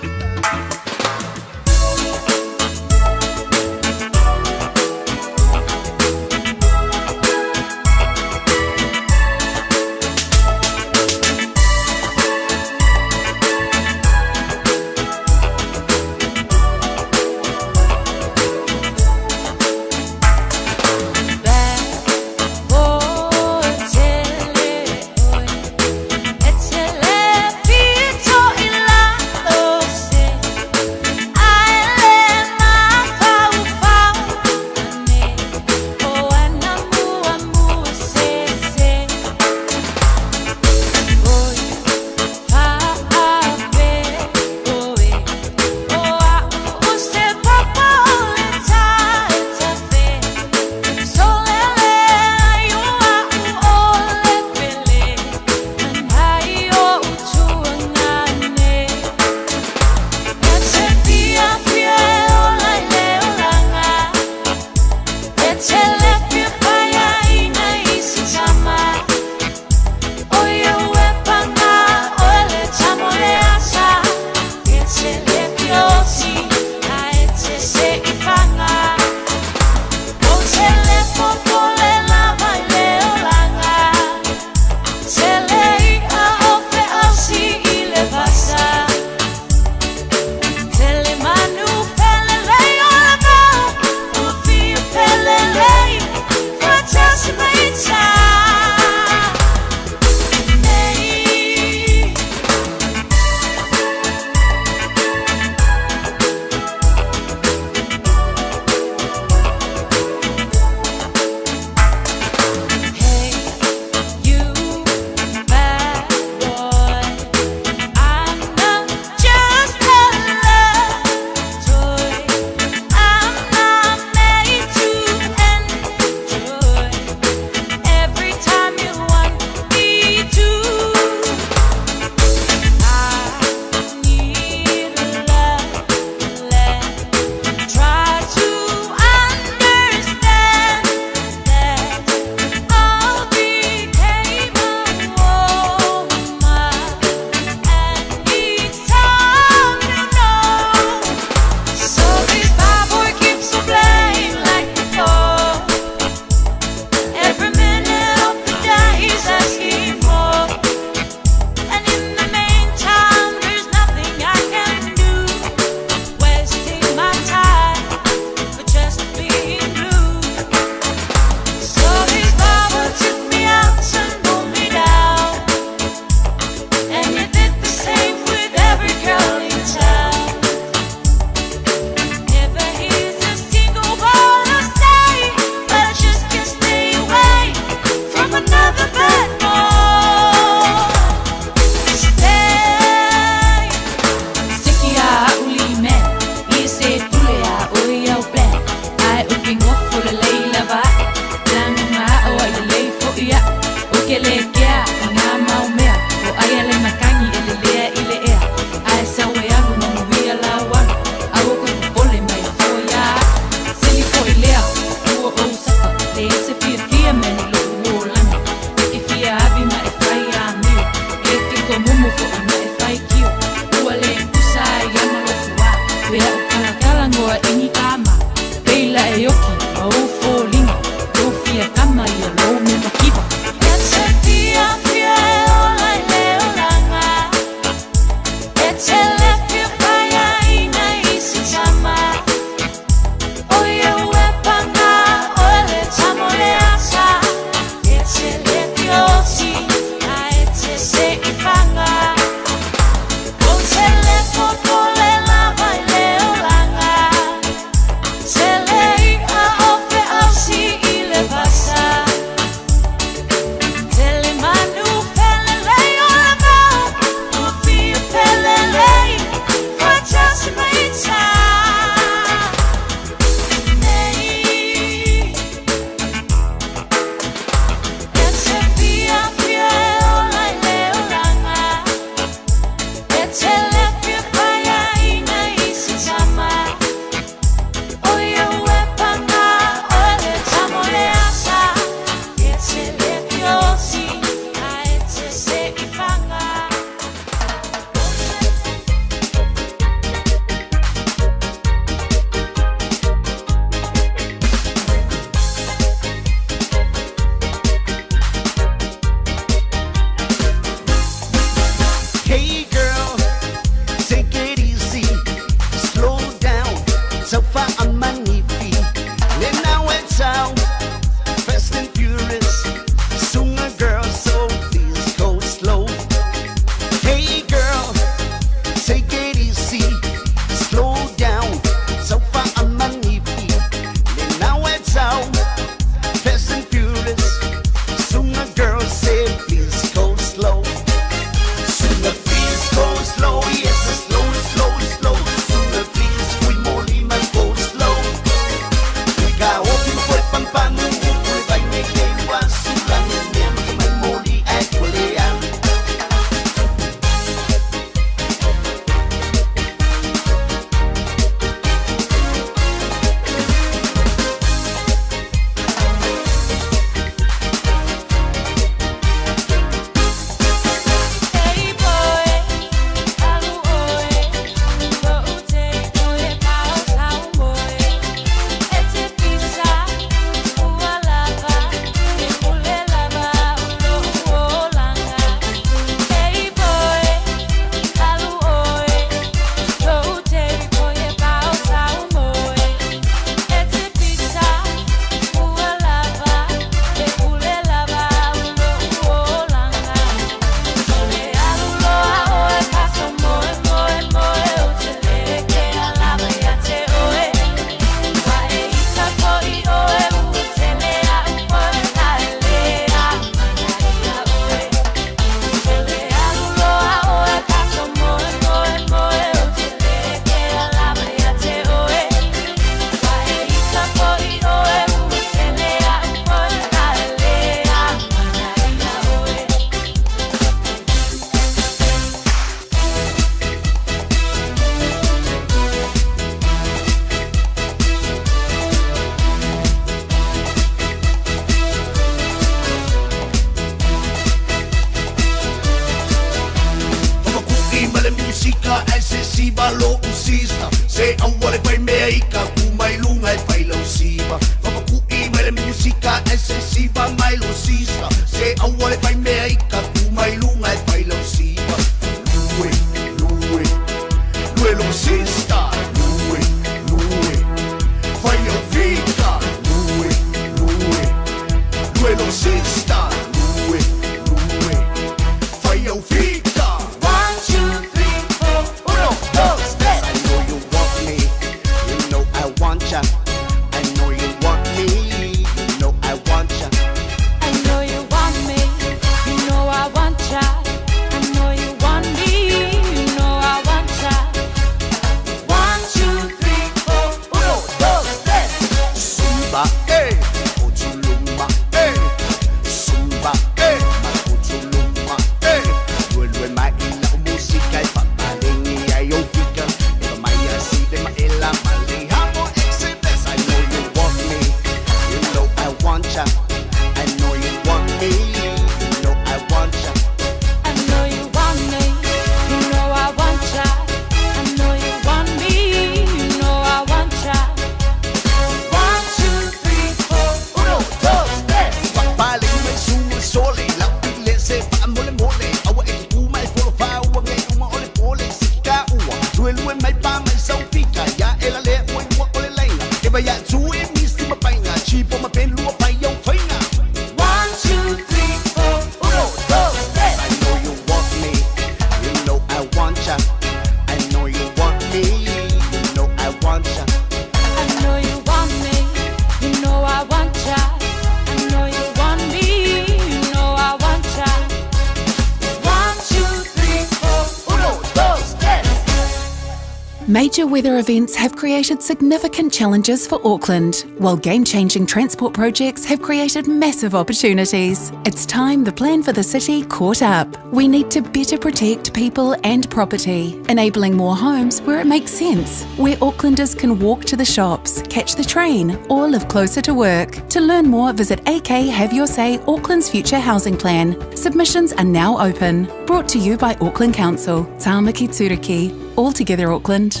Major weather events have created significant challenges for Auckland, while game changing transport projects have created massive opportunities. It's time the plan for the city caught up. We need to better protect people and property, enabling more homes where it makes sense, where Aucklanders can walk to the shops, catch the train, or live closer to work. To learn more, visit AK Have Your Say Auckland's Future Housing Plan. Submissions are now open. Brought to you by Auckland Council. Tāmaki Turuki. All together Auckland.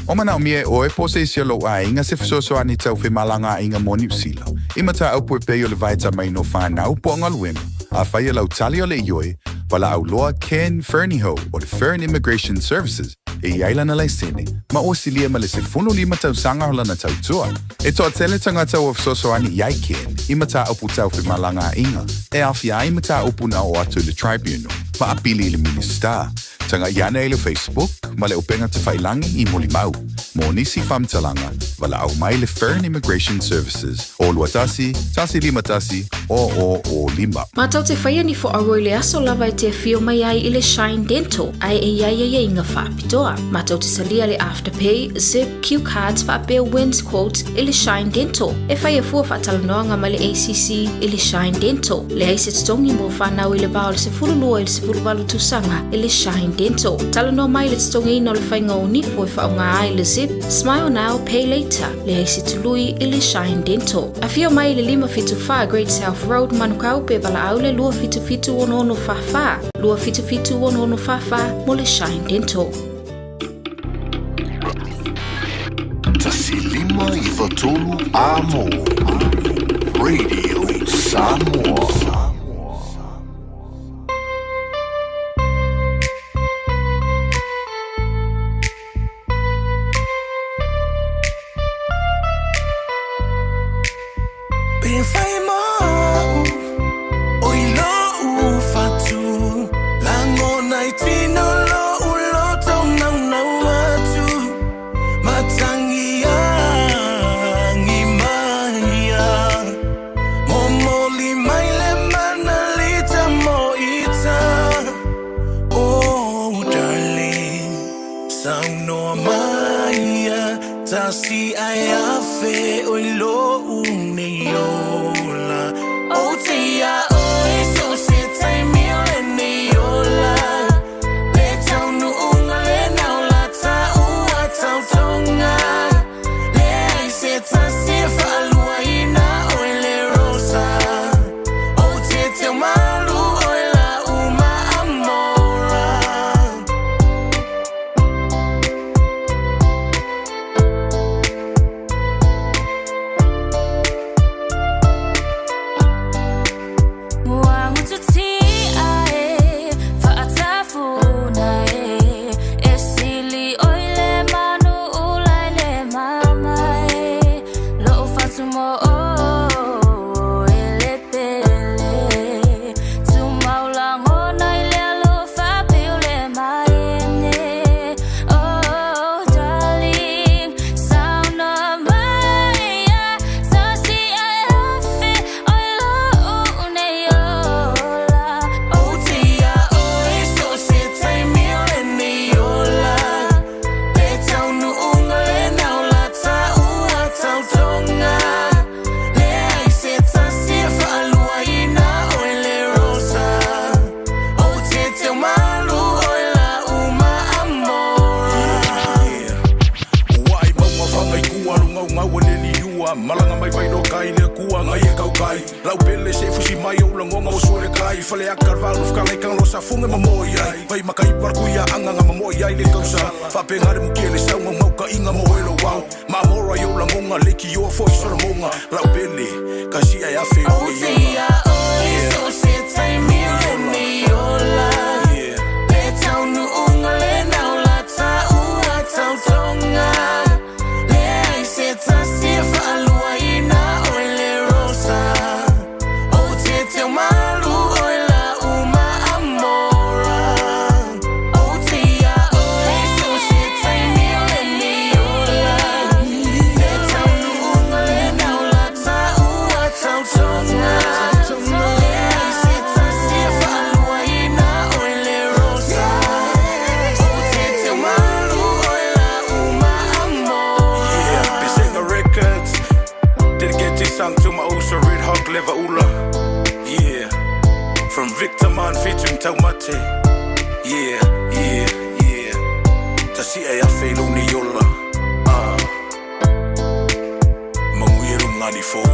O manaʻomia e ʻoe po o se isi o lou ʻaiga se fesoasoani tau femalagaaiga mo Niusila. I mataupu e pei o le vaetamaina o fanau po o galuega. Afai o lau tali o le ioe, valaau loa Ken Fernihough o le Fern Immigration Services e i ai lana laisene, ma ua silia ma le 15 tausaga o lana tautua. E toatele tagata ua fesoasoani i ai Ken i mataupu tau femalagaaiga e aofia ai mataupu na oo atu i le Tribunal ma apili i le Minisita. Tagai ane i le Facebook ma le upega tafailagi i Molimau. Mo nisi faamatalaga, valaau mai le Fern Immigration Services o 21 151 0005. Matou te whaia ni fo aua i le aso lava e te awhio mai ai i le Shine Dental, ae e iai ai inga whaapitoa. Matou te salia le Afterpay, Zip, Q Cards faapea Wins Quotes i le Shine Dental. E whai a fua whaatalanoanga mai le ACC i le Shine Dental. Leai se totogi mo whanau i le va o le 12 i le 18 tausaga i le Shine Dental. Talanoa mai le totogiina o le faiga o nifo e faaaoga ai le Zip, Smile Now, Pay Later. Leai se tului i le Shine Dental. Afio mai i le 574 Great South Road, Manukau pe valaau le 277 6644. 277 6644 mo le Shine Dental. 1 5 9 3 Amo Radio Samoa. Pe fai mau o i lou fatu Lagona i tino lou loto naunau atu Matagi agi maia Momoli mai le mana lita mo ita Oh darling Saunoa maia Tasi ai afe o i lou nei ola O te ia oe so se taimi o lenei ola Le taunuuga lena o la taua tautoga Leai se tasi e faaluaina oe le Rosa Ou te teumalu oe lau maamora. Ua gututia e, faatafuna e, e sili oi le manu ula i le mama e, lou fatumo o e le pele. Tumau lagona i le alofa pei o le maene. Oh, darling, saunoa maia, tasi ai afe o i lou nei ola. Ou te ia oe so se taimi o lenei ola Le taunuuga lena o la taua tautoga Leai se tasi e faaluaina oe le Rosa Ou te teumalu oe lau maamora. Ua ai maunga whangai kua lunga unga le liua Malanga mai vai no kai le kua ngai e kau kai Lau pele se fusi mai o langonga o suere kai Fale aka valu whakalai kang lo sa funga mamoi ai Vai makai parku ia anga nga mamoi ai le kausa Whapenga re muke le saunga mauka inga mo elo wau Mamora yo langonga leki yo fo i solomonga Lau pele kasi ai afe o Ou te ia oe so se taimi o lenei ola Le taunuuga lena o la taua tautoga Leai se tasi e faaluaina oe le Rosa Ou te teumalu oe lau maamora Ou te ia oe so se taimi o lenei ola Le taunuuga lena o la taua tautoga Leai se tasi e faaluaina taumate. Yeah, yeah, yeah. Tasi'a e afe i lou nei ola. Ah. Manuia lou gani fou.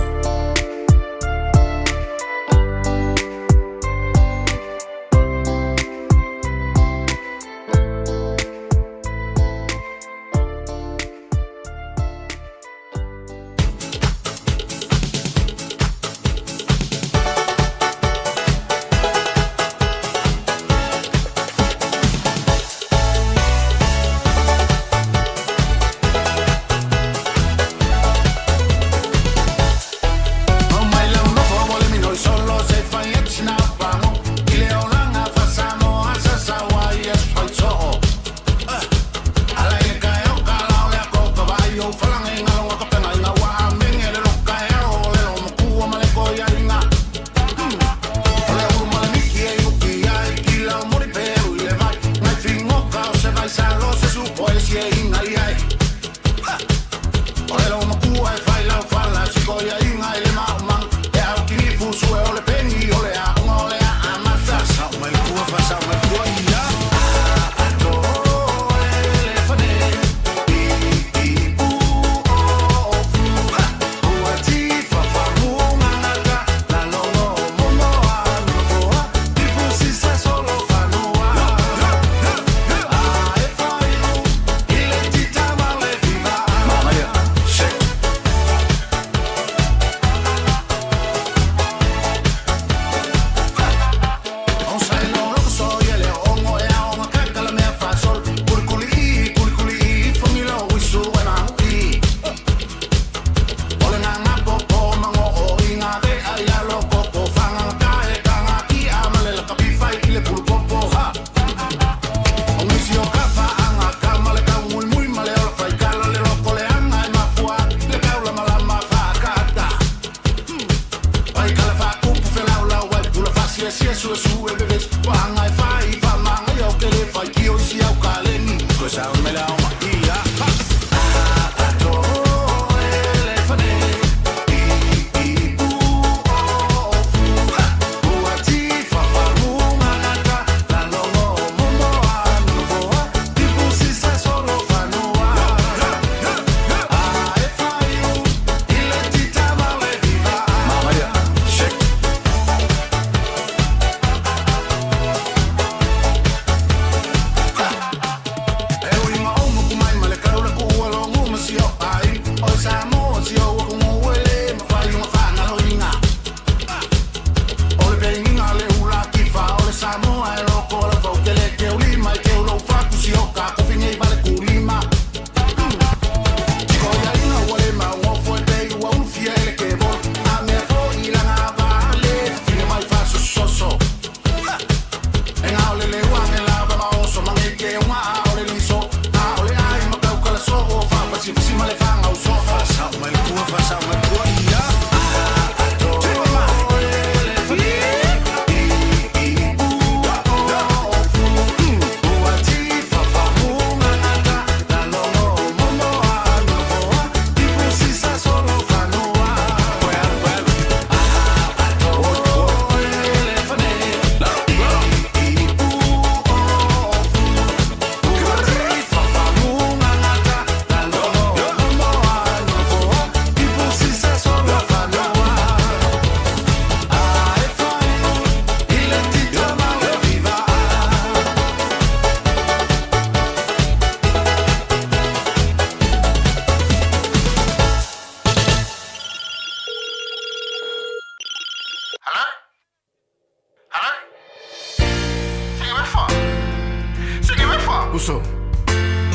Uso.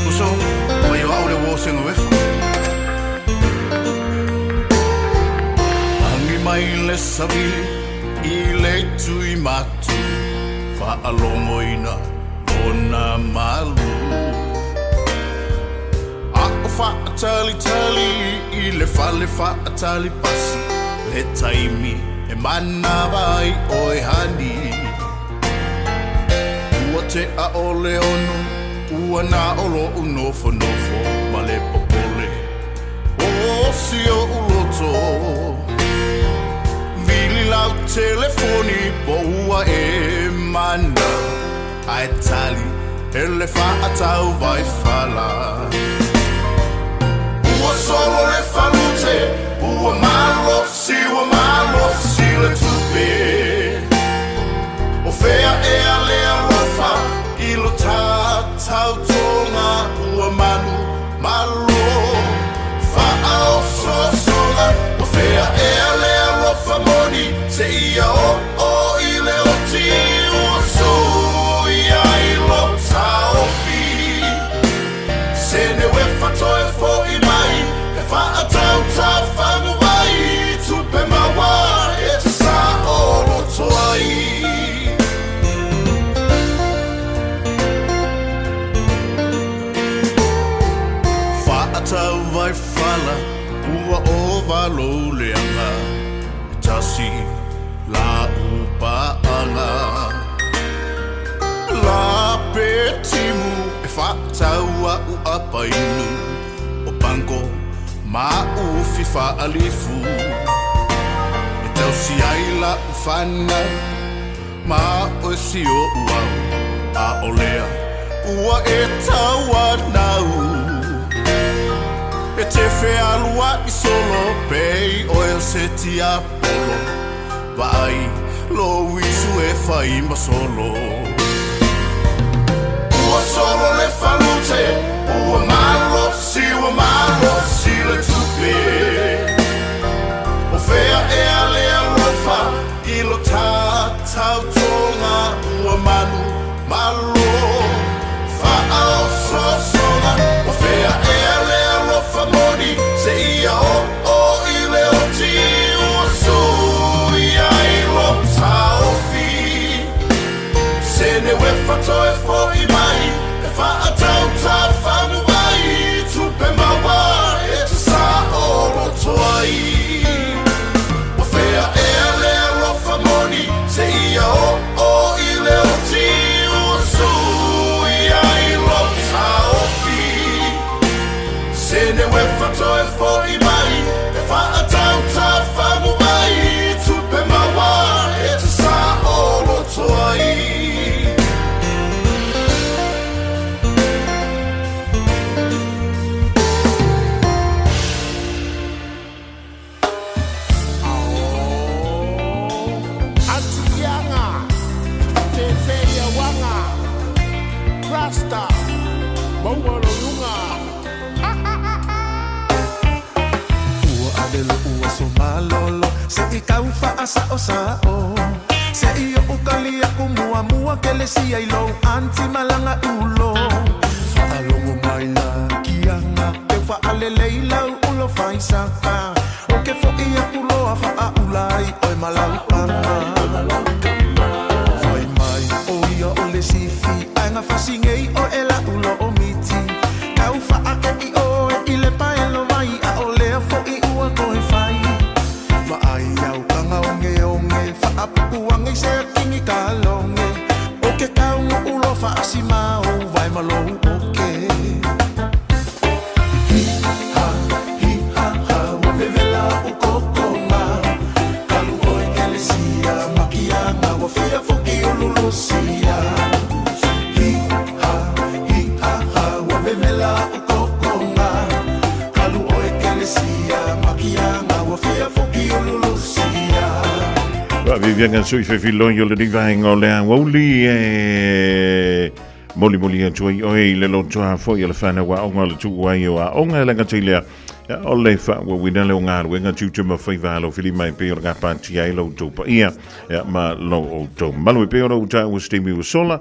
Uso. Mai o au le wō senga wefa. Angi mai le savili i le tui matu whaalongoina ona malu. A o whaatali tali i le fale whaatali pasi le taimi e mana vai oe hani. Ua te a o le ono, ua nā o lo unofo nofo ma le popole. O si o uloto, vili lau telefoni po ua e mana Ae tali e le faatau fala Ua solo le falute Ua malosi, ua malosi le tupe O fea ea le alofa I lo tatautoga ua manu malo Faaososoga O fea ea le alofa moni Se ia o o i le oti Ua sui ai lo taofi Se ne ue fatoe fo'i mai E faatautafagu ai Tupe maua e te sa o loto ai Faatau vai fala Ua o valo leanga E tasi la upaanga La pe timu e faataua u apainu O pango ma ufi faalifu E tausi ai la ufana Ma o si o uau A o lea ua e tauanau E te fealua i solo Pei o e se tia polo Vaai lo isu e fai ma solo Ua solo le falute Ua malosi, ua malosi le tupe O fea ea le alofa I lo tatautoga ua manu malo Faaososoga O fea ea le alofa moni Se ia o o i le oti Ua sui ai lo taofi Se ne ue fatoe fo'i mai E faatautafagu ai Tupe maua e te sa o loto ai O fea ea le alofa moni Se ia o o i le oti Ua sui ai lo taofi Se ne ue fatoe fo'i mai E faatautafagu ai Tupe maua e te sa o loto ai Atikianga, Fefe Wanga, Rasta, Maua Ua alelo ua so malolo Se i kau whaasa o sa o Se i o ukali aku mua mua ke le sia i lou anti malanga ulo Whaalongo mai la kianga Te whaalele i lau ulo whaisaka O ke fo i aku loa whaaula i oe malau panga Whai mai o ia o le sifi Ainga fasingei o e la ulo o miti Kau whaake i oe i le paelo vai A o lea fo i ua koe whai Ma ai au kanga onge onge Whaapuku ange se kingi ka longe O ke kaunga ulo whaasima o vai malo o ke Hi ha, hi ha ha, wa vevela o kokonga Kalu oi kelesia, makianga, wa fia foki o lulusia Hi ha, hi ha ha, wa vevela o kokonga Kalu oi kelesia, makianga, wa fia foki o lulusia Wa vivianga sui fe filoi o le rivaenga o le awauli e moli moli atu ai oe i le lotoa foi o le whanau a onga o le tuu ai o a onga e langa teilea ia o le wha ua wina le o ngā ruenga tūtu ma whai valo whili mai pe o le ngā ai lo tau ia ia ma lo o tau malu e pe o lo uta ua stemi ua sola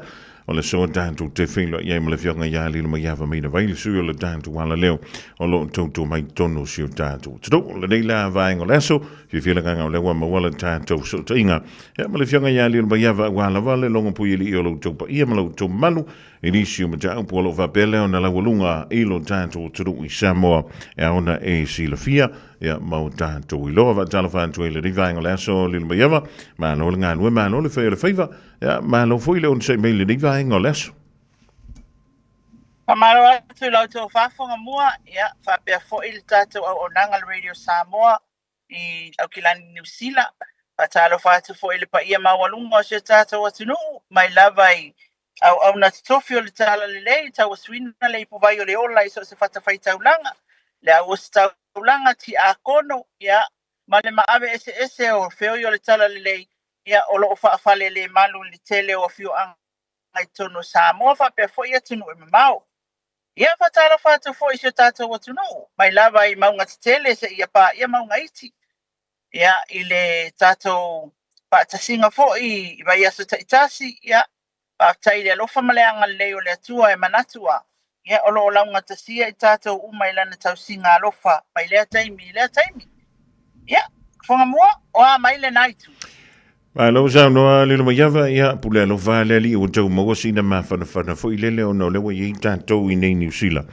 o le soa tātou te whilo ia ma le fionga ia lilo ma ia whamina vai le sui o le tātou wala leo o lo tau mai tono si o tātou. Tado, le nei la vaenga o le aso, whiwhila nganga o lewa mawala tātou so tainga. Ia ma le fionga ia lilo ma ia wala wale longo pui ili o lo tau pa ia ma lo tau malu i nisi o mata upu o lo wapele o na laualunga i lo tātou tadu i Samoa e aona e silafia ia mau tātou i loa wa talo whantu i le rivaenga o le aso lilo ma ia ma lo le ngā lue ma lo le whai o le whaiva ia ma lo fui le on se mei le rivaenga o le aso. Whamaro atu lau tau whawhonga mua, ia, whapea fo i le tātou au o nanga le Radio Samoa i Aukilani New Zealand. Faatalofa atu foi i le paia maualuga o si o tatou atunuu, mai lava i auauna totofi o le Talalelei, tauasuina le ipuvai o le ola i so o se fatafaitaulaga, le au ositaulaga, tiakono, ia, ma le maave eseese o feoi o le Talalelei, ia, o lo o faafalelemalu i le tele o afioaga i totonu o Samoa faapea foi atunuu e mamao. Ia, faatalofa atu foi i si o tatou atunuu, mai lava i mauga tetele seia paia mauga iti. Ia, i le tatou faatasiga foi i vaiaso taitasi, ia, faafetai i le alofa ma le agalelei o le Atua e manatu a, ia, o lo o laugatasia i tatou uma i lana tausiga alofa mai lea taimi i lea taimi. Ia, Fuagamua, o a mai lena itu? Malo saunoa Lilomaiava, ia pule alofa le alii ua tau maua sina mafanafana foi lele ona o lea ua i ai tatou i nei Niu Sila.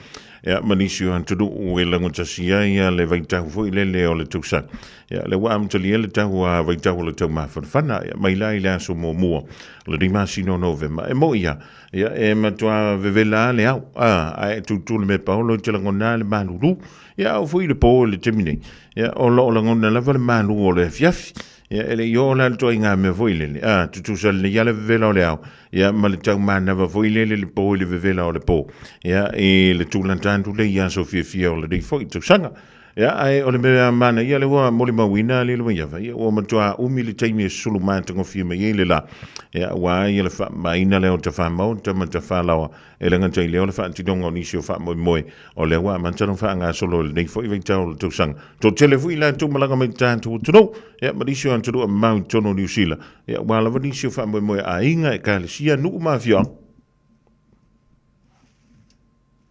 Ia ma nisi o atunuu e lagotasi ai ia le vaitau foi lele o le tausaga. Ia lea ua amatalia le tau a vaitau o le tau mafanafana ia mai la i le aso muamua o lenei masina o Novema. E moi ia, ia e matua vevela le ao, a, ae tutu le mea paolo i te lagona le malulu. Ia au foi i le po i le taimi nei. Ia o lo o lagona lava le malu o le afiafi. Ia, e le i oo la le ituaiga mea foi lele, a, tutusa lelei lava le vevela o le ao, ia, ma le taumanava foi lele le po i le vevela o le po, ia, i le tulaga atu lea i aso fiafia o lenei foi tausaga. Ia, ae o le mea manaia lea ua molimauina Lilomaiava, ia, ua matua umi le taimi e sulu matagofie mai ai le la, ia, aua ia le faamamaina lea o Tafamao ma Tafalaoa, E le gata i lea o le faatinoga o nisi o faamoemoe o lea ua amata ona faagasolo i lenei foi vaitau o le tausaga. Toatele foi i latou malaga mai tatou atunuu, ia ma nisi o atunuu e mamao i totonu o Niu Sila, ia aua lava nisi o faamoemoe a aiga, ekalesia, nuu ma afioaga.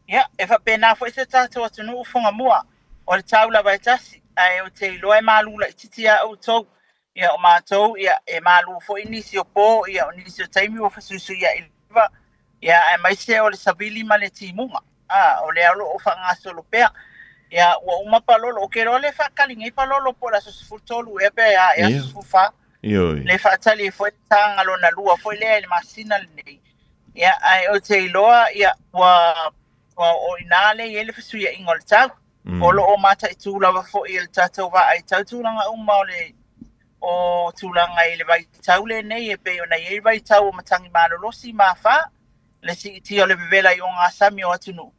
Ia, e faapena foi se tatou atunuu Fugamua, o le tau lava e tasi, ae ou te iloa e malu laitiiti lava outou. Ia, o matou, ia, e malu foi nisi o po, ia, o nisi o taimi ua fesuisuiai lava, ia, aemaise o le savili ma le timuga, a, o lea o lo o faagasolo pea. Ia, ua uma palolo, ou te iloa lea e faatali nei palolo po o le aso 13 ea pe a ea aso 14. Ioe. Le faatali ai foi le taga lona lua foi lea i le masina lenei. Ia, ae ou te iloa, ia, ua, ua o i ina lea e i ai le fesuiaiga o le tau. O lo o mataitu lava foi e le tatou vaai tau tulaga uma o le o tulaga i le vaitau lenei e pei ona i ai vaitau o matagi malolosi ma afa, le siitia o le vevela i ogasami o atunuu.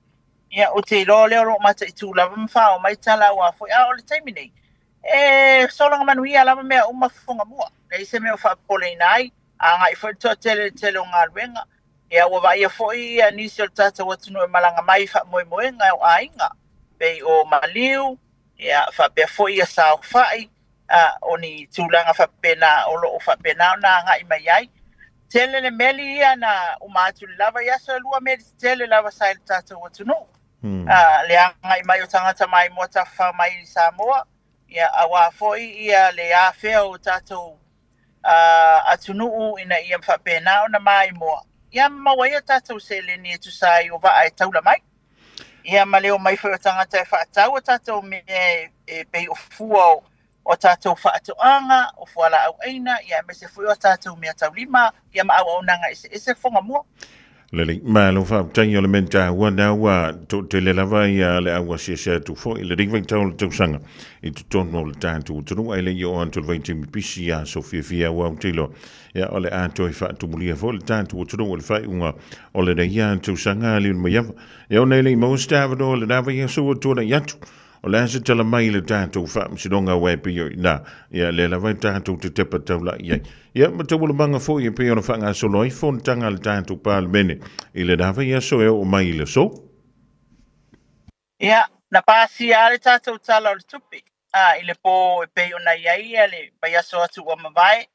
Ia, ou te iloa o lea o lo o mataitu lava ma faaoo mai tala aua foi, a o le taimi nei, e sologa manuia lava mea uma Fugamua. Leai se mea o faapopoleina ai, agai foi le toatele i le tele o galuega. Ia, ua vaaia foi ia nisi o le tatou atunuu e malaga mai i faamoemoega o aiga, pei o maliu, ia, faapea foi ia saofai, a, o ni tulaga faapena o lo o faapena ona agai mai ai. Tele le meli ia na uma atu i le lava i aso e lua meli tetele lava sa i le tatou atunuu. A, le agai mai o tagata maimoa tafafao mai i Samoa, ia, aua foi ia le afea o tatou atunuu ina ia faapena ona maimoa, ia ma maua ai a tatou seleni e tusa ai o vaa e taula mai. Ia ma le omai foi o tagata e faatau a tatou mea e pei o fua o tatou faatoaga, o fualaau aina, ia aemaise foi o tatou mea taulima, ia ma auaunaga eseese Fugamua. Lelei, malo faafetai o le mea taua lea ua toatele lava ia le au asiasi atu foi i lenei vaitau o le tausaga i totonu o le tatou atunuu ae le i oo atu le vaitaimi pisi i aso fiafia ua ou te iloa ia o le a toe faatumulia foi le tatou atunuu i le faaiuga o lenei tausaga Lilomaiava. Ia ona e le i maua se avanoa i lena vaiaso ua tuanai atu O le a se tala mai i le tatou faamasinoga aua e pei o i ina, ia lea lava e tatou te tepa taulai i ai. Ia ma taualumaga foi e pei ona faagasolo ai fonotaga a le tatou Palemene i lena vaiaso e oo mai i le aso. Ia, na pasia lava le tatou Tala o le Tupe, a, i le po e pei ona i ai le vaiaso atu ua mavae,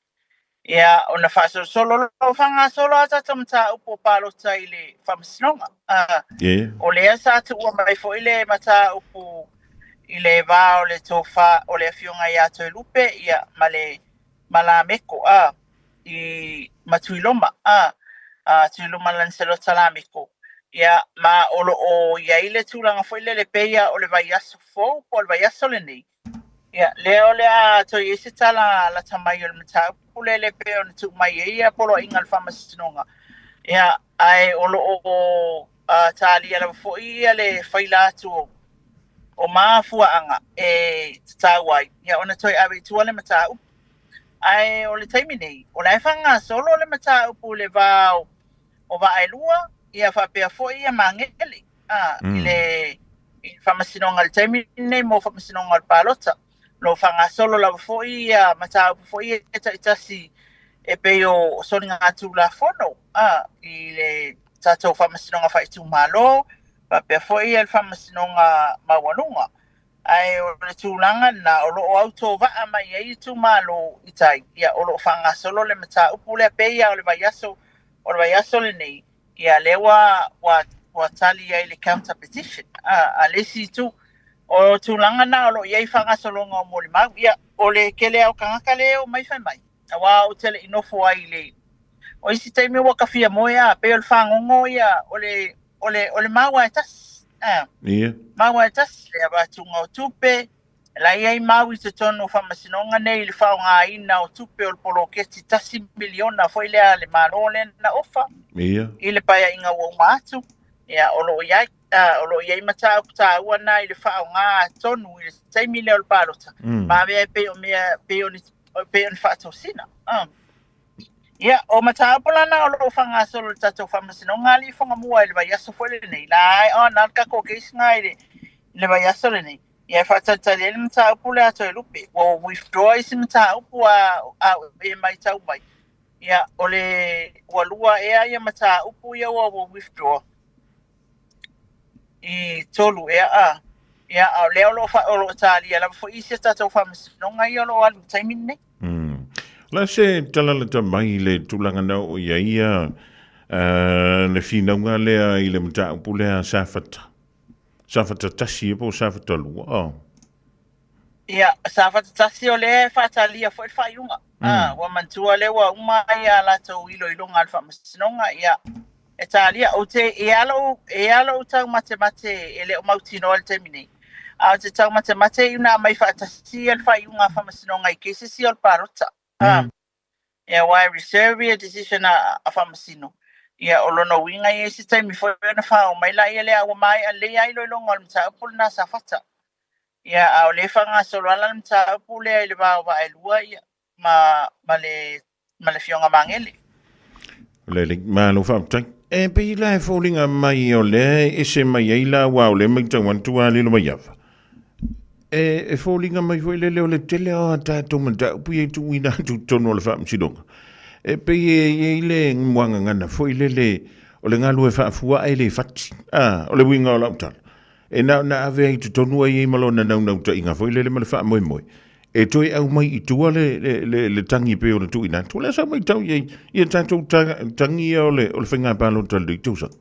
Ia, ona faasolosolo o lo o faagasolo a tatou mataupu o palota i le faamasinoga. O lea sa tuua mai foi le mataupu i le va o le tofa o le afioga ia Toelupe ia, ma le ma Lameko a, i ma Tuiloma a, a Tuiloma Lancelota Lameko. Ia, ma o lo o i ai le tulaga foi lele pei lava o le vaiaso fou po o le vaiaso lenei. Ia, lea o le a toe i ai se tala lata mai o le mataupu lea le pei ona tuu mai ai ia poloaiga a le Faamasinoga. Ia, ae o lo o talia lava foi ia le faila atu o mafuaaga e tatau ai ia ona toe ave i tua le mataupu. Ae o le taimi nei, o la e faagasolo le mataupu i le va o Vaaelua, ia faapea foi ia Magele, a, i le i le faamasinoga i le taimi lenei mo faamasinoga o le palota. O lo o faagasolo lava foi ia mataupu foi ia taitasi e pei o soligatulafono, a, i le tatou faamasinoga faaitumalo, faapea foi ia le faamasinoga maualuga. Ae o le tulaga lena o lo o autovaa mai ai itumalo i tai, ia o lo o faagasolo le mataupu lea pei lava o le vaiaso o le vaiaso lenei, ia lea ua ua ua tali ai le counter petition a le isi itu. O tulaga na o lo o i ai faagasologa o molimau, ia o le tele lava o tagata lea e omai fai mai, aua ou te le i nofo ai i le o isi taimi ua ta fia moe a pei o le fagogo ia o le o le o le mau lava e tasi. A. Ia. Mau lava e tasi le avatuga o tupe, la e i ai mau i totonu o faamasinoga nei i le faaaogaina o tupe o le poloketi $1 miliona foi lea a le Malo lea na ofa i le paeaiga ua uma atu. Ia, o lo o i ai, o lo o i ai mataupu taua na i le faaaoga tonu i le taimi lea o le palota, ma avea e pei o mea, pei o ni, pei o ni faatosina. Ia, o mataupu la na o lo o faagasolo i le tatou faamasinoga alii Fagamua i le vaiaso foi lenei. La e ona le tatou case na i le vaiaso lenei. Ia e faatalitali ai le mataupu lea a Toelupe. Ua withdraw isi mataupu a e matau mai. Ia, o le ua lua ea ia mataupu ia ua withdraw. I tolu ea a. Ia, a o lea o lo o talia lava foi isi a tatou faamasinoga ia o lo o alu i le taimi lenei. La se tala lata mai i le tulaga na oo i ai ia le finauga lea i le mataupu lea Safata. Safata 1 e po o Safata 2. Oh. Ia, Safata 1 o lea e faatalia foi le faaiuga. Ua manatua lea ua uma ia latou iloiloga a le faamasinoga, ia, e talia. Ou te, e ala ou, e ala ou taumatemate e le o mautinoa i le taimi nei. A ou te taumatemate i una mai faatasi ia le faaiuga a faamasinoga i cases ia o le palota. Ia, aua e reserve ia decision a faamasino. Ia, o lona uiga ia i se taimi foi ona faaoo mai laia lea, a ua maea lelei lava iloiloga o le mataupu lena Safata. Ia, a o lea e faagasolo ala le mataupu lea i le va o Vaaelua ia, ma le ma le Afioga Magele. O le alii, malo faafetai. E pei la e foliga mai o lea e ese mai ai la aua o lea e matau atu a Lilomaiava. E foliga mai foi lele o le tele o a tatou mataupu ia e tuuina atu i totonu o le faamasinoga. E pei e i ai le muagagana foi lele o le galue faafua ae le fati. A, o le uiga o lau tala, e na ona ave ai i totonu ai ai ma lona naunautaiga foi lele ma le faamoemoe e toe aumai i tua le tagi pei ona tuuina atu. O le a sa matau i ai ia tatou tagi ia o le faiga palota i lenei tausaga?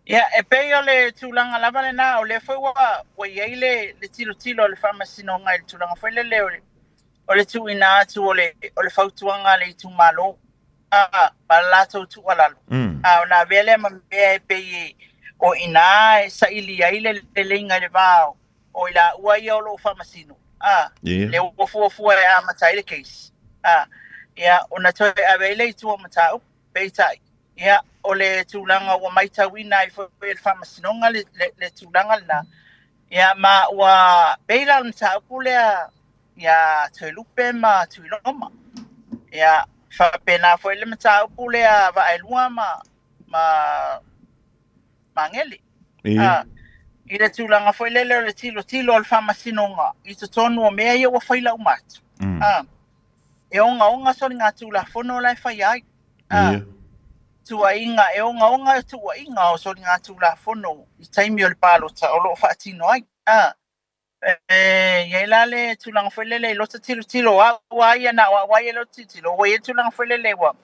Ia, e pei o le tulaga lava lena, o lea foi ua i ai le tilotilo a le faamasinoga i le tulaga foi lele o le tuuina atu o le fautuaga a le itumalo a, ma le latou tuualalo. A ona avea lea ma mea e pei e, o i ina e saili ai le leleiga i le va o i laua ia o lo o faamasino. A, lea ua fuafua e amata ai le case. A, ia, ona toe ave ai lea i tua o mataupu. Peitai, ia, o le tulaga ua matauina ai foi e le faamasinoga le tulaga lena, ia, ma ua pei la o le mataupu lea ia Toelupe ma Tuiloma. Ia, faapena foi le mataupu lea Vaaelua ma Magele. A, i le tulaga foi lele o le tilotilo o le faamasinoga i totonu o mea ia ua faila uma atu. A, e ogaoga soligatulafono la e faia ai. A, tuuaiga, e ogaoga tuuaiga o soligatulafono i taimi o le palota o lo o faatino ai. A, e i ai la le tulaga foi lele i lota tilotilo, au a ia na o au a ia lota tilotilo, ua i ai le tulaga foi lele ua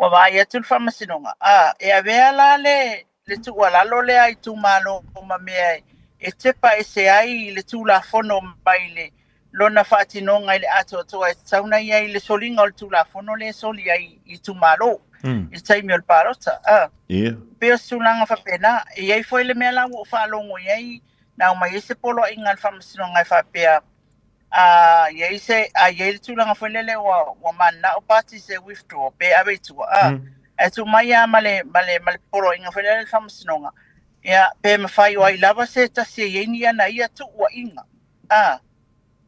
vaai atu le faamasinoga. A, e avea la le tuualalo lea i itumalo ma mea e tepa ese ai le tulafono mai le lona faatinoga i le atoatoa e tatau ona i ai le soliga o le tulafono lea e soli ai i itumalo i le taimi o le palota. A, pei o se tulaga faapena. E i ai foi le mea la ua ou faalogo i ai, na aumai ai se poloaiga a le faamasinoga e faapea, a i ai se a i ai le tulaga foi lele ua mananao parties e withdraw pe ave i tua, a ae tuu mai lava ma le poloaiga foi lele le faamasinoga, ia, pe mafai o ai lava se tasi e i ai ni ana ia tuuaiga, a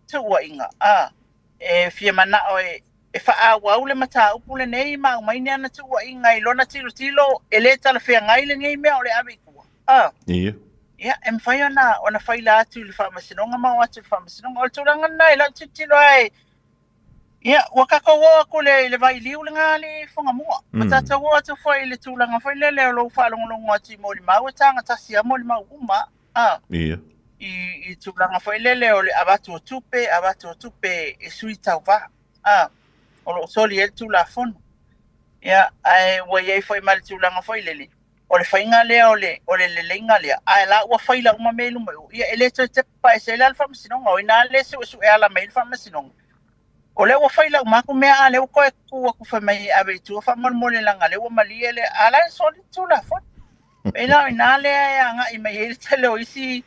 tuuaiga, a. e fia mana'o e e fa'aauau le mataupu lenei ma aumai ni ana tuua'iga i lona tilotilo e lē talafeagai lenei mea o le ave i tua a. Ia. Ia, e mafai ona ona faila atu i le faamasinoga ma o atu i le faamasinoga. O le tulaga lena i lau tilotilo ae ia, ua tatou oo atu le, i le vailiu lena alii Fuagamua. Ua tatou oo atu foi i le tulaga foi lele o lou faalogologo atu i molimau e tagatasi lava molimau uma. A. Ia. I, i tulaga foi lele o le avatu o tupe, avatu o tupe e sui tauva. A. O lo o soli ai le Tulafono. Ia, ae ua i ai foi ma le tulaga foi lele, o le faiga lea o le, o le leleiga lea, ae la ua faila uma mea i luma i o, ia e le toe tepa ese ai la le Faamasinoga, o i ina lea e suesue ala mai ai le Faamasinoga. O lea ua faila uma atu mea, a lea ua toe tu atu fai mai e ave i tua faamolemole leaga lea ua malie le, a la e soli le Tulafono. Pei la o i ina lea e agai mai ai le tele o isi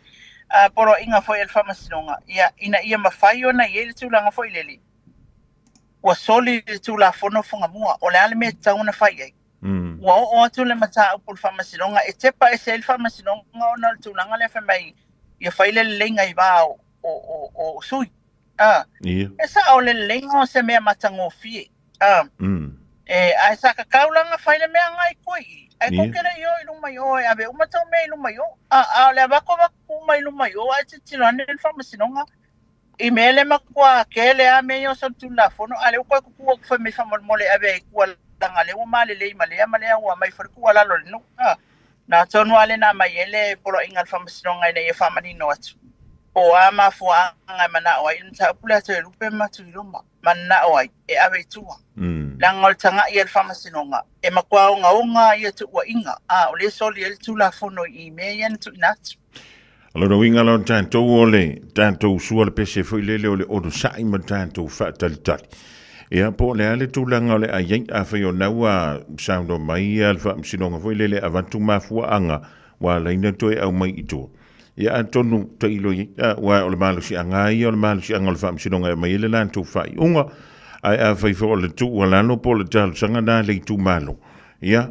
poloaiga foi a le Faamasinoga, ia, ina ia mafai ona i ai le tulaga foi lele, ua soli le Tulafono Fuagamua, o le a le mea e tatau ona fai i ai? Ua oo atu le mataupu i le Faamasinoga, e tepa ese ai le Faamasinoga ona o le tulaga lea fai mai ia fai le leleiga i va o, o, o, o sui. Ah, Ia. E sa'o le leleiga o se mea matagofie. Ah, E, ae sa tatau la ona fai le mea lena i tua i i. Ae tou te le i o i luma i o e ave uma tou mea i luma i o. A, a o le avatu avatu uma i luma i o ae tilotilo ane le Faamasinoga i mea le matua tele a mea ia o solitulafono, a lea ua toe tutu atu fai mai faamolemole e ave ai i tua leaga lea ua malelei ma lea ma lea ua aumai foi le tuualalo a le nuu. A, na tonu lava lena aumai ai le poloaiga a le Faamasinoga ina ia faamanino atu po o a mafuaaga e manao ai le mataupu lea a Toelupe ma Tuiloma. manao ai e ave i tua. Leaga o le taga'i a le Faamasinoga, e matua ogaoga ia tuua'iga, a o lea e soli ai le Tulafono i mea ia na tuuina atu. O lona uiga la o tatou o le tatou sua le pese foi lele o le onosa'i ma tatou faatalitali. Ia, po o le a le tulaga o le a i ai, afai o na ua saunoa mai le Faamasinoga foi lele e avatu mafuaaga ua ala ai ona toe aumai i tua. Ia atonu tailo i ai, aua o le malosiaga lava ia o le malosiaga o le Faamasinoga e aumai ai le latou faaiuga. Ae afai foi o le tuualalo po o le talosaga lena a le itumalo, ia,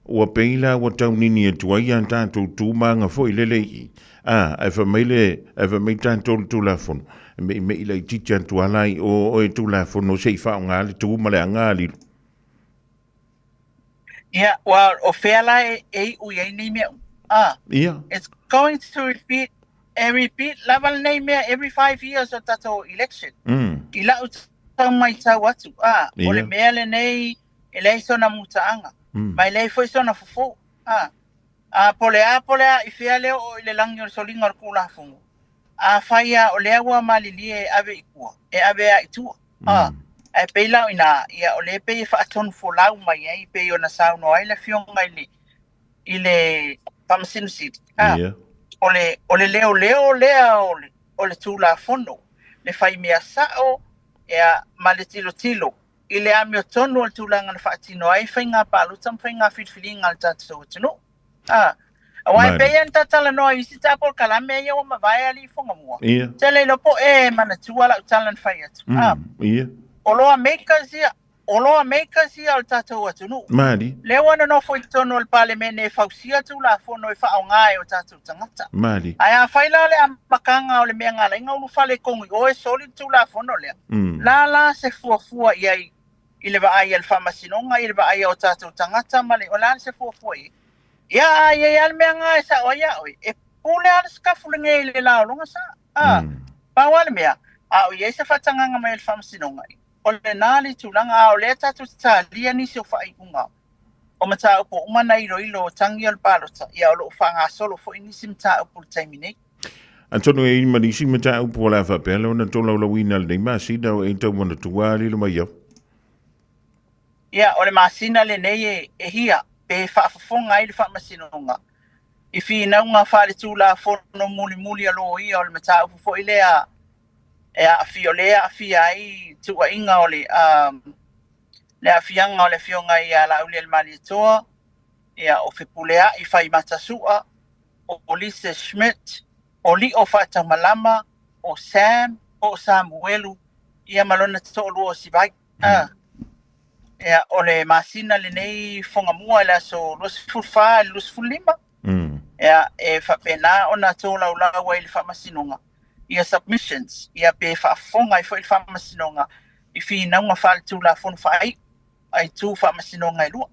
ua pei la ua taunini atu ai a tatou tu ma aga foi lele i i, a, ae fai mai le, ae fai mai tatou le Tulafono, e me'ime'i laitiiti atu lava la i o oe Tulafono se i faaaoga le tu ma le aga a lilo. Ia, well, o fea la e, e iu i ai nei mea uma? Ah, Ia. It's going to repeat, e repeat lava lenei mea every 5 years o tatou election. I la'u tau maitau atu, ah, o le mea lenei e leai sona muta'aga, ma e leai foi sona fofo. Ah, a po o le a po o le a i fea lea o i le lagi o le soliga o le Tulafono. Afai a o lea ua malilie e ave i tua, e ave a i tua. A, ae pei la o ina, ia o lea e pei e faatonu folau mai ai, pei ona saunoa ai le Afioga i le, i le Faamasino Sili. A, o le, o le leoleo lea o le, o le Tulafono, le fai mea sa'o, ia, ma le tilotilo i le amiotonu o le tulaga na faatino ai faiga palota ma faiga filifiliga a le tatou atunuu. A, aua e pei lava ona ta talanoa i isi ta polokalame ia ua mavae alii Fuagamua. Tele iloa po o e manatua lau tala na fai atu. A, o law makers ia, o law makers ia o le tatou atunuu. Mali. Lea ua nonofo i totonu o le Palemene e fausia Tulafono e faaaoga e o tatou tagata. Mali. Ae afai la le amataga o le mea na ala ai ona ulufale i tonu i o e soli le Tulafono lea, la la se fuafua i ai i le vaai a le Faamasinoga, i le vaai a o tatou tagata ma le, o le a se fuafua i ai? Ia, a i ai lava le mea lena e sao ai ia oe, e pule lava le sikafu lenei i le la o lona sa. A, pau lava le mea, a o i ai se faatagaga mai a le Faamasinoga, o lena le tulaga, a o lea tatou te talia nisi o faaiuga o mataupu ua uma ona iloilo o tagi o le palota, ia o lo o faagasolo foi nisi mataupu i le taimi nei. Atonu e i ai ma nisi mataupu o le a faapea lea ona tolaulauina i lenei masina o e tau manatua lilo mai au. Ia, o le masina lenei e, e hia pe faafofoga ai le Faamasinoga i finauga faaletulafono mulimuli a loia o le mataupu foi lea e aafia, o lea e aafia ai tuuaiga o le, le aafiaga o le Afioga ia Laaulialemalietoa, ia, o Fepuleai Faimata Sua, o Lisa Schmidt, o Lio Faataumalama, o Sam, po o Samuelu, ia ma lona toalua o Sivai. A, ia, o le masina lenei Fuagamua i le aso 24 i le 25, ia, e faapena ona tolaulau ai i le Faamasinoga ia submissions, ia pe faafofoga ai foi le Faamasinoga. i finauga faaletulafono faaiu a itu faamasinoga e lua.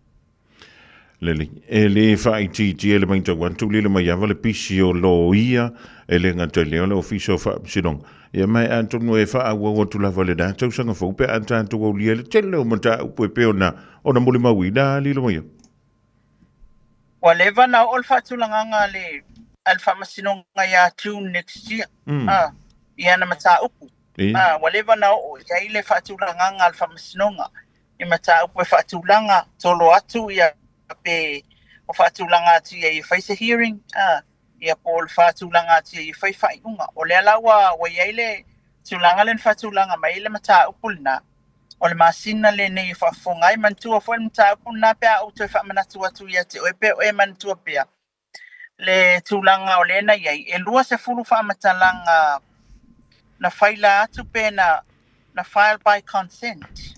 Lelei, e lē faaitiitia i le matau atu lilo mai ava le pisi o loia e le gata i lea o le Ofisa o Faamasinoga. Ia ma e atonu e faaauau atu lava i lena tausaga fou pe a tatou aulia i le tele o mataupu e pei ona ona molimauina lilo mai ava. Ua leva na oo le faatulagaga a le a le Faamasinoga ia June next year, i ana mataupu. Ua leva na oo i ai le faatulagaga a le Faamasinoga i mataupu e faatulaga tolo atu ia pe o faatulaga atu ia e fai se hearing, ia po o le faatulaga atu ia e fai faaiuga. O lea la ua i ai le tulaga lea na faatulaga mai ai le mataupu lena, o le masina lenei e faafofoga ai. Manatua foi le mataupu lena pe a ou toe faamanatu atu ia te oe pe o e manatua pea le tulaga o lea na i ai, e 20 faamatalaga na faila atu pe na file by consent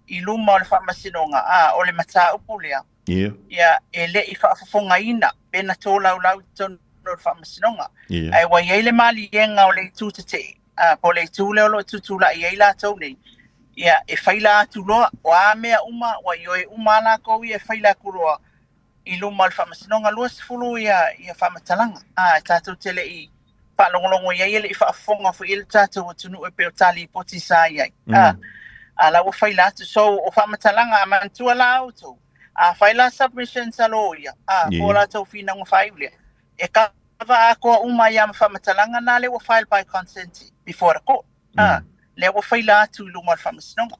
i luma o le faamasinoga, a o le mataupu lea, ia e le i faafofogaina pe na tolaulau i totonu o le faamasinoga. Ae ua i ai le maliega o le itu tetee, a po o le itu lea o lo o tutulai ai latou nei, ia e faila atu loa, o a mea uma, ua ioe uma lava latou ia e faila atu loa i luma o le faamasinoga 20 ia faamatalaga, a e tatou te le i faalogologo i ai, e le i faafofoga foi i ai le tatou atunuu e pei o ta lipoti sa i ai, a la ua faila atu. So o faamatalaga, a manatua la outou, a fai la submissions a loia, po o latou finauga faaiu lea, e kava atoa uma ai lava ma faamatalaga na lea ua file by consent before the court, lea ua faila atu i luma o le faamasinoga.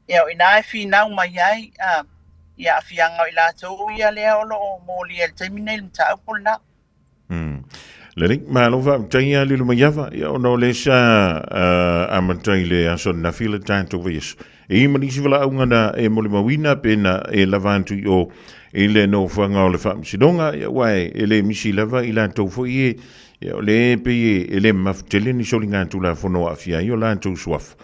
Ia o i ina e finau mai ai ia aafiaga o i latou ia lea o lo o molia i le taimi nei i le mataupu lena. Lelei, malo faafetai ia lilo mai ava, ia ona o lea sa amata i le aso ananafi le tatou vaiaso. E i ma nisi valaauga na e molimauina pe na e lava atu i o i le nofoaga o le faamasinoga, ia aua e le misi lava i latou foi e, ia o lea e pei e le mamafa tele ni soligatulafono o aafia ai o latou suafa.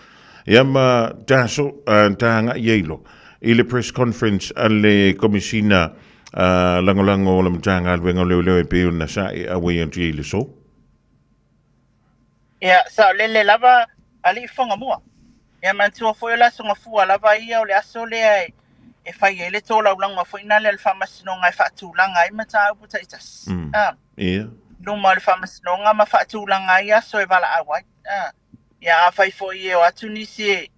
Ia ma taso, ta agai ai loa i le press conference a le Komesina lagolago o le Matagaluega o Leoleo e pei ona sa e auai atu i le aso. Ia, saolele lava alii fofoga mua. Ia manatua foi o le aso Gafua lava ia o le aso lea e fai ai le tolaulaga foi na lea a le Faamasinoga e faatulaga ai mataupu taitasi. Luma o le Faamasinoga ma faatulaga ai aso e valaau ai. Ia afai foi e o atu nisi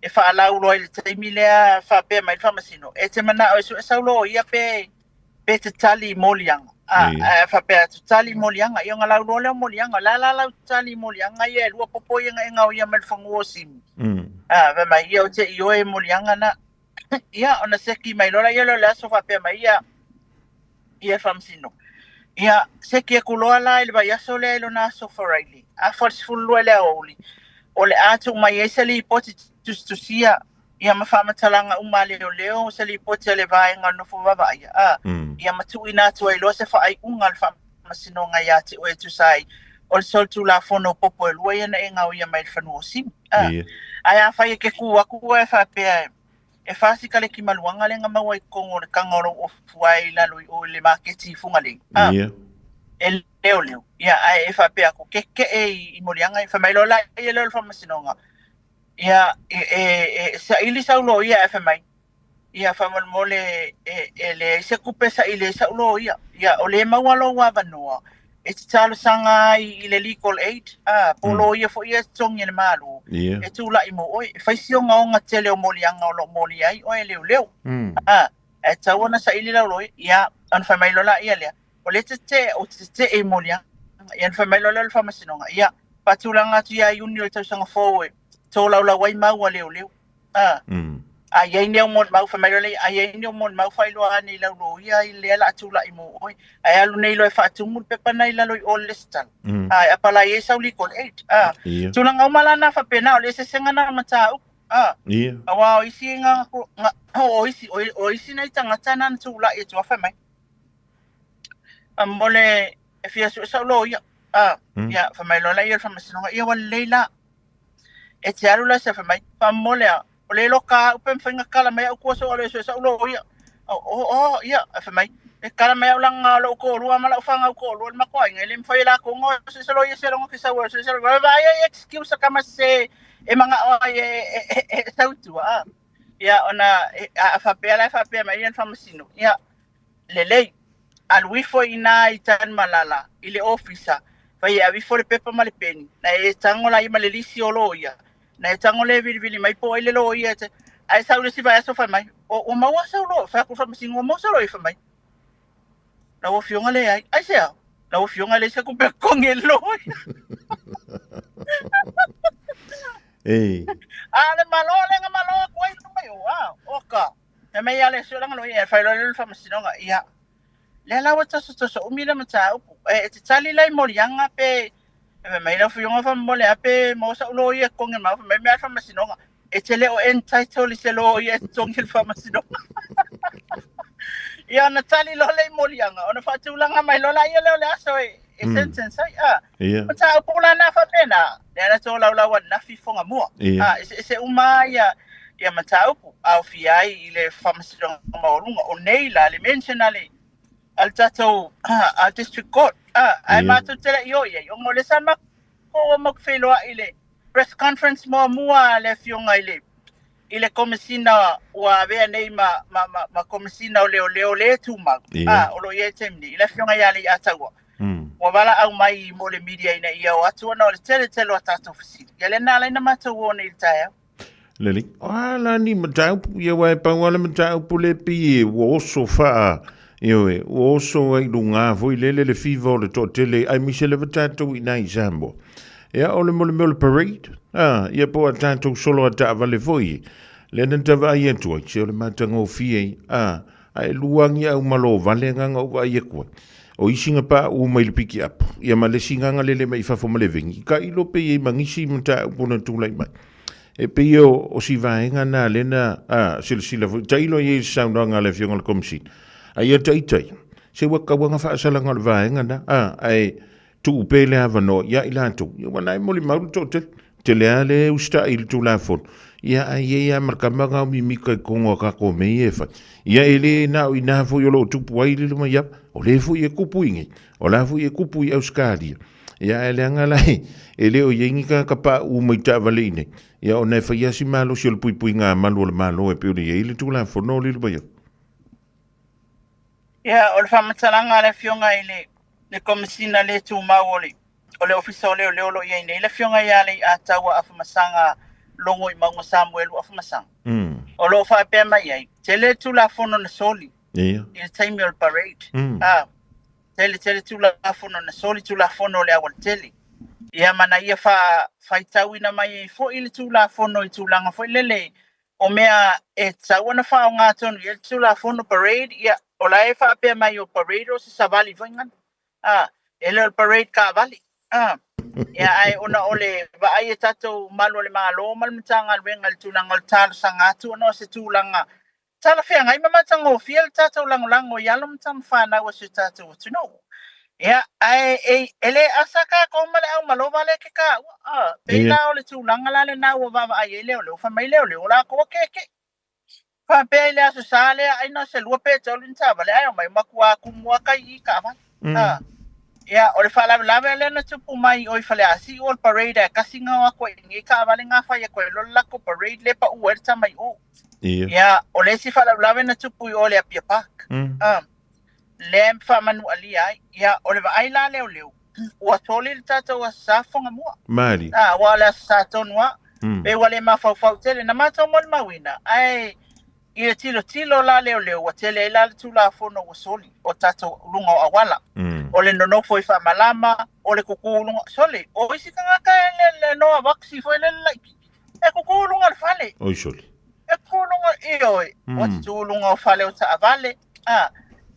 e faalauiloa i le taimi lea faapea mai le Faamasino, e te manao e sue sau loia pe te tali i moliaga. A faapea atu tali i moliaga, ia ona lauiloa lea o moliaga. O le a la lau tali i moliaga ia e lua popo ia na e gaoia mai le fanua o Simi. Fai mai, ia ou te ioe i moliaga na. Ia, ona seki mai loa lea o le aso faapea mai ia ia Faamasino. Ia, seki atu loa la i le vaiaso lea i lona aso Friday, afa o le 12 i le aoauli, o le a tuu mai ai se lipoti tusitusia ia ma faamatalaga uma a leoleo, se lipoti a le vaega o le nofo vaavaaia, a, ia ma tuuina atu ai loa se faaiuga a le Faamasinoga ia te oe e tusa ai o le solitulafono popo e lua ia na e gaoia mai i le fanua o Simi. A, ae afai e ke kū aku oe faapea e 4 sikaleki maluaga lea na maua i totonu o le taga o lou ofu ae i lalo i o i le maketi i Fugalei. A, e leoleo. Ia, ae e faapea atu, keke'e i moliaga ia. Fai mai loa la ia lea o le Faamasinoga, ia, e saili sau loia ae fai mai, ia faamolemole e leai se tupe e saili ai sa'u loia. Ia, o lea e maua lou avanoa e te talosaga ai i le legal aid, a, po o loia foi ia e totogi e le Malo, e tulai mo oe, e fai si ogaoga tele o moliaga o lo o molia ai oe e leoleo. A, ae tatau ona saili lau loia. Ia, ona fai mai loa laia lea, o lea te ou te tetee i moliaga. Ia, ona fai mai loa lea o le Faamasinoga, ia, faatulaga atu ia Iuni o le tausaga fou e tolaulau ai mau a leoleo. A, a i ai ni au molimau, fai mai loa lea, a i ai ni au molimau faailoa ane i lau loia i lea o le a tulai mo oe. Ae alu nei loa e faatumu le pepa na i lalo i o i le resitala. A, e apalai ai sau legal aid. A, tulaga uma la na faapena, o le eseesega na o mataupu. A, aua o isi nga, nga, o isi, o isi nai tagata na na tulai atu a fai mai, faamolemole e fia sue sau loia. A, ia, fai mai loa laia o le Faamasinoga, ia ua lelei la. E te alu la se fai mai, faamolemole a, o le loka au pe mafai ona kala mai au tua so o le sue sau loia. O, o, o, ia, fai mai, E kala mai au langa o lou toalua ma lau fanau toalua i le matou aiga, e le mafai e latou ona o ese se loia se logo ke sau ai se se logo. Vaai ai excuse a tama sese e manao ai e sau i tua a. Ia ona a faapea la e faapea mai ia le faamasino, ia lelei, alu ifo i ina i Tanumalala i le ofisa, fai e ave ifo le pepa ma le peni, na e tago laia ma le lisi o loia, na e tago le vilivili mai po o ai le loia e ae sau le isi vaiaso fai mai, ua maua sau loia, fai atu le faamasino, ua maua sau loia, fai mai, lau afioga leai, aisea? Lau afioga e leai se tupe e totogi ai le loia. Ei. A o le malo lea na malo atu ai mai o, a, oka. Fai mai ia le sue langa loia, e fai loa le faamasinoga, ia. Lea la ua tosotoso umi le mataupu. E te tali la i moliaga pe e fai mai lau afioga faamolemole a pe maua sau loia e totogi le mau, fai mai mea a le faamasinoga. E te le o entitled i se loia e totogi le faamasinoga. Ia ona tali loa lea i moliaga, ona faatulaga mai loa laia lea o le aso e sentence ai. A, mataupu la na faapena, lea na tolaulau ananafi i Fuagamua. A, eseese uma lava ia mataupu aofia ai i le faamasinoga maualuga. O nei la le mention a le tatou District Court, ae matou te le i o i ai, ona o lea sa matou o feiloai i le press conference muamua a le afioga i le Komesina ua avea nei ma Komesina o Leoleo le tumau, o lo o i ai i le taimi nei, i le afioga ia Leiataua. Ua valaau mai mo le media ina ia o atu ona o le tele tele o a tatou fesili. Ia lea na ala ai ona matou o nei i le taeao. Lelei. O a la ni mataupu, ia aua e pau lava le mataupu lea pei e ua oso faa, ioe, ua oso ai i luga foi lele le fiva o le toatele, aemaise lava tatou i ina i Samoa. Ia, o le mo le mea o le parade, a, ia po o a tatou solo a taavale foi, lea na ta vaai atu ai, se o le matagofie ia, a, ae lua ni au malo vale na na ou vaai atu ai. O isi na paʻu mai le pikiapu, ia ma le isi na na lele mai i fafo ma le veni, ka ilo pe i ai ma nisi mataupu na tulai mai. E pei o si vaega na lea na, a, silasila foi, tailo i ai i le saunoaga a le Afioga i le Komesina. A ia taitai, se ua tatau lava ona faasalaga o le vaega na, a, ae tuu pea le avanoa ia i latou, ia ua na e molimau le toatele. Tele lava le usitai i le Tulafono, ia ae i ai lava ma le tama na o mimita i totonu o tatou mea ia e fai. Ia e le na o i ina foi o lo o tupu ai le mai ava, o lea foi e tupu i inei, o la foi e tupu i Ausetalia. Ia ae leaga la e le o i ai ni tagata pauu mai taavale i inei, ia ona e fai lava si malosi o le puipuiga malu o le Malo e pei ona i ai le Tulafono o le mai ava. Ia, o le faamatalaga a le Afioga i le Komesina le Tumau o le o le Ofisa o Leoleo o lo o i ai nei le Afioga ia Leiataua Afamasaga Logoimauga Samuelu Afamasaga. O lo o faapea mai ai, tele le Tulafono na soli i le taimi o le parade. Tele tele Tulafono na soli, Tulafono o le aualatele. Ia ma na ia faitauina mai ai foi le Tulafono i tulaga foi lele o mea e tatau ona faaaoga tonu i ai le Tulafono parade, ia, o la e faapea mai o parade o se savali foi ngana. A, e le o le parade taavale. A, ia, ae ona o le vaai e tatou malu o le Malo ma le Matagaluega i le tulaga o le talosaga atu ona o se tulaga talafeagai ma matagofie le tatou lagolago i alo ma tama fanau a si o tatou atunuu. Ia, ae e le asa tatou ma le aumalova lea e te taua. A, pei la o le tulaga la lena ua vaavaai ai leoleo, fai mai leoleo, o latou a kekeʻ. Faapea i le Aso Sa lea ai na o se lua pe tolu ni taavale ae omai matua tumu lava tai i taavale. Ia, o le faalavelave lea na tupu mai i o i Faleasiu o le parade ae kasi na o atu ai i nei taavale na fai atu ai loa le latou parade lea pau ai le tama i o. Ia, o le isi faalavelave na tupu i o i le Apia Park. Lea e faamanualia ai. Ia, o le vaai la a leoleo, ua soli le tatou Aso Sa Fuagamua. Malie. Aua o le Aso Sa tonu lava. Pei ua le mafaufau tele. Na matou molimauina, ae i le tilotilo la a leoleo, ua tele ai la le Tulafono ua soli o tatou luga o auala. O le nonofo i faamalama, o le kuku i luga, sole, o isi tagata e le noa vaksi foi lele laitiiti, e kuku i luga o le fale. Oi sole. E kuku i luga, ioe, ua tutu i luga o fale o taavale. A,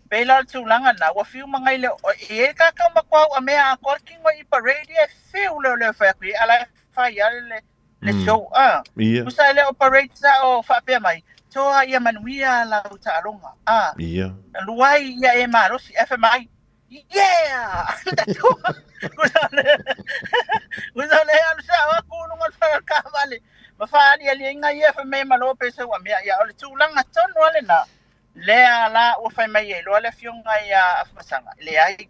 pei la o le tulaga lena, ua fiu magai le, e i ai le tagata ua matua auamea atoa le kino i parade ia e fiu leoleo e fai atu i ai, a la e fai lava le show. A, tusa e le o parade sa o faapea mai, toa ia manuia lau taaloga. A, luai ia e malosi, ae fai mai, yeah! Usa le alu sao atu i luga o le fale o le taavale, ma faalialiaiga ia fai mai e malo pe sau amea. Ia, o le tulaga tonu lava lena. Lea la ua fai mai ai loa le afioga ia Afamasaga, leai,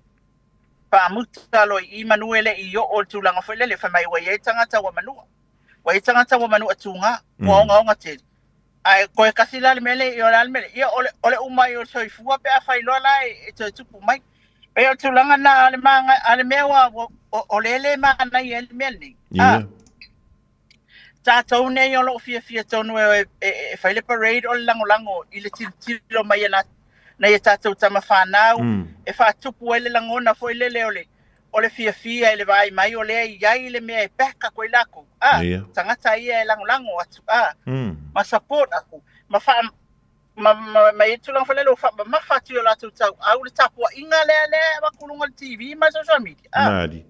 faamuta loa i i manu e le i oo i le tulaga foi lele, fai mai ua i ai tagata ua manua. Ua i ai tagata ua manua tuga, ua ogaoga tele. Ae toe tasi la le mea lea, ia o le a le mea lea? Ia o le, o le uma ai o le soifua pe afai loa la e toe tupu mai. Pei o le tulaga lena a le maga, a le mea ua, ua o lea e le manaia ai le mea lenei. Ia. Tatou nei o lo o fiafia tonu e, e, e fai le parade o le lagolago i le tilotilo mai a nai a tatou tama fanau e faatupu ai le lagona foi lele o le o le fiafia i le vaai mai o lea e i ai le mea e back atu ai lakou, a, Ia. tagata ia e lagolago atu, a, ma support atu, ma faa, ma, ma, ma i ai le tulaga foi lele ua faamamafa atu i o latou tauau le tapuaiga lea lea e avatu i luga o le TV ma le social media, a. Malie.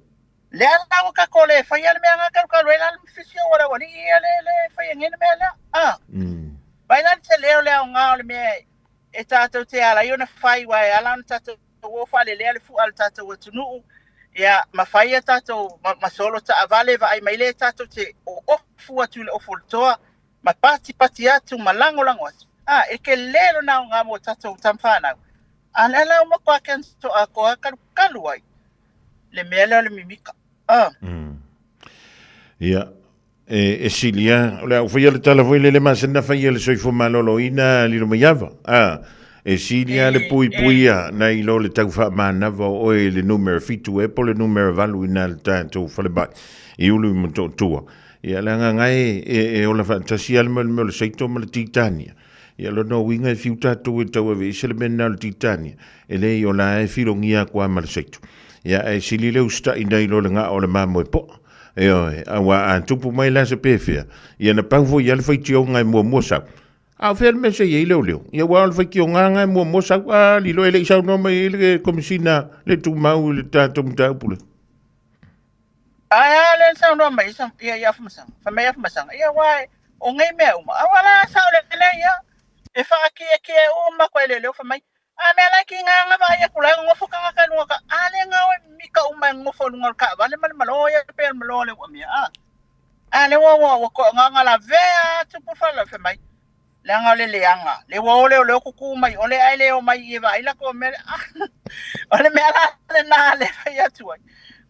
Lea la ua tatou le faia le mea na kalukalu ai la le fisio o le aualii ia le, le faia nei le mea lea, a. Vaai la le tele o le aoga o le mea e tatou te ala ai ona fai, aua e ala ona tatou o faalelea le fua o le tatou atunuu, ia, ma fai a tatou, ma, ma solo taavale, vaai mai lea tatou te oofu atu i le ofu o le toa, ma patipati atu, ma lagolago atu. A, e tele lona aoga mo tatou tama fanau. A lea la ua matua cancel atoa kalukalu ai le mea lea o le mimika. A. Ia, e, e sili lava, o le a ou faia le tala foi lele masani na faia e le soifua maloloina Lilomaiava, a, e sili lava le puipuia nai lo le tau faamanava o oe i le numera 7 ea po o le numera 8 i na le tatou falemai i Ulu i Motootua. Ia, leaga na e, e, e ola faatasi lava le mea o le mea o le saito ma le titania. Ia, lona uiga e fiu tatou e tau aveese le mea lena o le titania, e leai o la e filogia atu lava ma le saito. Ia, ae sili le usitai nai lo le gao o le mamoe poa. Ioe, aua a tupu mai la se pefea, ia na pau foi ia le faitioga e muamua sau. A o fea le mea se i ai leoleo? Ia aua o le faitioga lena e muamua sau, a lilo e le i saunoa mai ai le Komesina le Tumau i le tatou mataupu lea. Ae a lea na saunoa mai ia i Afamasaga, fai mai Afamasaga, ia aua o nei mea uma, aua la sao lelei ia, e faakiekie uma koe leoleo fai mai, A mea la ki ngā nga vaai aku la e nonofo tagata i luga o ka a le ngao e mimika uma e nonofo i luga o le taavale ma le malo ia pe le malo le ua mea a. A le ua ua ua ko nga nga la vea atu po fala fe mai. Leaga o le leaga, le ua o leo leo kuku mai ole ai le o mai i e vaai la ko mea o le mea la le na le fai atu ai.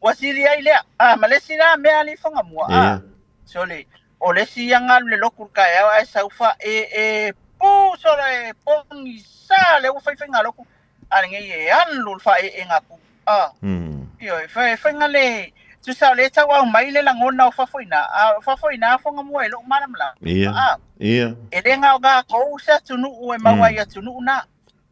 Ua sili ai lea. A ma le isi la mea li whanga mua. A. Sole, o le isi ia galu le loku i le taeao ae sau fa e e pu solo e pogi sa le ua faifaiga loku a lenei e alu le faaeeega pu a ioe fai faiga le tusa o le tau au mai le lagona o fafo ina a o fafo ina fonga mua e lou malamalama Ia, a ia. e le gao gakou se atunuu e maua ai atunuu na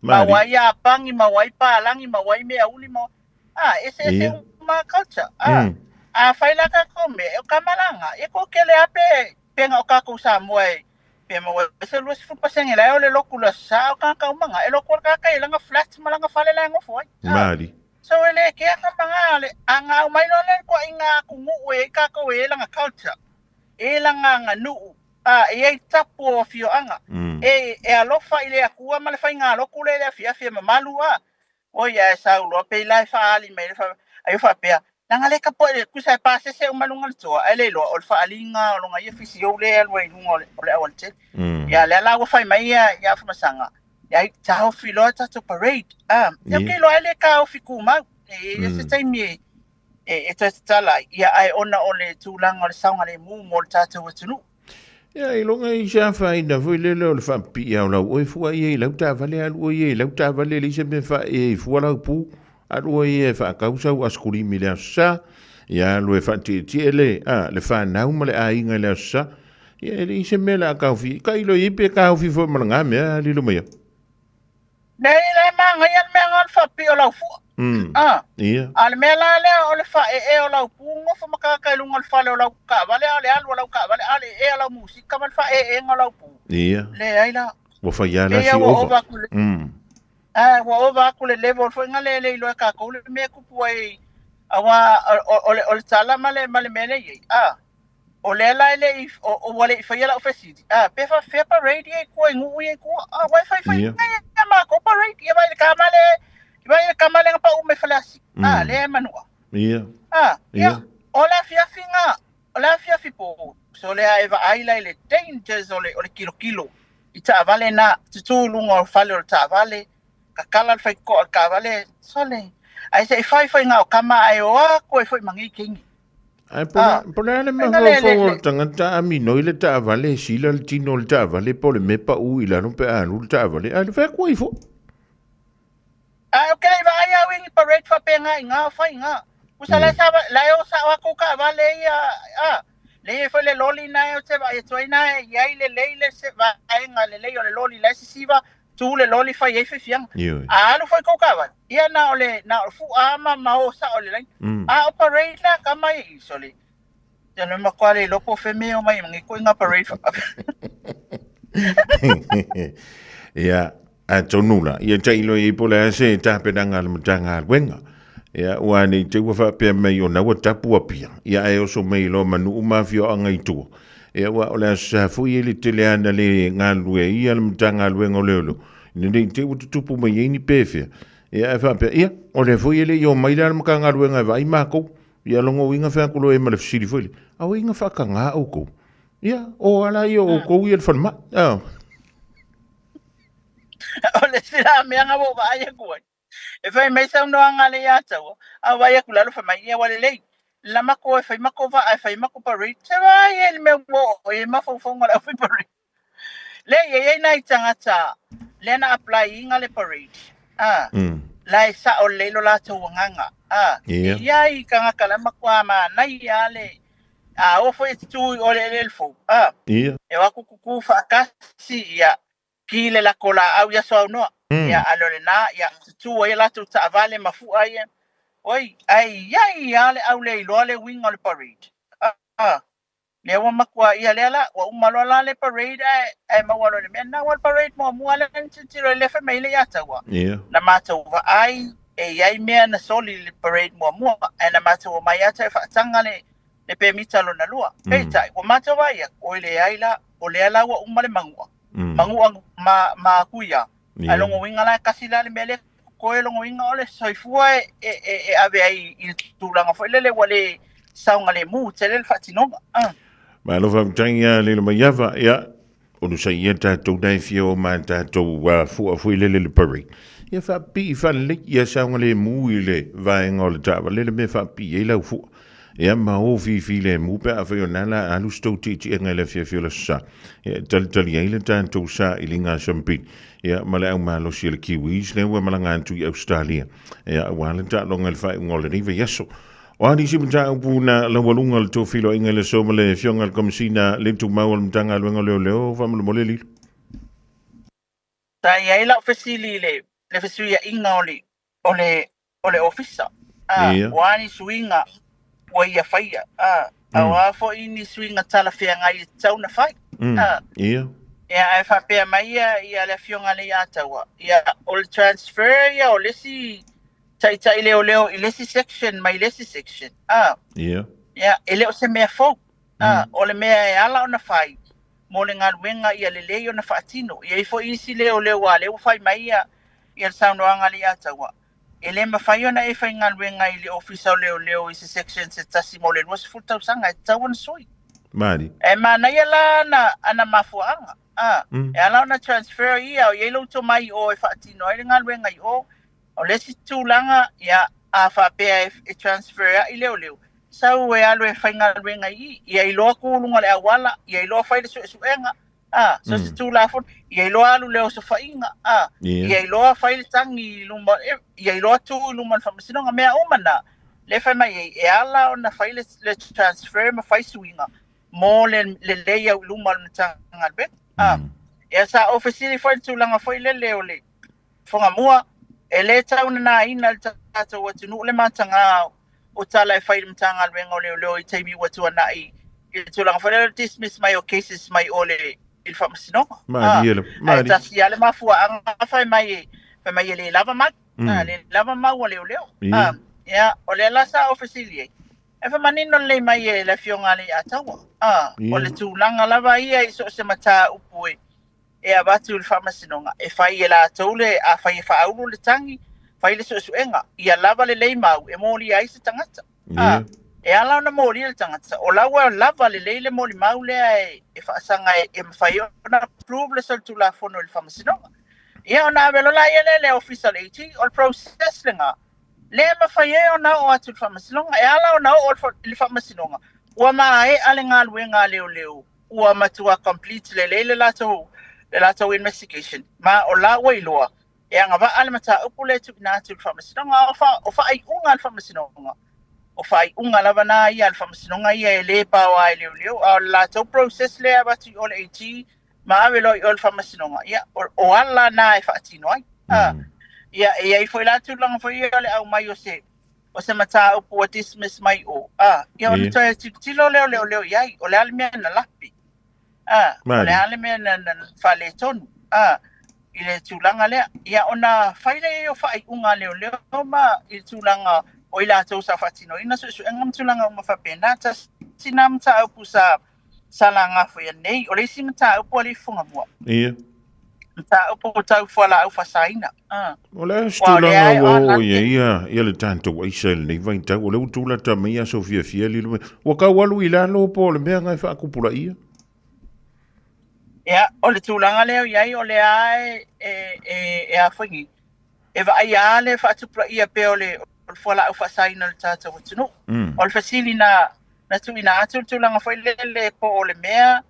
maua ai Iapani maua ai Palagi maua ai meauli maua a eseese uma culture a a fai la tatou mea o ka malaga e toatele a pe pe na o tatou Samoa e pe maua ai se 20% la e o le lotu le Aso Sa o tagata uma na e lotu le tagata i lana flat ma lana fale la e nofo ai a Malie. so e le kea ka maga le a na aumai loa le toaiga atunuu e i ai tatou e i ai lana culture e i lana aganuu a e i ai tapu o afioaga e e alofa i le Atua ma le faigalotu lea i le afiafi e mamalu a Oi ae sau loa pei la e faaali mai le fa ai o faapea, leaga le tapuai le tusa e pasese uma i luga o le toa, ae le iloa o le faaaliga o lona ia fisio lea e alu ai i luga o le, o le aualatele. Ia lea la ua fai mai ia ia Afamasaga, ia taofi loa tatou parade. Ah, ia ou te iloa ai le taofi tumau. E i ai se taimi e e, e toe tatala ai. Ia ae ona o le tulaga o le saogalemu mo le tatou atunuu. Ia, iloga i se afaina foi lele o le faapipii o lau oe fua ia i lau taavale, alu oe ia i lau taavale, leai se mea faaee i fua lau pu, alu oe ia e faatau sau asikulimi i le Aso Sa, ia alu e faatietie le, a, le fanau ma le aiga i le Aso Sa. Ia, e leai se mea o le a taofi, tailo i ai pe taofi foi ma lena mea, lilo mai au. Nei, la e manaia le mea lena o le faapipii o lau fua. Ah. Ia. A o le mea la lea o le faaee o lau pu, nofo ma tagata i luga o le fale o lau taavale, a o le alu a lau taavale, a o le ee o lau musika ma le faaeeega o lau pu. Ia. Leai la. Ua fai lava la Pei si ua ova. ova atu le Ah, ua ova atu le level foi na le le iloa e tatou le mea e tupu ai aua o, o, le, o le tala ma le, ma le mea lea e i ai. Ah. O lea la e le i, o, ua le i faia lau fesili, a, pe faapefea parade ia i tua i nuu ia i tua? A, ua e faifai nei ia matou parade, ia vaai i le kama le, vaai i le kama lea na pau mai Faleasiu, a, lea e Manua. A, ia, o le afiafi na, o le afiafi po, so lea e vaai la i le dangers o le, o le kilokilo. I taavale na tutū i luga o le fale o le taavale, kakala le faitotoa o le taavale, sole, ae se i fai faiga o tama ae o atu ai foi ma nei teine. Ae po Ah, po le a le faiga le, le, mafaufau o le, le tagata a minoi le taavale e sila le tino o le taavale po o le mea pau i lalo pe a alu le taavale ae le fai atu ai foi. Ae ou te le i vaai au i ni parade faapena i na faiga. Usa la e sa la e o sao atu taavale ia a le i ai foi le loli na e ou te vaai atu ai na e i ai lelei le se vaega lelei o le loli la e sisiva tu le loli fai ai fiafiaga. Ioe. A alu foi kou taavale, ia na o le na o le fu'a ma ma o sao i le laina. A o parade la tama ia i sole. Ia le matua le iloa po o fea mea e omai ai ma nei ituaiga parade faapea. Ia, atonu la, ia tailo i ai po o le a se tapenaga a le Matagaluega. Ia, ua nei te ua faapea mai ona ua tapu Apia, ia ae oso mai loa ma nuu ma afioaga i tua. Ia, ua o le aso sa foi e le tele ana le galulue ai ia le Matagaluega o Leoleo, ina nei te ua tutupu mai ai ni pefea. Ia, ae faapea, ia, o lea foi e le i omai la le Matagaluega e vaai makou. Ia lona uiga fai atu loa i ai ma le fesili foi lea, a o inga faatagā outou? Ia, o ala ia o outou ia le falemai. Ah. O le isi la mea na ua ou vaai atu ai, e fai mai saunoaga a le ia Taua, a vaai atu lalo fai mai, ia ua lelei, la matou e fai matou vaa e fai matou parade, se vaai e le mea ua oo i ai mafaufauga o le aufai parade. Lea e i ai nai tagata lea na apply ina le parade, ah, la e sao lelei lo latou agaga, ah, e i ai tagata la e matua manaia lava le, a oo foi e tutū i o le eleele fou, ah, e o atu tutū faatasi, ia, ki le latou laau i aso aunoa, ia, a le o lena, ia, tutū ai a latou taavale ma fua ia, oi, ae i ai lava le au le iloa le uiga o le parade, ah. Lea ua matua ia lea la, ua uma loa la le parade ae, ae maua loa i le mea lena. Aua o le parade muamua lea na tilotilo ai lea fai mai ai le ia Taua. Na matou vaai e i ai mea na soli i le parade muamua, ae na matou omai lava toe faataga le, le pemita lona lua. Peitai, ua matou vaai atu, oi leai la, o lea la ua uma le manua. Manua ma, ma kuia. Ae lona uiga la e tasi la le mea lea totoe lona uiga o le soifua e, e, e, e ave ai i le tulaga foi lele ua le saogalemu tele le faatinoga. Ah. Malo faafetai ia Lilo Maiava. Ia, onosai ia tatou na e fia o ma tatou fua foi lele le parade. Ia faapipii faalelei, ia saogalemu i le vaega o le taavale le mea e faapipii ai lau fua. Ia ma o fifilemu pe afai o na la alu se tou tiitiiga i le afiafi o le aso Sa. Ia e talitali ai le tatou sailiga sampili. Ia ma le au malosi a le Kiwis lea ua malaga atu i Ausetalia. Ia aua le taaloga i le faaiuga o lenei vaiaso. O a nisi mataupu na laualuga o le tou feiloaiga i le aso ma le Afioga i le Komesina le Tumau o le Matagaluega o Leoleo faamolemole Lilo. Sa i ai lau fesili i le le fesuiaiga o le o le o le ofisa. A, Ia. o a ni suiga ua ia faia. A, a o a foi ni suiga talafeagai e tatau ona fai. A, Ia. ia, ae faapea mai ia, ia le afioga lea ia Taua, ia, o le transfer ia o le isi taitai leoleo i le isi section mai le isi section. A, Ia. ia, e le o se mea fou. A, o le mea e ala ona fai mo le galuega ia lelei ona faatino. E i ai foi isi leoleo a lea ua fai mai ia, ia le saunoaga a le ia Taua, e le mafai ona e faigaluega i le Ofisa o Leoleo i se section se tasi mo le 20 tausaga, e tatau ona sui. Mali. E manaia la ana, ana mafuaaga. A, E ala ona transfer ia, o i ai lou tomai i o e faatino ai le galuega i o. O le isi tulaga, ia, a faapea e, e transfer ai leoleo, sau e alu e faigaluega i i, ia iloa tu luga o le auala, ia iloa fai le suesuega, a, so se tulafono, ia iloa alu le osofaiga, a, ia iloa fai le tagi i luma, e, ia iloa tu i luma o le faamasinoga, mea uma na, lea e fai mai ai, e ala ona fai le, le transfer ma fai suiga mo le lelei au i luma o le Matagaluega. A, ia sa ou fesili foi i le tulaga foi lele o le Fogamua, e le tau nanaina le tatou atunuu le matagā o tala e fai i le Matagaluega o Leoleo i taimi ua tuanai i le tulaga foi lea o le dismiss mai o cases mai o le i le faamasinoga. Malie le, Ae malie. tasi lava le mafuaaga fai mai e, fai mai e le lava mau, a, le lava mau a leoleo. Ia. A, ia, o lea la sa ou fesili ai, e faamanino lelei mai e le Afioga a Leiataua, a, o le tulaga lava ia i so o se mataupu e, e avatu i le faamasinoga, e fai e latou le, afai e faaulu le tagi, fai le suesuega, ia lava lelei mau e molia ai se tagata. Ia. E ala ona molia le tagata, o la ua lava lelei le molimau lea e, e faasaga e, e mafai ona approve le solitulafono i le faamasinoga. Ia ona ave loa laia lea i le ofisa o le AG, o le process lena, lea e mafai ai ona oo atu i le faamasinoga. E ala ona oo i le faamasinoga, ua maea le galuega a leoleo, ua matua complete lelei le latou, le latou investigation, ma o la ua iloa, e agavaa le mataupu lea e tuuina atu i le Faamasinoga. O, fa, o faaiuga a le Faamasinoga, o faaiuga lava na ia a le Faamasinoga ia e le paoa e leoleo, a o le latou process lea e avatu i o le AG ma ave loa i o le Faamasinoga, ia, o, o ala na e faatino ai. Mm. Ia, e i ai foi la tulaga foi ia o le aumai o se, o se mataupu ua dismiss mai o, a, ia ona toe tilotilo lea o leoleo i ai, o le a le mea na lape. A, o le a le mea na, na faaletonu, a, i le tulaga lea. Ia, ona fai lea o faaiuga a leoleo ma i le tulaga o i latou sa faatinoina suesuega ma tulaga uma faapena. Tasi na mataupu sa, sa laga foi nei. O le isi mataupu a le ifoga mua. Ia. Mataupu tau fualaau faasaina. A. O le a se tulaga ua oo i ai ia, ia le tatou aisa i lenei vaitau, o lea ua tulata mai aso fiafia lilo mai. Ua tau alu i lalo po o le mea na e faatupulaia? Ia, o le tulaga lea o i ai, o lea e, e, e, e a foi nei, e vaaia lava le faatupulaia pea o le, o le fualaau faasaina o le tatou atunuu. Mm. O le fesili na, na tuuina atu le tulaga foi lele po o le mea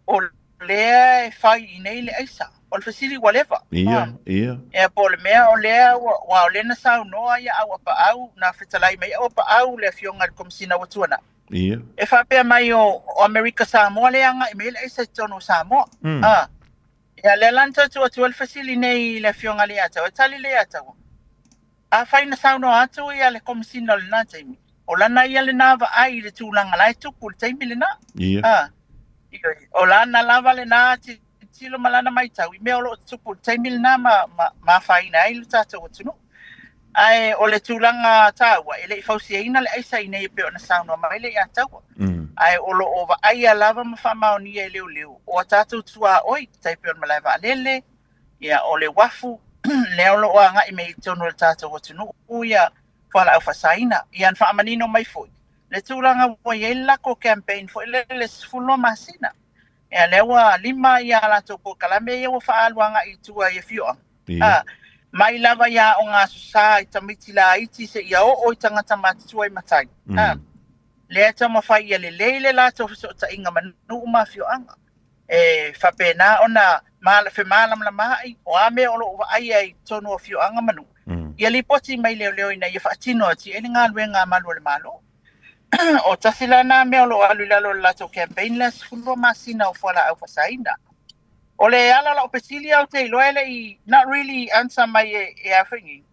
o lea e fai i nei le aisa. O le fesili ua leva. Ia, ah. ia. Ia, po o le mea o lea ua, ua o lea na saunoa ia Auapaau, na fetalai mai Auapaau le afioga i le Komesina ua tuanai. Ia. E faapea mai o, o Amerika Samoa lea e agai mai ai le aisa i totonu o Samoa. Mm. Ah. Ia, lea la na toe tuu atu ai le fesili nei i le afioga i le Leiataua, e tali Leiataua. Afai na saunoa atu ia le Komesina o lena taimi, o lana ia lena vaai i le tulaga la e tupu i le taimi lena. Ia. Ah, o lana lava lena tilotilo ma lana matau i mea o lo o tupu i le taimi lena ma, ma, ma afaina ai le tatou atunuu. Ae o le tulaga taua, e le i fausiaina le aisa i nei e pei ona saunoa mai Leiataua. Mm. Ae o lo o vaaia lava ma faamaonia e leoleo o a tatou tuaoi, tai pei o le malae vaalele, Ia, o le uafu lea o lo o agai mai i totonu o le tatou atunuu ia fualaau faasaina. Ia, na faamanino mai foi le tulaga ua i ai le latou campaign foi lele i le 12 masina. Ia, lea ua lima ia latou polokalame ia ua faaalu agai i tua i afioaga. Ia. A, mai lava i aoga Aso Sa i tamaiti laiti seia oo i tagata matutua i matai. A, lea e taumafai ia lelei le latou fesootaiga ma nuu ma afioaga. E faapena ona femalamalamaai o a mea o lo o vaaia i totonu o afioaga ma nuu, ia lipoti mai leoleo ina ia faatino atu ai le galuega a malu o le Malo. O tasi la na mea o lo o alu i lalo o le latou campaign lea 12 masina o fualaau faasaina. O le ala o lau fesili ou te iloa e le i not really answer mai e, e a foi nei,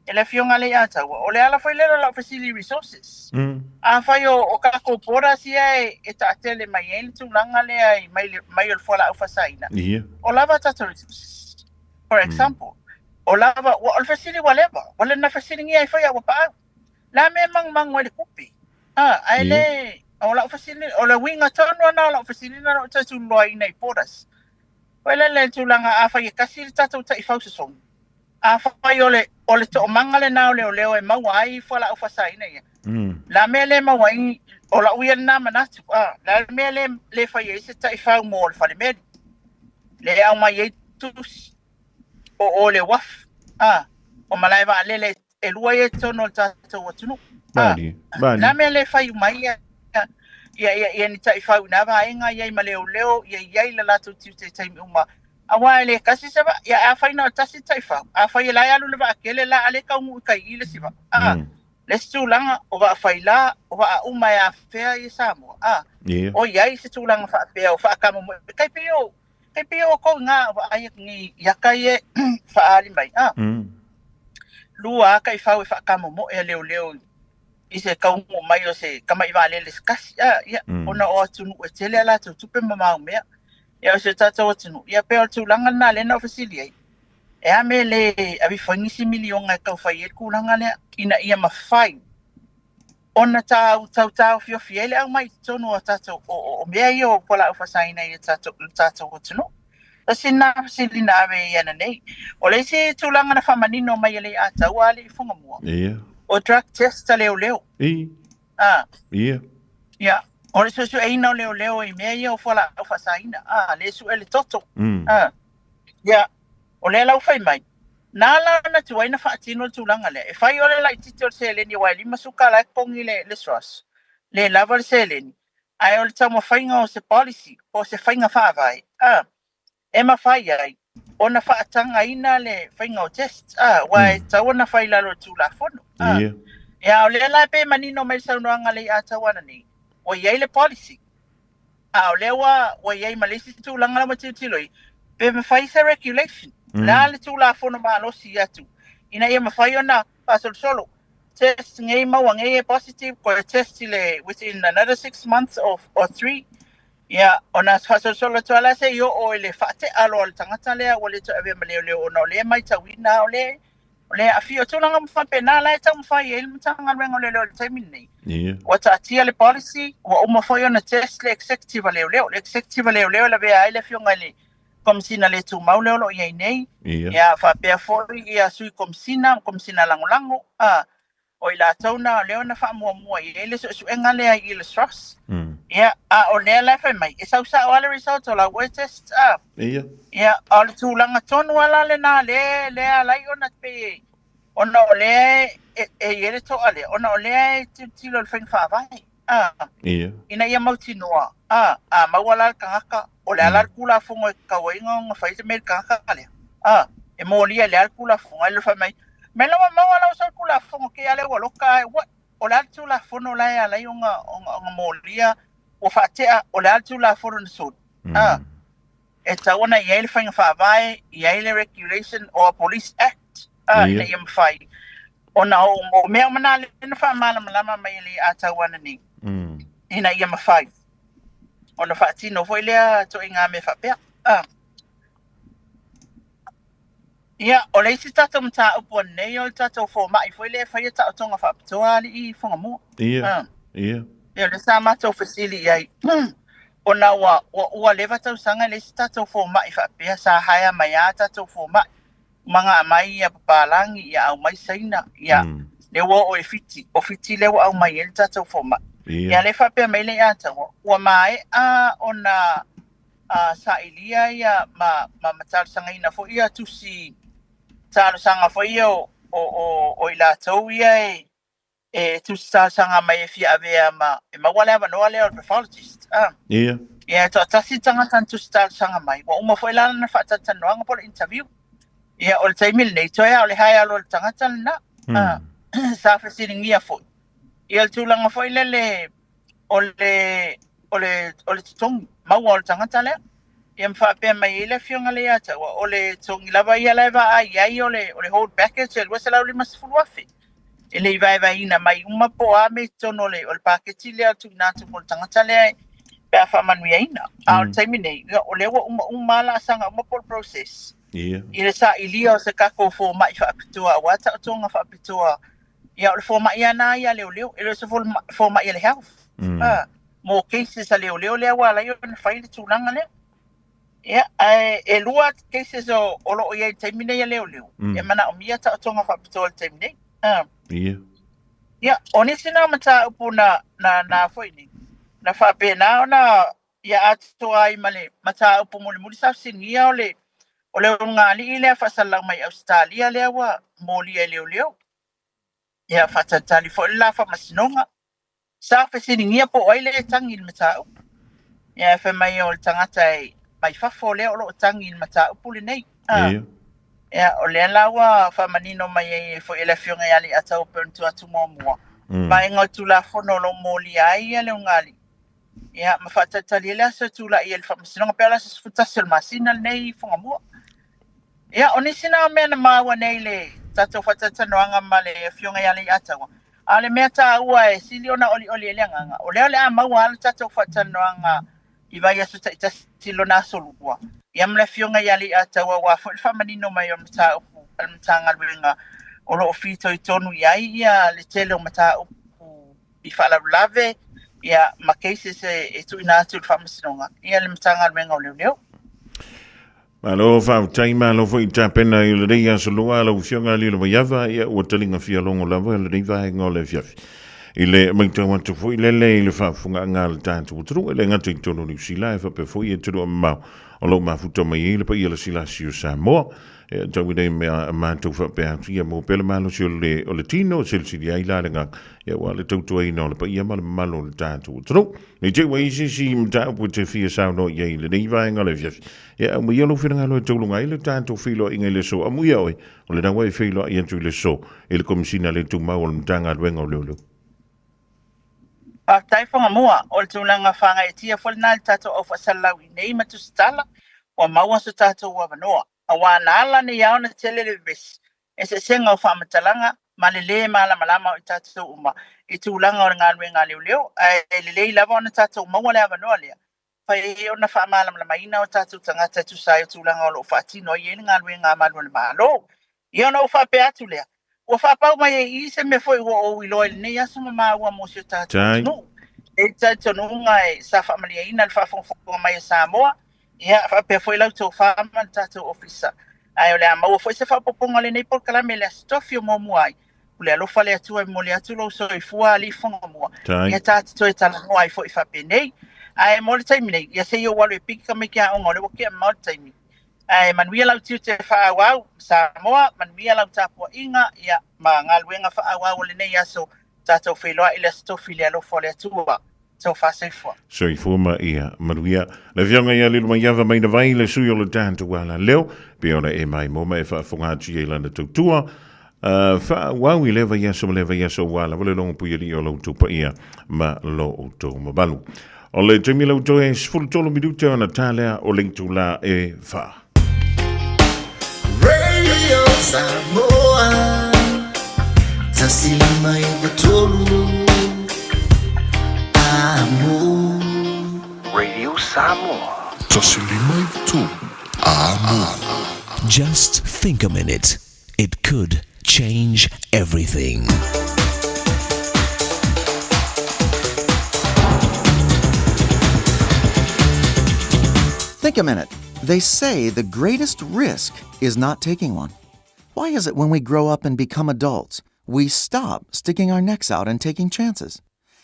e le Afioga a Leiataua. O le ala foi lea o lau fesili i resources. Mm. Afai o, o tatou borders ia e, e taatele mai ai le tulaga lea i mai, le, mai o le fualaau faasaina. Ia. O lava tatou resources. For example, o lava, ua, o le fesili ua leva, ua le na fesiligia ai foi au paau. La mea e magumagu ai le tupe. Ah, ae Ia. le, o lau fesili, o le uiga tonu lena o lau fesili na o toe tuliloaina i borders. Foi lele le tulaga afai e tasi le tatou taifau sosogi, Afai o le, o le toomaga lena o leoleo e maua ai fualaau faasaina ia, Mm. la mea le maua ai, o lau ia lena manatu, a, la mea le, le fai ai se taifau mo le falemeli, le aumai ai tusi, o o le uafu, a, o malae vaalele e lua ia i totonu o le tatou atunuu. A, Malie, malie. la mea le fai uma ai ia, ia, ia, ia ni taifau i na vaega i ai ma leoleo, ia i ai le latou tiute i taimi uma Aua e le tasi se vaa, ia afai na o le tasi le taifau, afai e la e alu le vaatele la a le taunuu i tai i le isi vaa, a, le isi tulaga, o vaa faila, o vaa uma e afea i Samoa, a, o i ai se tulaga faapea o faakamoemoe, tai pei o, tai pei o outou i na vaai atu nei i ata ia e faaali mai, a, lua a taifau e faakamoemoe a leoleo i se taunuu mai o se tamai vaalele se tasi, a, ia, ona o atunuu e tele a latou tupe ma mau mea. Ia o si o tatou atunuu, ia pei o le tulaga lena lea na ou fesili ai, e a mea e le ave ifo ai nisi miliona e tau fai ai le tulaga lea, ina ia mafai ona tau tau taofiofi ai le aumai i totonu o tatou o, o, o mea ia o fualaau faasaina i tatou le tatou atunuu. Tasi lena fesili na ave i ana nei. O le isi tulaga na faamanino mai e Leiataua alii Fugamua, Ia. o drug test a leoleo. I. A. Ia. Ia, o le suesueina o leoleo i mea ia o fualaau faasaina, a, lea e sue le toto. A. Ia, o lea la ua fai mai, na ala ona tuai ona faatino le tulaga lea, e fai o le laitiiti o le seleni aua e $50 e totogi le SROS, le lava le seleni, ae o le taumafaiga o se policy po o se faiga faavae, a, e mafai ai ona faatagaina le faiga o test, a, aua e tatau ona fai i lalo o le Tulafono. A, ia, o lea la e pei e manino mai le saunoaga a Leiataua ananei, ua i ai le policy, a o lea ua, ua i ai ma le isi tulaga la ua tilotilo i, pe mafai se regulation, o le a le Tulafono malosi atu, ina ia mafai ona faasolosolo, test nei maua nei e positive, koe test i le within another 6 months or 3, ia, ona faasolosolo atu lava lea seia oo i le faatea loa o le tagata lea ua le toe avea ma leoleo ona o lea e matauina o lea o lea e aafia. O tulaga uma faapena la e taumafai ai le Matagaluega o Leoleo i le taimi lenei. Ua taatia le policy, ua uma foi ona test le executive a leoleo. Le executive a leoleo e lavea ai le afioga i le Komesina le tumau lea o lo o i ai nei, ia faapea foi ia Sui Komesina ma Komesina Lagolago, a, o i latou na o lea na faamuamua i ai le suesuega lea i le SROS. Ia, a o lea la e fai mai, e sau sao lava le result o lau oe test, a. Ia, a o le tulaga tonu lava la lena lea, lea e ala ai ona pei ona o lea e, e i ai le toa lea, ona o lea e tilotilo i le faiga faavae. A, ina ia mautinoa, a, a maua la le tagata, o le a la le Tulafono e tatau ai ona fai se mea i le tagata lea? A, e molia i le a le Tulafono? Ae le fai mai, me laua maua lau sau Tulafono kei a lea ua loka ae, what? O le a le Tulafono la e ala ai ona, ona, ona molia, ua faatea, o le a le Tulafono na soli? A, e tatau ona i ai le faiga faavae, i ai le regulation or Police Act, a, ina ia mafai ona o, o mea uma na lea na faamalamalama mai e le Atauana nei, ina ia mafai ona faatino foi lea ituaiga mea faapea. A. Ia, o le isi tatou mataupu ananei o le tatou fomai foi lea e faia taotoga faapitoa alii Fugamua. Ia, ia. Ia, o lea sa matou fesili i ai, ona ua, ua, ua leva tausaga e leai se tatou fomai faapea, sa hire mai lava tatou fomai, maga mai ia papalagi, ia aumai Saina, ia, lea ua oo i Fiti, o Fiti lea ua aumai ai le tatou fomai. Ia, lea e faapea mai Leiataua, ua maea ona a sailia ia ma, ma, ma talosagaina foi ia tusi talosaga foi ia o, o, o, o i latou ia e, e tusi talosaga mai e fia avea ma e maua le avanoa lea o le pathologist. Ah. Ia, e toatasi le tagata na tusi talosaga mai. Ua uma foi la lana faatalatalanoaga po o le interview. Ia, o le taimi lenei, toe lava o le hire loa o le tagata lena. Ah. Sa fesiligia foi. Ia, le tulaga foi lele o le, o le, o le totogi maua o le tagata lea. Ia ma faapea mai ai le afioga lea ia te au, o le totogi lava ia la e vaai i ai o le, o le whole package e $250,000. E le i vaevaeina mai uma po o a mea i totonu o le, o le paketi lea o tuuina atu mo le tagata lea pe a faamanuiaina. A o le taimi nei, ia, o lea ua uma uma lava laasaga uma po o le process. I le sailia o se tatou fomai faapitoa aua taotoga faapitoa. Ia, o le fomai lava na ia a leoleo, e le o se fomai a le health. A, mo cases a leoleo lea ua ala ai ona fai le tulaga lea. Ia, ae e lua cases o, o lo o i ai i le taimi nei a leoleo, e manaomia taotoga faapitoa i le taimi nei. A. Ia, o nisi na mataupu na, na, na foi nei, na faapena ona ia atoa ai ma le mataupu mulimuli sa fesiligia o le, o le ulugalii lea faasalalau mai Ausetalia lea ua molia e leoleo. Ia faatalitali foi le la faamasinoga. Sa fesiligia po o ai lea e tagi i le mataupu. Ia e fai mai o le tagata e mai fafo lea o lo o tagi i le mataupu lenei. Ia o lea la ua faamanino mai ai foi e le Afioga ia Leiataua pei ona tuu atu muamua. Vaega o le Tulafono o lo o molia ai ia le ulugalii. Ia ma faatalitali ai le aso e tulai ai i le faamasinoga pe o le aso 11 o le masina lenei i Fugamua. Ia, o nisi na o mea na maua nei i le tatou faatalatalanoaga ma le Afioga ia Leiataua, a o le mea taua e sili ona olioli ai le agaga, o lea o le a maua lava le tatou faatalanoaga i vaiaso taitasi lona aso lua, ia ma le Afioga ia Leiataua aua foi le faamanino mai o le mataupu a le Matagaluega o lo o fitoitonu i ai ia le tele o mataupu i faalavelave ia ma cases e tuuina atu i le Faamasinoga ia le Matagaluega o Leoleo. Malo faafetai, malo foi tapena i lenei aso lua lau Afioga Lilo Maiava, ia ua taliga fia logo lava lenei vaega o le afiafi. I le matau atu foi lele i le faafofogaaga a le tatou atunuu, e le gata i totonu o Niu Sila ae faapea foi i atunuu mamao o lo o mafuta mai ai le paia lasilasi o Samoa. E tau ina mea matou faapea atu ia maua pea le malosi o le, o le tino, silisili ai la le agaga, ia aua le tautuaina o le paia ma le mamalu o le tatou atunuu. Ne i te i ua i ai se isi mataupu e te fia saunoa i ai i lenei vaega o le afiafi, ia aumaia lou finagalo e tauluga ai le tatou feiloaiga i le aso. Amuia oe, o lena ua e feiloai atu i le aso i le Komesina le Tumau o le Matagaluega o Leoleo. Faafetai Fagamua, o le tulaga faagaeetia foi lena i le tatou au faasalalau i nei ma Tusitala, ua maua so tatou avanoa. Aua na ala nei lava ona tele le vevesi, eseesega o faamatalaga ma le lē malamalama o i tatou uma i tulaga o le galuega a leoleo, ae lelei lava ona tatou maua le avanoa lea, fai ai ona faamalamalamaina o tatou tagata e tusa ai o tulaga o lo o faatino ai le galuega a malu o le Malo. Ia ona ou faapea atu lea, ua faapau mai ai i i se mea foi ua ou iloa i lenei aso ma maua mo si o tatou atunuu. E i ai le talitonuga e sa faamalieina le faafogafoga mai a Samoa, ia faapea foi lau tofa ma le tatou Ofisa. Ae o le a maua foi se faaopoopoga o lenei polokalame i le Aso Tofi o muamua ai. Pule alofa le Atua e momoli atu lou soifua alii Fagamua, ia ta te toe talanoa ai foi faapenei. Ae mo le taimi nei, ia se i ou alu e piki tamaiti aoga o lea ua tea mamao le taimi. Ae manuia lau tiute faaauau Samoa, manuia lau tapuaiga ia ma galuega faaauau o lenei aso, tatou feiloai i le Aso Tofi i le alofa o le Atua. Tofa soifua. Soifua ma ia manuia. Le Afioga ia Lilomaiava Mainavai, le sui o le tatou alaleo, pei ona e maimoa ma e faafofoga atu i ai lana tautua. Faaauau i lea vaiaso ma lea vaiaso aua lava le logo puialii o lo outou paia ma lo outou mamalu. O le taimi lau toe 13 minute ona ta lea o le itula e 4. Radio Samoa 153 Amo. Radio Samoa. 153 Amo. Just think a minute. It could change everything. Think a minute. They say the greatest risk is not taking one. Why is it when we grow up and become adults, we stop sticking our necks out and taking chances?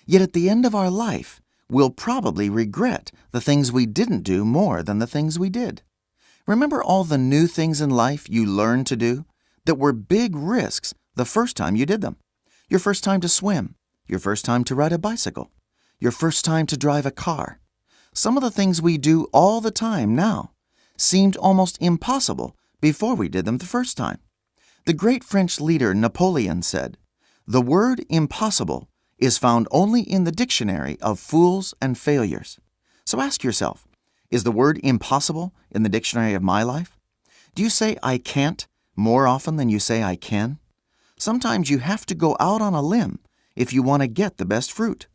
Yet at the end of our life, we'll probably regret the things we didn't do more than the things we did. Remember all the new things in life you learned to do that were big risks the first time you did them? Your first time to swim, your first time to ride a bicycle, your first time to drive a car. Some of the things we do all the time now seemed almost impossible before we did them the first time. The great French leader Napoleon said, The word impossible is found only in the dictionary of fools and failures. So ask yourself, is the word impossible in the dictionary of my life? Do you say I can't more often than you say I can? Sometimes you have to go out on a limb if you want to get the best fruit.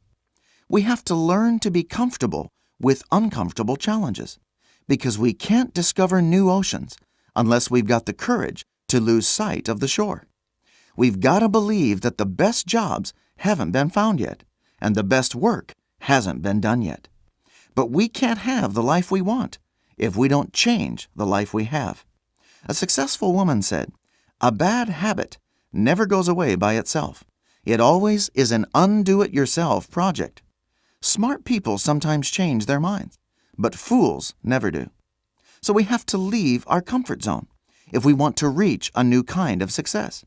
We have to learn to be comfortable with uncomfortable challenges because we can't discover new oceans unless we've got the courage to lose sight of the shore. We've got to believe that the best jobs haven't been found yet and the best work hasn't been done yet. But we can't have the life we want if we don't change the life we have. A successful woman said, A bad habit never goes away by itself. It always is an undo it yourself project. Smart people sometimes change their minds, but fools never do. So we have to leave our comfort zone if we want to reach a new kind of success.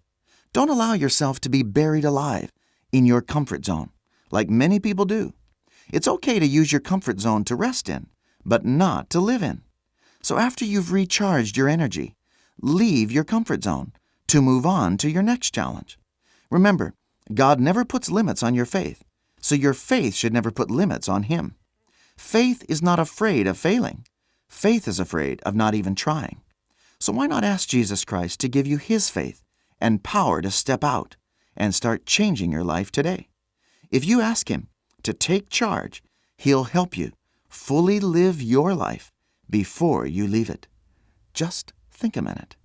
Don't allow yourself to be buried alive in your comfort zone, like many people do. It's okay to use your comfort zone to rest in, but not to live in. So after you've recharged your energy, leave your comfort zone to move on to your next challenge. Remember, God never puts limits on your faith, so your faith should never put limits on Him. Faith is not afraid of failing. Faith is afraid of not even trying. So why not ask Jesus Christ to give you His faith and power to step out and start changing your life today? If you ask Him to take charge, He'll help you fully live your life before you leave it. Just think a minute.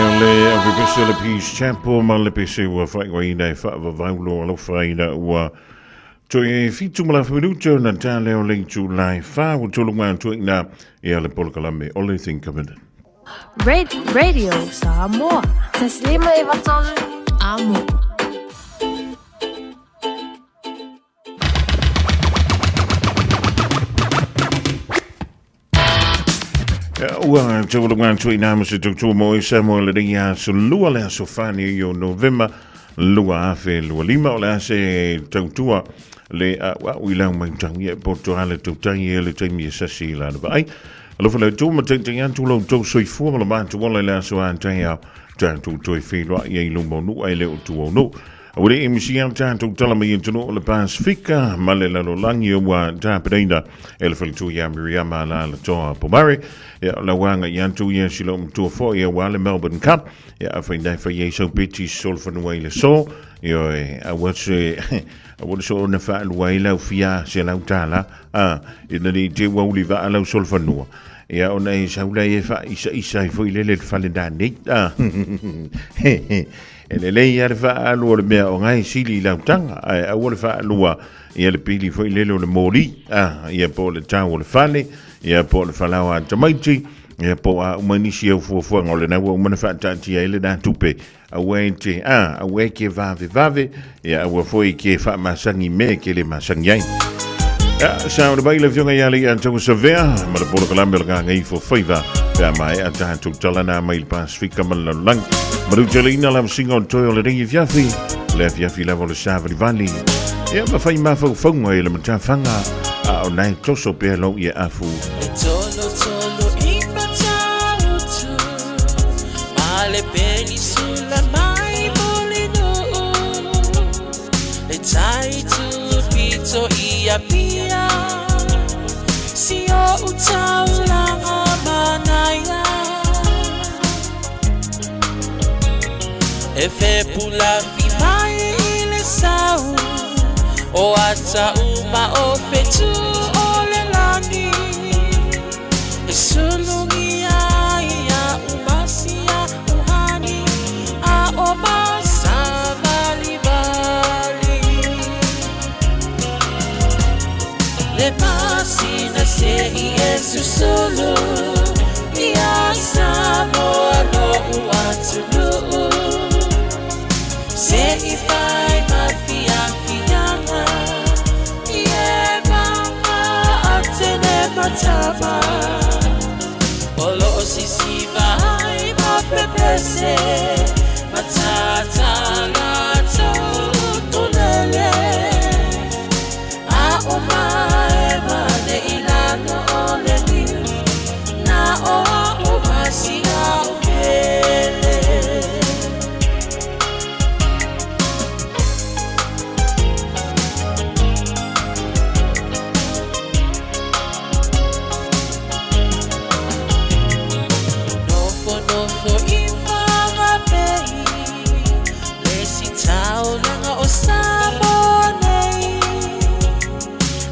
O le aufaipiso o le Peace Chapel ma le pese ua faaigoaina e faavavau lo alofa ina ua toe 7 ma le afa minuta ona ta lea o le itulai 4 ua toluga atu ai ina ia le polokalame o le Think a Minute. Radio Samoa. Taslima e vatolu. Amo. Ua taualuga atu i nā ma se tautua mo e Samoa le nei aso lua le aso 4 nei o Novema 2025 o le a se tautua le a'ua'u i lau matau ia e poto a le tautai e le taimi e sasi i lana vaai. Alofa le Atua ma taitai atu lo outou soifua ma lo matou ola i le aso a taeao tatou toe feiloai ai i luma o nuu ae le o tua o nuu. Ua le misi a tatou tala mai atunuu o le Pasifika ma le lalolagi ua tapenaina e le faletua ia Miriama Alalatoa Pomare. Ia, o lau aga i atu ia si lou matua foi aua le Melbourne Cup. Ia, afai nai fai ai sau peti solofanua i le so. Ioe, aua se, aua le soona faalua ai lau fia se lau tala. A, ina nei te ua uli vaa lau solofanua. Ia, ona e sau lai e faaisaisa ai foi lele le fale nanei. A, E lelei lava le faaalu o le mea o gae sili i lau taga, ae aua le faalua ia le pili foi lele o le moli, a, ia po o le tau o le fale, ia po o le falaoa a tamaiti, ia po o a uma nisi au fuafuaga o lena ua uma ona faataatia ai lena tupe. Aua e te, a, aua e ke vavevave, ia aua foi ke faamasagi i mea e ke le masagi ai. Ia, sa o le mai le afioga ia Alii Ataua Savea, ma le polokalame o le Gagaifo Faiva, pe a maea tatou tala nā mai le Pasifika ma le lalolagi. Manuteleina la vasinga o le toe o lenei afiafi, le afiafi lava o le savalivali. Ia, ma fai mafaufauga i le matafaga, a o nae toso pea lou ia afu. E tolo tolo i Matautu, ma le penisula mai Mulinuu, le tai tupito i Apia, si o'u taulaga manaia. E fepulafi mai i le sau, o ata uma o fetu o le lagi. E sulugia ia umasia uhani, a o masavalivali. Le masina se i e susulu, ia Samoa lo'u atunuu. Se i fai mafiafiaga, i e maga atene matama. O lo'o sisiva ai ma pepese, matata latou utulele. A o mae mane i lalo o le niu, na o a'u masia o pele. Nofo nofo i Whanganui, le isi taulaga o Samoa nei.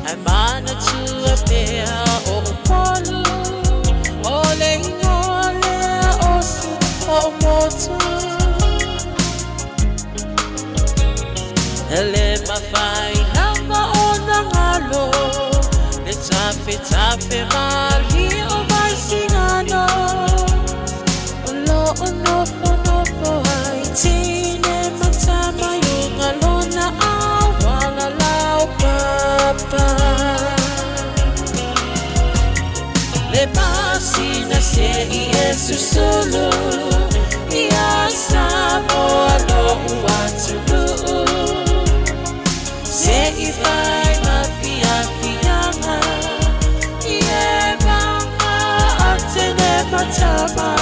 Ae manatua pea o Upolu, o le igoa lea o si o'u motu. E le mafai lava ona galo, le tafetafe malie o Vaisigano. O lo'o nofonofo ai teine ma tama i uga lona auala laupapa. Le masina se i e susulu, ia Samoa lo'u atunuu. Se i fai mafiafiaga, i e maga atene matama.